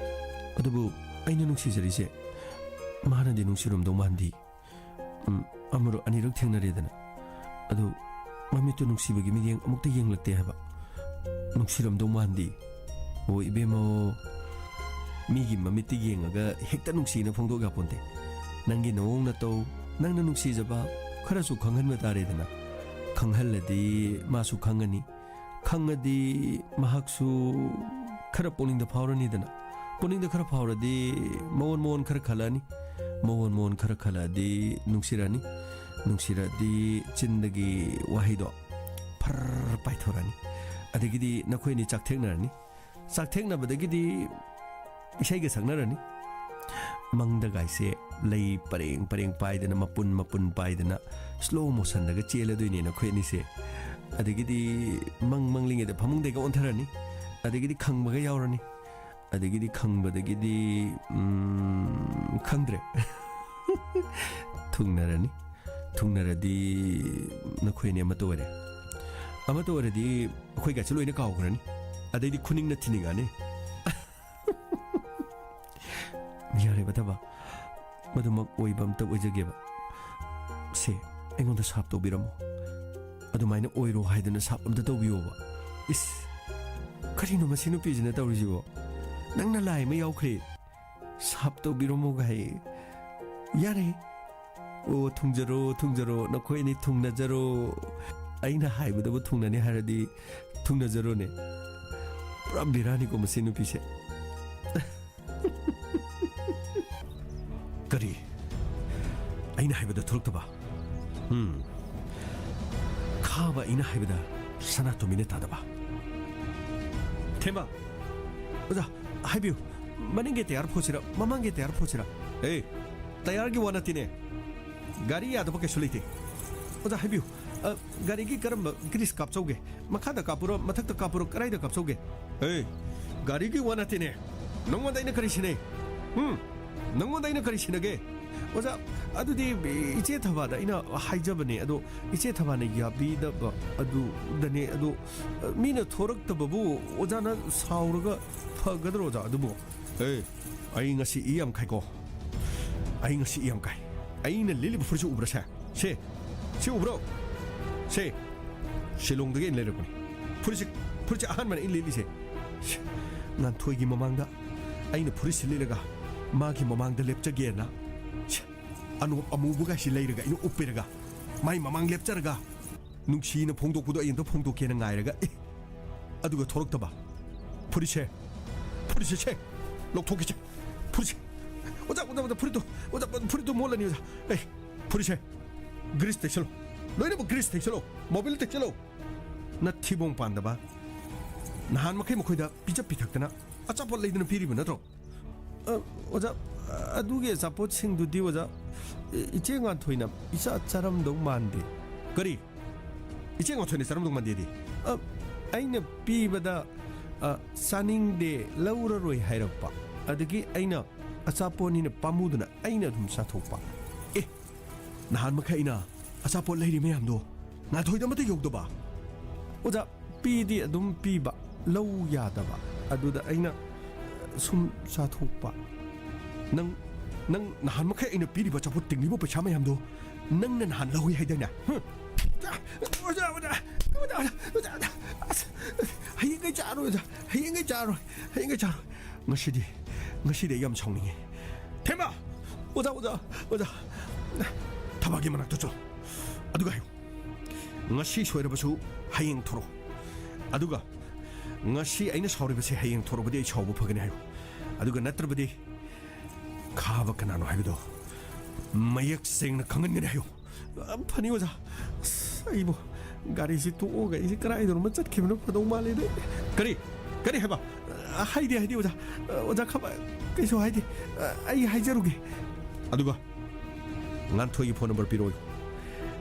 ꯑꯗꯨꯕꯨ ꯑꯩꯅ ꯅꯨꯡꯁꯤꯖꯔꯤꯁꯦ ꯃꯥꯅꯗꯤ ꯅꯨꯡꯁꯤꯔꯝꯗꯧ ꯃꯥꯟꯗꯦ꯫ ꯎꯝ, ꯑꯃꯨꯔꯛ ꯑꯅꯤꯔꯛ ꯊꯦꯡꯅꯔꯦꯗꯅ꯫ ꯑꯗꯨ ꯃꯃꯤꯠꯇꯨ ꯅꯨꯡꯁꯤꯕꯒꯤ ꯃꯤꯠꯌꯦꯡ ꯑꯃꯨꯛꯇ ꯌꯦꯡꯂꯛꯇꯦ ꯍꯥꯏꯕ꯫ ꯅꯨꯡꯁꯤꯔꯝꯗꯧ ꯃꯥꯟꯗꯦ꯫ ꯑꯣ ꯏꯕꯦꯝꯃ, ꯃꯤꯒꯤ ꯃꯃꯤꯠꯇ ꯌꯦꯡꯉꯒ ꯍꯦꯛꯇ ꯅꯨꯡꯁꯤꯅ ꯐꯣꯡꯗꯣꯛ ꯌꯥꯄꯣꯟꯇꯦ꯫ ꯅꯪꯒꯤ ꯅꯑꯣꯡ ꯅꯇꯧ, ꯅꯪꯅ ꯅꯨꯡꯁꯤꯖꯕ ꯈꯔꯁꯨ ꯈꯪꯍꯟꯕ ꯇꯥꯔꯦꯗꯅ꯫ ꯈꯪꯍꯜꯂꯗꯤ ꯃꯥꯁꯨ ꯈꯪꯉꯅꯤ꯫ ꯈꯪꯉꯗꯤ ꯃꯍꯥꯛꯁꯨ ꯈꯔ ꯄꯨꯛꯅꯤꯡꯗ ꯐꯥꯎꯔꯅꯤꯗꯅ꯫ ꯄꯨꯛꯅꯤꯡꯗ ꯈꯔ ꯐꯥꯎꯔꯗꯤ ꯃꯉꯣꯟ ꯃꯉꯣꯟ ꯈꯔ ꯈꯜꯂꯛꯑꯅꯤ꯫ ꯃꯉꯣꯟ ꯃꯉꯣꯟ ꯈꯔ ꯈꯜꯂꯛꯑꯗꯤ ꯅꯨꯡꯁꯤꯔꯛꯑꯅꯤ꯫ ꯅꯨꯡꯁꯤꯔꯛꯑꯗꯤ ꯆꯤꯟꯗꯒꯤ ꯋꯥꯍꯩꯗꯣ ꯐꯔ ꯄꯥꯏꯊꯣꯔꯛꯑꯅꯤ꯫ ꯑꯗꯒꯤꯗꯤ ꯅꯈꯣꯏ ꯑꯅꯤ ꯆꯥꯛꯊꯦꯛꯅꯔꯅꯤ꯫ ꯆꯥꯛꯊꯦꯛꯅꯕꯗꯒꯤꯗꯤ ꯏꯁꯩꯒ ꯁꯛꯅꯔꯅꯤ꯫ ꯃꯪꯗꯒꯥꯏꯁꯦ ꯂꯩ ꯄꯔꯦꯡ ꯄꯔꯦꯡ ꯄꯥꯏꯗꯅ, ꯃꯄꯨꯟ ꯃꯄꯨꯟ ꯄꯥꯏꯗꯅ slow motionꯗꯒ ꯆꯦꯜꯂꯗꯣꯏꯅꯦ ꯅꯈꯣꯏ ꯑꯅꯤꯁꯦ꯫ ꯑꯗꯒꯤꯗꯤ ꯃꯪ ꯃꯪꯂꯤꯉꯩꯗ ꯐꯃꯨꯡꯗꯩꯒ ꯑꯣꯟꯊꯔꯅꯤ꯫ ꯑꯗꯒꯤꯗꯤ ꯈꯪꯕꯒ ꯌꯥꯎꯔꯅꯤ꯫ ꯑꯗꯒꯤꯗꯤ ꯈꯪꯕꯗꯒꯤꯗꯤ, ꯎꯝ, ꯈꯪꯗ꯭ꯔꯦ꯫ ꯊꯨꯡꯅꯔꯅꯤ꯫ ꯊꯨꯡꯅꯔꯗꯤ ꯅꯈꯣꯏ ꯑꯅꯤ ꯑꯃꯠꯇ ꯑꯣꯏꯔꯦ꯫ ꯑꯃꯠꯇ ꯑꯣꯏꯔꯗꯤ ꯑꯩꯈꯣꯏ ꯀꯥꯏꯁꯨ ꯂꯣꯏꯅ ꯀꯥꯎꯈ꯭ꯔꯅꯤ꯫ ꯑꯗꯩꯗꯤ ꯈꯨꯅꯤꯡꯅ ꯊꯤꯅꯤꯡꯉꯅꯤ꯫ ꯌꯥꯔꯦꯕ ꯊꯕ, ꯃꯗꯨꯃꯛ ꯑꯣꯏꯕ ꯑꯝꯇ ꯑꯣꯏꯖꯒꯦꯕ꯫ ꯁꯦ, ꯑꯩꯉꯣꯟꯗ ꯁꯥꯞ ꯇꯧꯕꯤꯔꯝꯃꯣ꯫ ꯑꯗꯨꯃꯥꯏꯅ ꯑꯣꯏꯔꯣ ꯍꯥꯏꯗꯅ ꯁꯥꯞ ꯑꯝꯇ ꯇꯧꯕꯤꯌꯣꯕ꯫ ꯏꯁ, ꯀꯔꯤꯅꯣ ꯃꯁꯤ ꯅꯨꯄꯤꯁꯤꯅ ꯇꯧꯔꯤꯁꯤꯕꯣ? ꯅꯪꯅ ꯂꯥꯏ ꯑꯃ ꯌꯥꯎꯈ꯭ꯔꯦ꯫ ꯁꯥꯞ ꯇꯧꯕꯤꯔꯝꯃꯣꯒ ꯍꯥꯏꯌꯦ꯫ ꯌꯥꯔꯦ꯫ ꯑꯣ, ꯊꯨꯡꯖꯔꯣ, ꯊꯨꯡꯖꯔꯣ, ꯅꯈꯣꯏ ꯑꯅꯤ ꯊꯨꯡꯅꯖꯔꯣ꯫ ꯑꯩꯅ ꯍꯥꯏꯕꯗꯕꯨ ꯊꯨꯡꯅꯅꯤ ꯍꯥꯏꯔꯗꯤ ꯊꯨꯡꯅꯖꯔꯣꯅꯦ꯫ ꯄꯨꯔꯥ ꯕꯤꯔꯥꯅꯤꯀꯣ ꯃꯁꯤ ꯅꯨꯄꯤꯁꯦ꯫ ꯀꯔꯤ? ꯑꯩꯅ ꯍꯥꯏꯕꯗ ꯊꯣꯛꯂꯛꯇꯕ? ꯎꯝ, ꯈꯥꯕ ꯑꯩꯅ ꯍꯥꯏꯕꯗ ꯁꯅꯥꯇꯣꯝꯕꯤꯅ ꯇꯥꯗꯕ꯫ ꯊꯦꯝꯕ, ꯑꯣꯖꯥ, ꯍꯥꯏꯕꯤꯌꯨ, ꯃꯅꯤꯡꯒꯤ ꯇꯌꯥꯔ ꯐꯣꯠꯁꯤꯔ, ꯃꯃꯥꯡꯒꯤ ꯇꯌꯥꯔ ꯐꯣꯠꯁꯤꯔ? ꯑꯦ, ꯇꯌꯥꯔꯒꯤ ꯋꯥ ꯅꯠꯇꯦꯅꯦ, ꯒꯥꯔꯤ ꯌꯥꯗꯕ ꯀꯩꯁꯨ ꯂꯩꯇꯦ꯫ ꯑꯣꯖꯥ, ꯍꯥꯏꯕꯤꯌꯨ, ꯑ, ꯒꯥꯔꯤꯒꯤ ꯀꯔꯝꯕ ꯒ꯭ꯔꯤꯁ ꯀꯥꯞꯆꯧꯒꯦ? ꯃꯈꯥꯗ ꯀꯥꯞꯄꯨꯔꯣ, ꯃꯊꯛꯇ ꯀꯥꯞꯄꯨꯔꯣ, ꯀꯗꯥꯏꯗ ꯀꯥꯞꯆꯧꯒꯦ? ꯑꯦ, ꯒꯥꯔꯤꯒꯤ ꯋꯥ ꯅꯠꯇꯦꯅꯦ, ꯅꯪꯉꯣꯟꯗ ꯑꯩꯅ ꯀꯔꯤ ꯁꯤꯟꯅꯩ? ꯎꯝ? ꯅꯪꯉꯣꯟꯗ ꯑꯩꯅ ꯀꯔꯤ ꯁꯤꯟꯅꯒꯦ? ꯑꯣꯖꯥ, ꯑꯗꯨꯗꯤ ꯏꯆꯦ ꯊꯕꯥꯗ ꯑꯩꯅ ꯍꯥꯏꯖꯕꯅꯦ, ꯑꯗꯣ ꯏꯆꯦ ꯊꯕꯥꯅ ꯌꯥꯕꯤꯗꯕ ꯑꯗꯨꯗꯅꯦ꯫ ꯑꯗꯣ, ꯑ, ꯃꯤꯅ ꯊꯣꯔꯛꯇꯕꯕꯨ ꯑꯣꯖꯥꯅ ꯁꯥꯎꯔꯒ ꯐꯒꯗ꯭ꯔꯣ, ꯑꯣꯖꯥ? ꯑꯗꯨꯕꯨ, ꯑꯦ, ꯑꯩ ꯉꯁꯤ ꯏ ꯌꯥꯝ ꯀꯥꯏꯀꯣ꯫ ꯑꯩ ꯉꯁꯤ ꯏ ꯌꯥꯝ ꯀꯥꯏ꯫ ꯑꯩꯅ ꯂꯤꯠꯂꯤꯕ ꯐꯨꯔꯤꯠꯁꯤ ꯎꯕ꯭ꯔꯥ ꯁꯦ? ꯁꯦ, ꯁꯤ ꯎꯕ꯭ꯔꯣ? ꯁꯦ, ꯁꯤꯂꯣꯡꯗꯒꯤ ꯑꯩꯅ ꯂꯩꯔꯛꯄꯅꯤ꯫ ꯐꯨꯔꯤꯠꯁꯤ, ꯐꯨꯔꯤꯠꯁꯤ ꯑꯍꯥꯟꯕꯅ ꯑꯩꯅ ꯂꯤꯠꯂꯤꯁꯦ꯫ ꯁꯦ, ꯉꯥꯟꯊꯣꯏꯒꯤ ꯃꯃꯥꯡꯗ ꯑꯩꯅ ꯐꯨꯔꯤꯠꯁꯤ ꯂꯤꯠꯂꯒ ꯃꯥꯒꯤ ꯃꯃꯥꯡꯗ ꯂꯦꯞꯆꯒꯦꯅ, ꯁꯦ, ꯑꯅꯣꯞ ꯑꯃꯨꯕꯒꯥꯏꯁꯤ ꯂꯩꯔꯒ ꯑꯩꯅ ꯎꯞꯄꯤꯔꯒ ꯃꯥꯏ ꯃꯃꯥꯡ ꯂꯦꯞꯆꯔꯒ ꯅꯨꯡꯁꯤꯅ ꯐꯣꯡꯗꯣꯛꯄꯗꯣ ꯑꯩ ꯑꯝꯇ ꯐꯣꯡꯗꯣꯛꯀꯦꯅ ꯉꯥꯏꯔꯒ, ꯑꯦ, ꯑꯗꯨꯒ ꯊꯣꯔꯛꯇꯕ꯫ ꯐꯨꯔꯤꯠꯁꯦ, ꯐꯨꯔꯤꯠꯁꯦ, ꯁꯦ, ꯂꯧꯊꯣꯛꯈꯤꯁꯦ꯫ ꯐꯨꯔꯤꯠꯁꯦ, ꯑꯣꯖꯥ, ꯑꯣꯖꯥ, ꯑꯣꯖꯥ, ꯐꯨꯔꯤꯠꯇꯣ, ꯑꯣꯖꯥ, ꯐꯨꯔꯤꯠꯇꯣ ꯃꯣꯠꯂꯅꯤ, ꯑꯣꯖꯥ꯫ ꯑꯦ, ꯐꯨꯔꯤꯠꯁꯦ, ꯒ꯭ꯔꯤꯁ ꯇꯩꯁꯜꯂꯣ꯫ ꯂꯣꯏꯅꯃꯛ ꯒ꯭ꯔꯤꯁ ꯇꯩꯁꯜꯂꯣ꯫ ꯃꯣꯕꯤꯜ ꯇꯩꯁꯜꯂꯣ꯫ ꯅꯊꯤꯕꯣꯡ ꯄꯥꯟꯗꯕ꯫ ꯅꯍꯥꯟ ꯃꯈꯩ ꯃꯈꯣꯏꯗ ꯄꯤꯖ ꯄꯤꯊꯛꯇꯅ ꯑꯆꯥꯄꯣꯠ ꯂꯩꯗꯨꯅ ꯄꯤꯔꯤꯕ ꯅꯠꯇ꯭ꯔꯣ? ꯑ, ꯑꯣꯖꯥ, ꯑꯗꯨꯒꯤ ꯑꯆꯥꯄꯣꯠꯁꯤꯡꯗꯨꯗꯤ, ꯑꯣꯖꯥ, ꯏ-, ꯏꯆꯦ ꯉꯥꯟꯊꯣꯏꯅ ꯏꯆꯥ ꯆꯥꯔꯝꯗꯧ ꯃꯥꯟꯗꯦ꯫ ꯀꯔꯤ? ꯏꯆꯦ ꯉꯥꯟꯊꯣꯏꯅ ꯆꯥꯔꯝꯗꯧ ꯃꯥꯟꯗꯦꯗꯤ? ꯑ, ꯑꯩꯅ ꯄꯤꯕꯗ, ꯑ, ꯆꯥꯅꯤꯡꯗꯦ, ꯂꯧꯔꯔꯣꯏ ꯍꯥꯏꯔꯛꯄ꯫ ꯑꯗꯒꯤ ꯑꯩꯅ ꯑꯆꯥꯄꯣꯠꯅꯤꯅ ꯄꯥꯝꯃꯨꯗꯅ ꯑꯩꯅ ꯑꯗꯨꯝ ꯆꯥꯊꯣꯛꯄ꯫ ꯑꯦ, ꯅꯍꯥꯟ ꯃꯈꯩ ꯑꯩꯅ ꯑꯆꯥꯄꯣꯠ ꯂꯩꯔꯤ ꯃꯌꯥꯝꯗꯣ ꯉꯥꯟꯊꯣꯏꯗ ꯑꯃꯠꯇ ꯌꯧꯗꯕ꯫ ꯑꯣꯖꯥ, ꯄꯤꯗꯤ ꯑꯗꯨꯝ ꯄꯤꯕ, ꯂꯧ ꯌꯥꯗꯕ꯫ ꯑꯗꯨꯗ ꯑꯩꯅ ꯁꯨꯝ ꯆꯥꯊꯣꯛꯄ꯫ ꯅꯪ, ꯅꯪ ꯅꯍꯥꯟ ꯃꯈꯩ ꯑꯩꯅ ꯄꯤꯔꯤꯕ ꯑꯆꯥꯄꯣꯠ ꯇꯤꯡꯂꯤꯕ ꯄꯩꯁꯥ ꯃꯌꯥꯝꯗꯣ ꯅꯪꯅ ꯅꯍꯥꯟ ꯂꯧꯏ ꯍꯥꯏꯗꯥꯏꯅꯦ? ꯍꯨꯝ? ꯑꯣꯖꯥ, ꯑꯣꯖꯥ, ꯑꯁ, ꯍꯌꯦꯡꯈꯩ ꯆꯥꯔꯣꯏ, ꯑꯣꯖꯥ, ꯍꯌꯦꯡꯈꯩ ꯆꯥꯔꯣꯏ, ꯍꯌꯦꯡꯈꯩ ꯆꯥꯔꯣꯏ꯫ ꯉꯁꯤꯗꯤ, ꯉꯁꯤꯗꯤ ꯑꯩ ꯌꯥꯝ ꯁꯥꯎꯅꯤꯡꯉꯦ꯫ ꯊꯦꯝꯕ! ꯑꯣꯖꯥ, ꯑꯣꯖꯥ, ꯑꯣꯖꯥ! ꯊꯕꯥꯒꯤ ꯃꯅꯥꯛꯇ ꯆꯠꯂꯣ꯫ ꯑꯗꯨꯒ ꯍꯥꯏꯌꯨ, "ꯉꯁꯤ ꯁꯣꯏꯔꯕꯁꯨ ꯍꯌꯦꯡ ꯊꯣꯔꯛꯑꯣ꯫ ꯑꯗꯨꯒ ꯉꯁꯤ ꯑꯩꯅ ꯁꯥꯎꯔꯤꯕꯁꯦ ꯍꯌꯦꯡ ꯊꯣꯔꯛꯑꯕꯗꯤ ꯑꯩ ꯁꯥꯎꯕ ꯐꯒꯅꯤ" ꯍꯥꯏꯌꯨ꯫ ꯑꯗꯨꯒ ꯅꯠꯇ꯭ꯔꯕꯗꯤ ꯈꯥꯕ ꯀꯅꯥꯅꯣ ꯍꯥꯏꯕꯗꯣ ꯃꯌꯦꯛ ꯁꯦꯡꯅ ꯈꯪꯍꯟꯒꯅꯤ ꯍꯥꯏꯌꯨ꯫ ꯑ, ꯐꯅꯤ ꯑꯣꯖꯥ꯫ ꯑꯁ, ꯑꯩꯕꯨ, ꯒꯥꯔꯤꯁꯤ ꯇꯣꯛꯑꯒ ꯑꯩꯁꯦ ꯀꯗꯥꯏꯗꯅꯣꯃ ꯆꯠꯈꯤꯕꯅ ꯐꯗꯧ ꯃꯥꯜꯂꯦꯗ꯫ ꯀꯔꯤ? ꯀꯔꯤ ꯍꯥꯏꯕ? ꯑ, ꯍꯥꯏꯗꯦ, ꯍꯥꯏꯗꯦ, ꯑꯣꯖꯥ꯫ ꯑ, ꯑꯣꯖꯥ ꯈꯕ-, ꯀꯩꯁꯨ ꯍꯥꯏꯗꯦ꯫ ꯑ, ꯑꯩ ꯍꯥꯏꯖꯔꯨꯒꯦ꯫ ꯑꯗꯨꯒ ꯉꯥꯟꯊꯣꯏꯒꯤ ꯐꯣꯟ ꯅꯝꯕꯔ ꯄꯤꯔꯛꯑꯣ꯫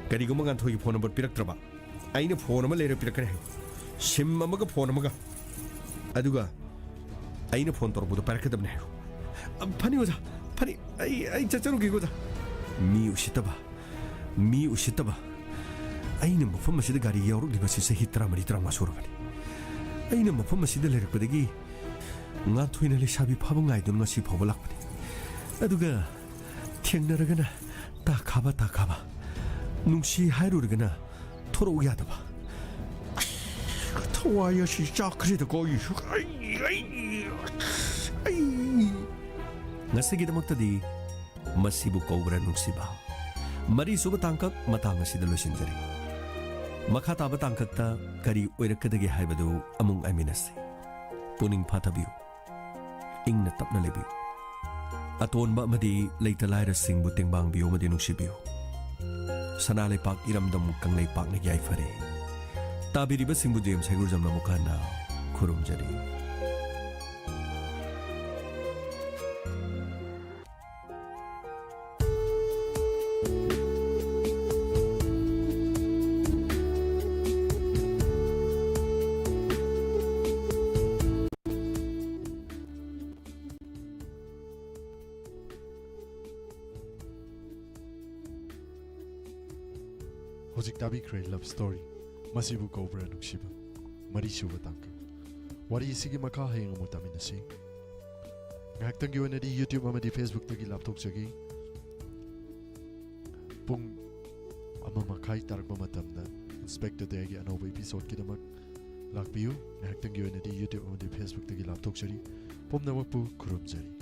ꯀꯔꯤꯒꯨꯝꯕ ꯉꯥꯟꯊꯣꯏꯒꯤ ꯐꯣꯟ ꯅꯝꯕꯔ ꯄꯤꯔꯛꯇ꯭ꯔꯕ, ꯑꯩꯅ ꯐꯣꯟ ꯑꯃ ꯂꯩꯔ ꯄꯤꯔꯛꯀꯅꯤ ꯍꯥꯏꯌꯨ꯫ ꯁꯤꯝ ꯑꯃꯒ ꯐꯣꯟ ꯑꯃꯒ꯫ ꯑꯗꯨꯒ ꯑꯩꯅ ꯐꯣꯟ ꯇꯧꯔꯛꯄꯗꯣ ꯄꯥꯏꯔꯛꯀꯗꯕꯅꯤ ꯍꯥꯏꯌꯨ꯫ ꯑ, ꯐꯅꯤ ꯑꯣꯖꯥ, ꯐꯅꯤ꯫ ꯑꯩ, ꯑꯩ ꯆꯠꯆꯔꯨꯒꯦꯀꯣ ꯑꯣꯖꯥ꯫ ꯃꯤ ꯎꯁꯤꯠꯇꯕ, ꯃꯤ ꯎꯁꯤꯠꯇꯕ꯫ ꯑꯩꯅ ꯃꯐꯝ ꯑꯁꯤꯗ ꯒꯥꯔꯤ ꯌꯥꯎꯔꯛꯂꯤꯕꯁꯤ ꯆꯍꯤ ꯇꯔꯥꯃꯔꯤ, ꯇꯔꯥꯃꯉꯥ ꯁꯨꯔꯕꯅꯤ꯫ ꯑꯩꯅ ꯃꯐꯝ ꯑꯁꯤꯗ ꯂꯩꯔꯛꯄꯗꯒꯤ ꯉꯥꯟꯊꯣꯏꯅ ꯂꯩꯁꯥꯕꯤ ꯐꯥꯕ ꯉꯥꯏꯗꯨꯅ ꯉꯁꯤ ꯐꯥꯎꯕ ꯂꯥꯛꯄꯅꯤ꯫ ꯑꯗꯨꯒ ꯊꯦꯡꯅꯔꯒꯅ ꯇꯥ ꯈꯥꯕ, ꯇꯥ ꯈꯥꯕ꯫ ꯅꯨꯡꯁꯤ ꯍꯥꯏꯔꯨꯔꯒꯅ ꯊꯣꯔꯛꯎ ꯌꯥꯗꯕ꯫ ꯑꯁ, ꯊꯋꯥꯏ ꯑꯁꯤ ꯆꯥꯛꯈ꯭ꯔꯦꯗꯀꯣ ꯑꯩꯁꯨ꯫ ꯑꯩ, ꯑꯩ, ꯑꯩ꯫ ꯉꯁꯤꯒꯤꯗꯃꯛꯇꯗꯤ ꯃꯁꯤꯕꯨ ꯀꯧꯕ꯭ꯔꯥ ꯅꯨꯡꯁꯤꯕ? ꯃꯔꯤꯁꯨꯕ ꯇꯥꯡꯀꯛ ꯃꯇꯥꯡ ꯑꯁꯤꯗ ꯂꯣꯏꯁꯤꯟꯖꯔꯤ꯫ ꯃꯈꯥ ꯇꯥꯕ ꯇꯥꯡꯀꯛꯇ ꯀꯔꯤ ꯑꯣꯏꯔꯛꯀꯗꯒꯦ ꯍꯥꯏꯕꯗꯨ ꯑꯃꯨꯛ ꯉꯥꯏꯃꯤꯟꯅꯁꯤ꯫ ꯄꯨꯛꯅꯤꯡ ꯐꯥꯊꯕꯤꯌꯨ꯫ ꯏꯪꯅ ꯇꯞꯅ ꯂꯩꯕꯤꯌꯨ꯫ ꯑꯇꯣꯟꯕ ꯑꯃꯗꯤ ꯂꯩꯇ ꯂꯥꯏꯔꯁꯤꯡꯕꯨ ꯇꯦꯡꯕꯥꯡꯕꯤꯌꯨ ꯑꯃꯗꯤ ꯅꯨꯡꯁꯤꯕꯤꯌꯨ꯫ ꯁꯅꯥ ꯂꯩꯄꯥꯛ ꯏꯔꯝꯗꯝ ꯀꯪꯂꯩꯄꯥꯛꯅ ꯌꯥꯏꯐꯔꯦ꯫ ꯇꯥꯕꯤꯔꯤꯕꯁꯤꯡꯕꯨ ꯖꯦꯝꯁ ꯍꯩꯒ꯭ꯔꯨꯖꯝꯅ ꯑꯃꯨꯛ ꯍꯟꯅ ꯈꯨꯔꯨꯝꯖꯔꯤ꯫ ꯍꯧꯖꯤꯛ ꯇꯥꯕꯤꯈ꯭ꯔꯦ Love Story, ꯃꯁꯤꯕꯨ ꯀꯧꯕ꯭ꯔꯥ ꯅꯨꯡꯁꯤꯕ, ꯃꯔꯤꯁꯨꯕ ꯇꯥꯡꯀꯛ꯫ ꯋꯥꯔꯤ ꯑꯁꯤꯒꯤ ꯃꯈꯥ ꯍꯌꯦꯡ ꯑꯃꯨꯛ ꯇꯥꯃꯤꯟꯅꯁꯤ꯫ ꯉꯥꯏꯍꯥꯛꯇꯪꯒꯤ ꯑꯣꯏꯅꯗꯤ YouTube ꯑꯃꯗꯤ Facebook-ꯇꯒꯤ ꯂꯥꯞꯊꯣꯛꯆꯒꯦ꯫ ꯄꯨꯡ ꯑꯃ ꯃꯈꯥꯏ ꯇꯥꯔꯛꯄ ꯃꯇꯝꯗ Inspector Day-ꯒꯤ ꯑꯅꯧꯕ episode-ꯀꯤꯗꯃꯛ ꯂꯥꯛꯄꯤꯌꯨ꯫ ꯉꯥꯏꯍꯥꯛꯇꯪꯒꯤ ꯑꯣꯏꯅꯗꯤ YouTube ꯑꯃꯗꯤ Facebook-ꯇꯒꯤ ꯂꯥꯞꯊꯣꯛꯆꯔꯤ꯫ ꯄꯨꯝꯅꯃꯛꯄꯨ ꯈꯨꯔꯨꯝꯖꯔꯤ꯫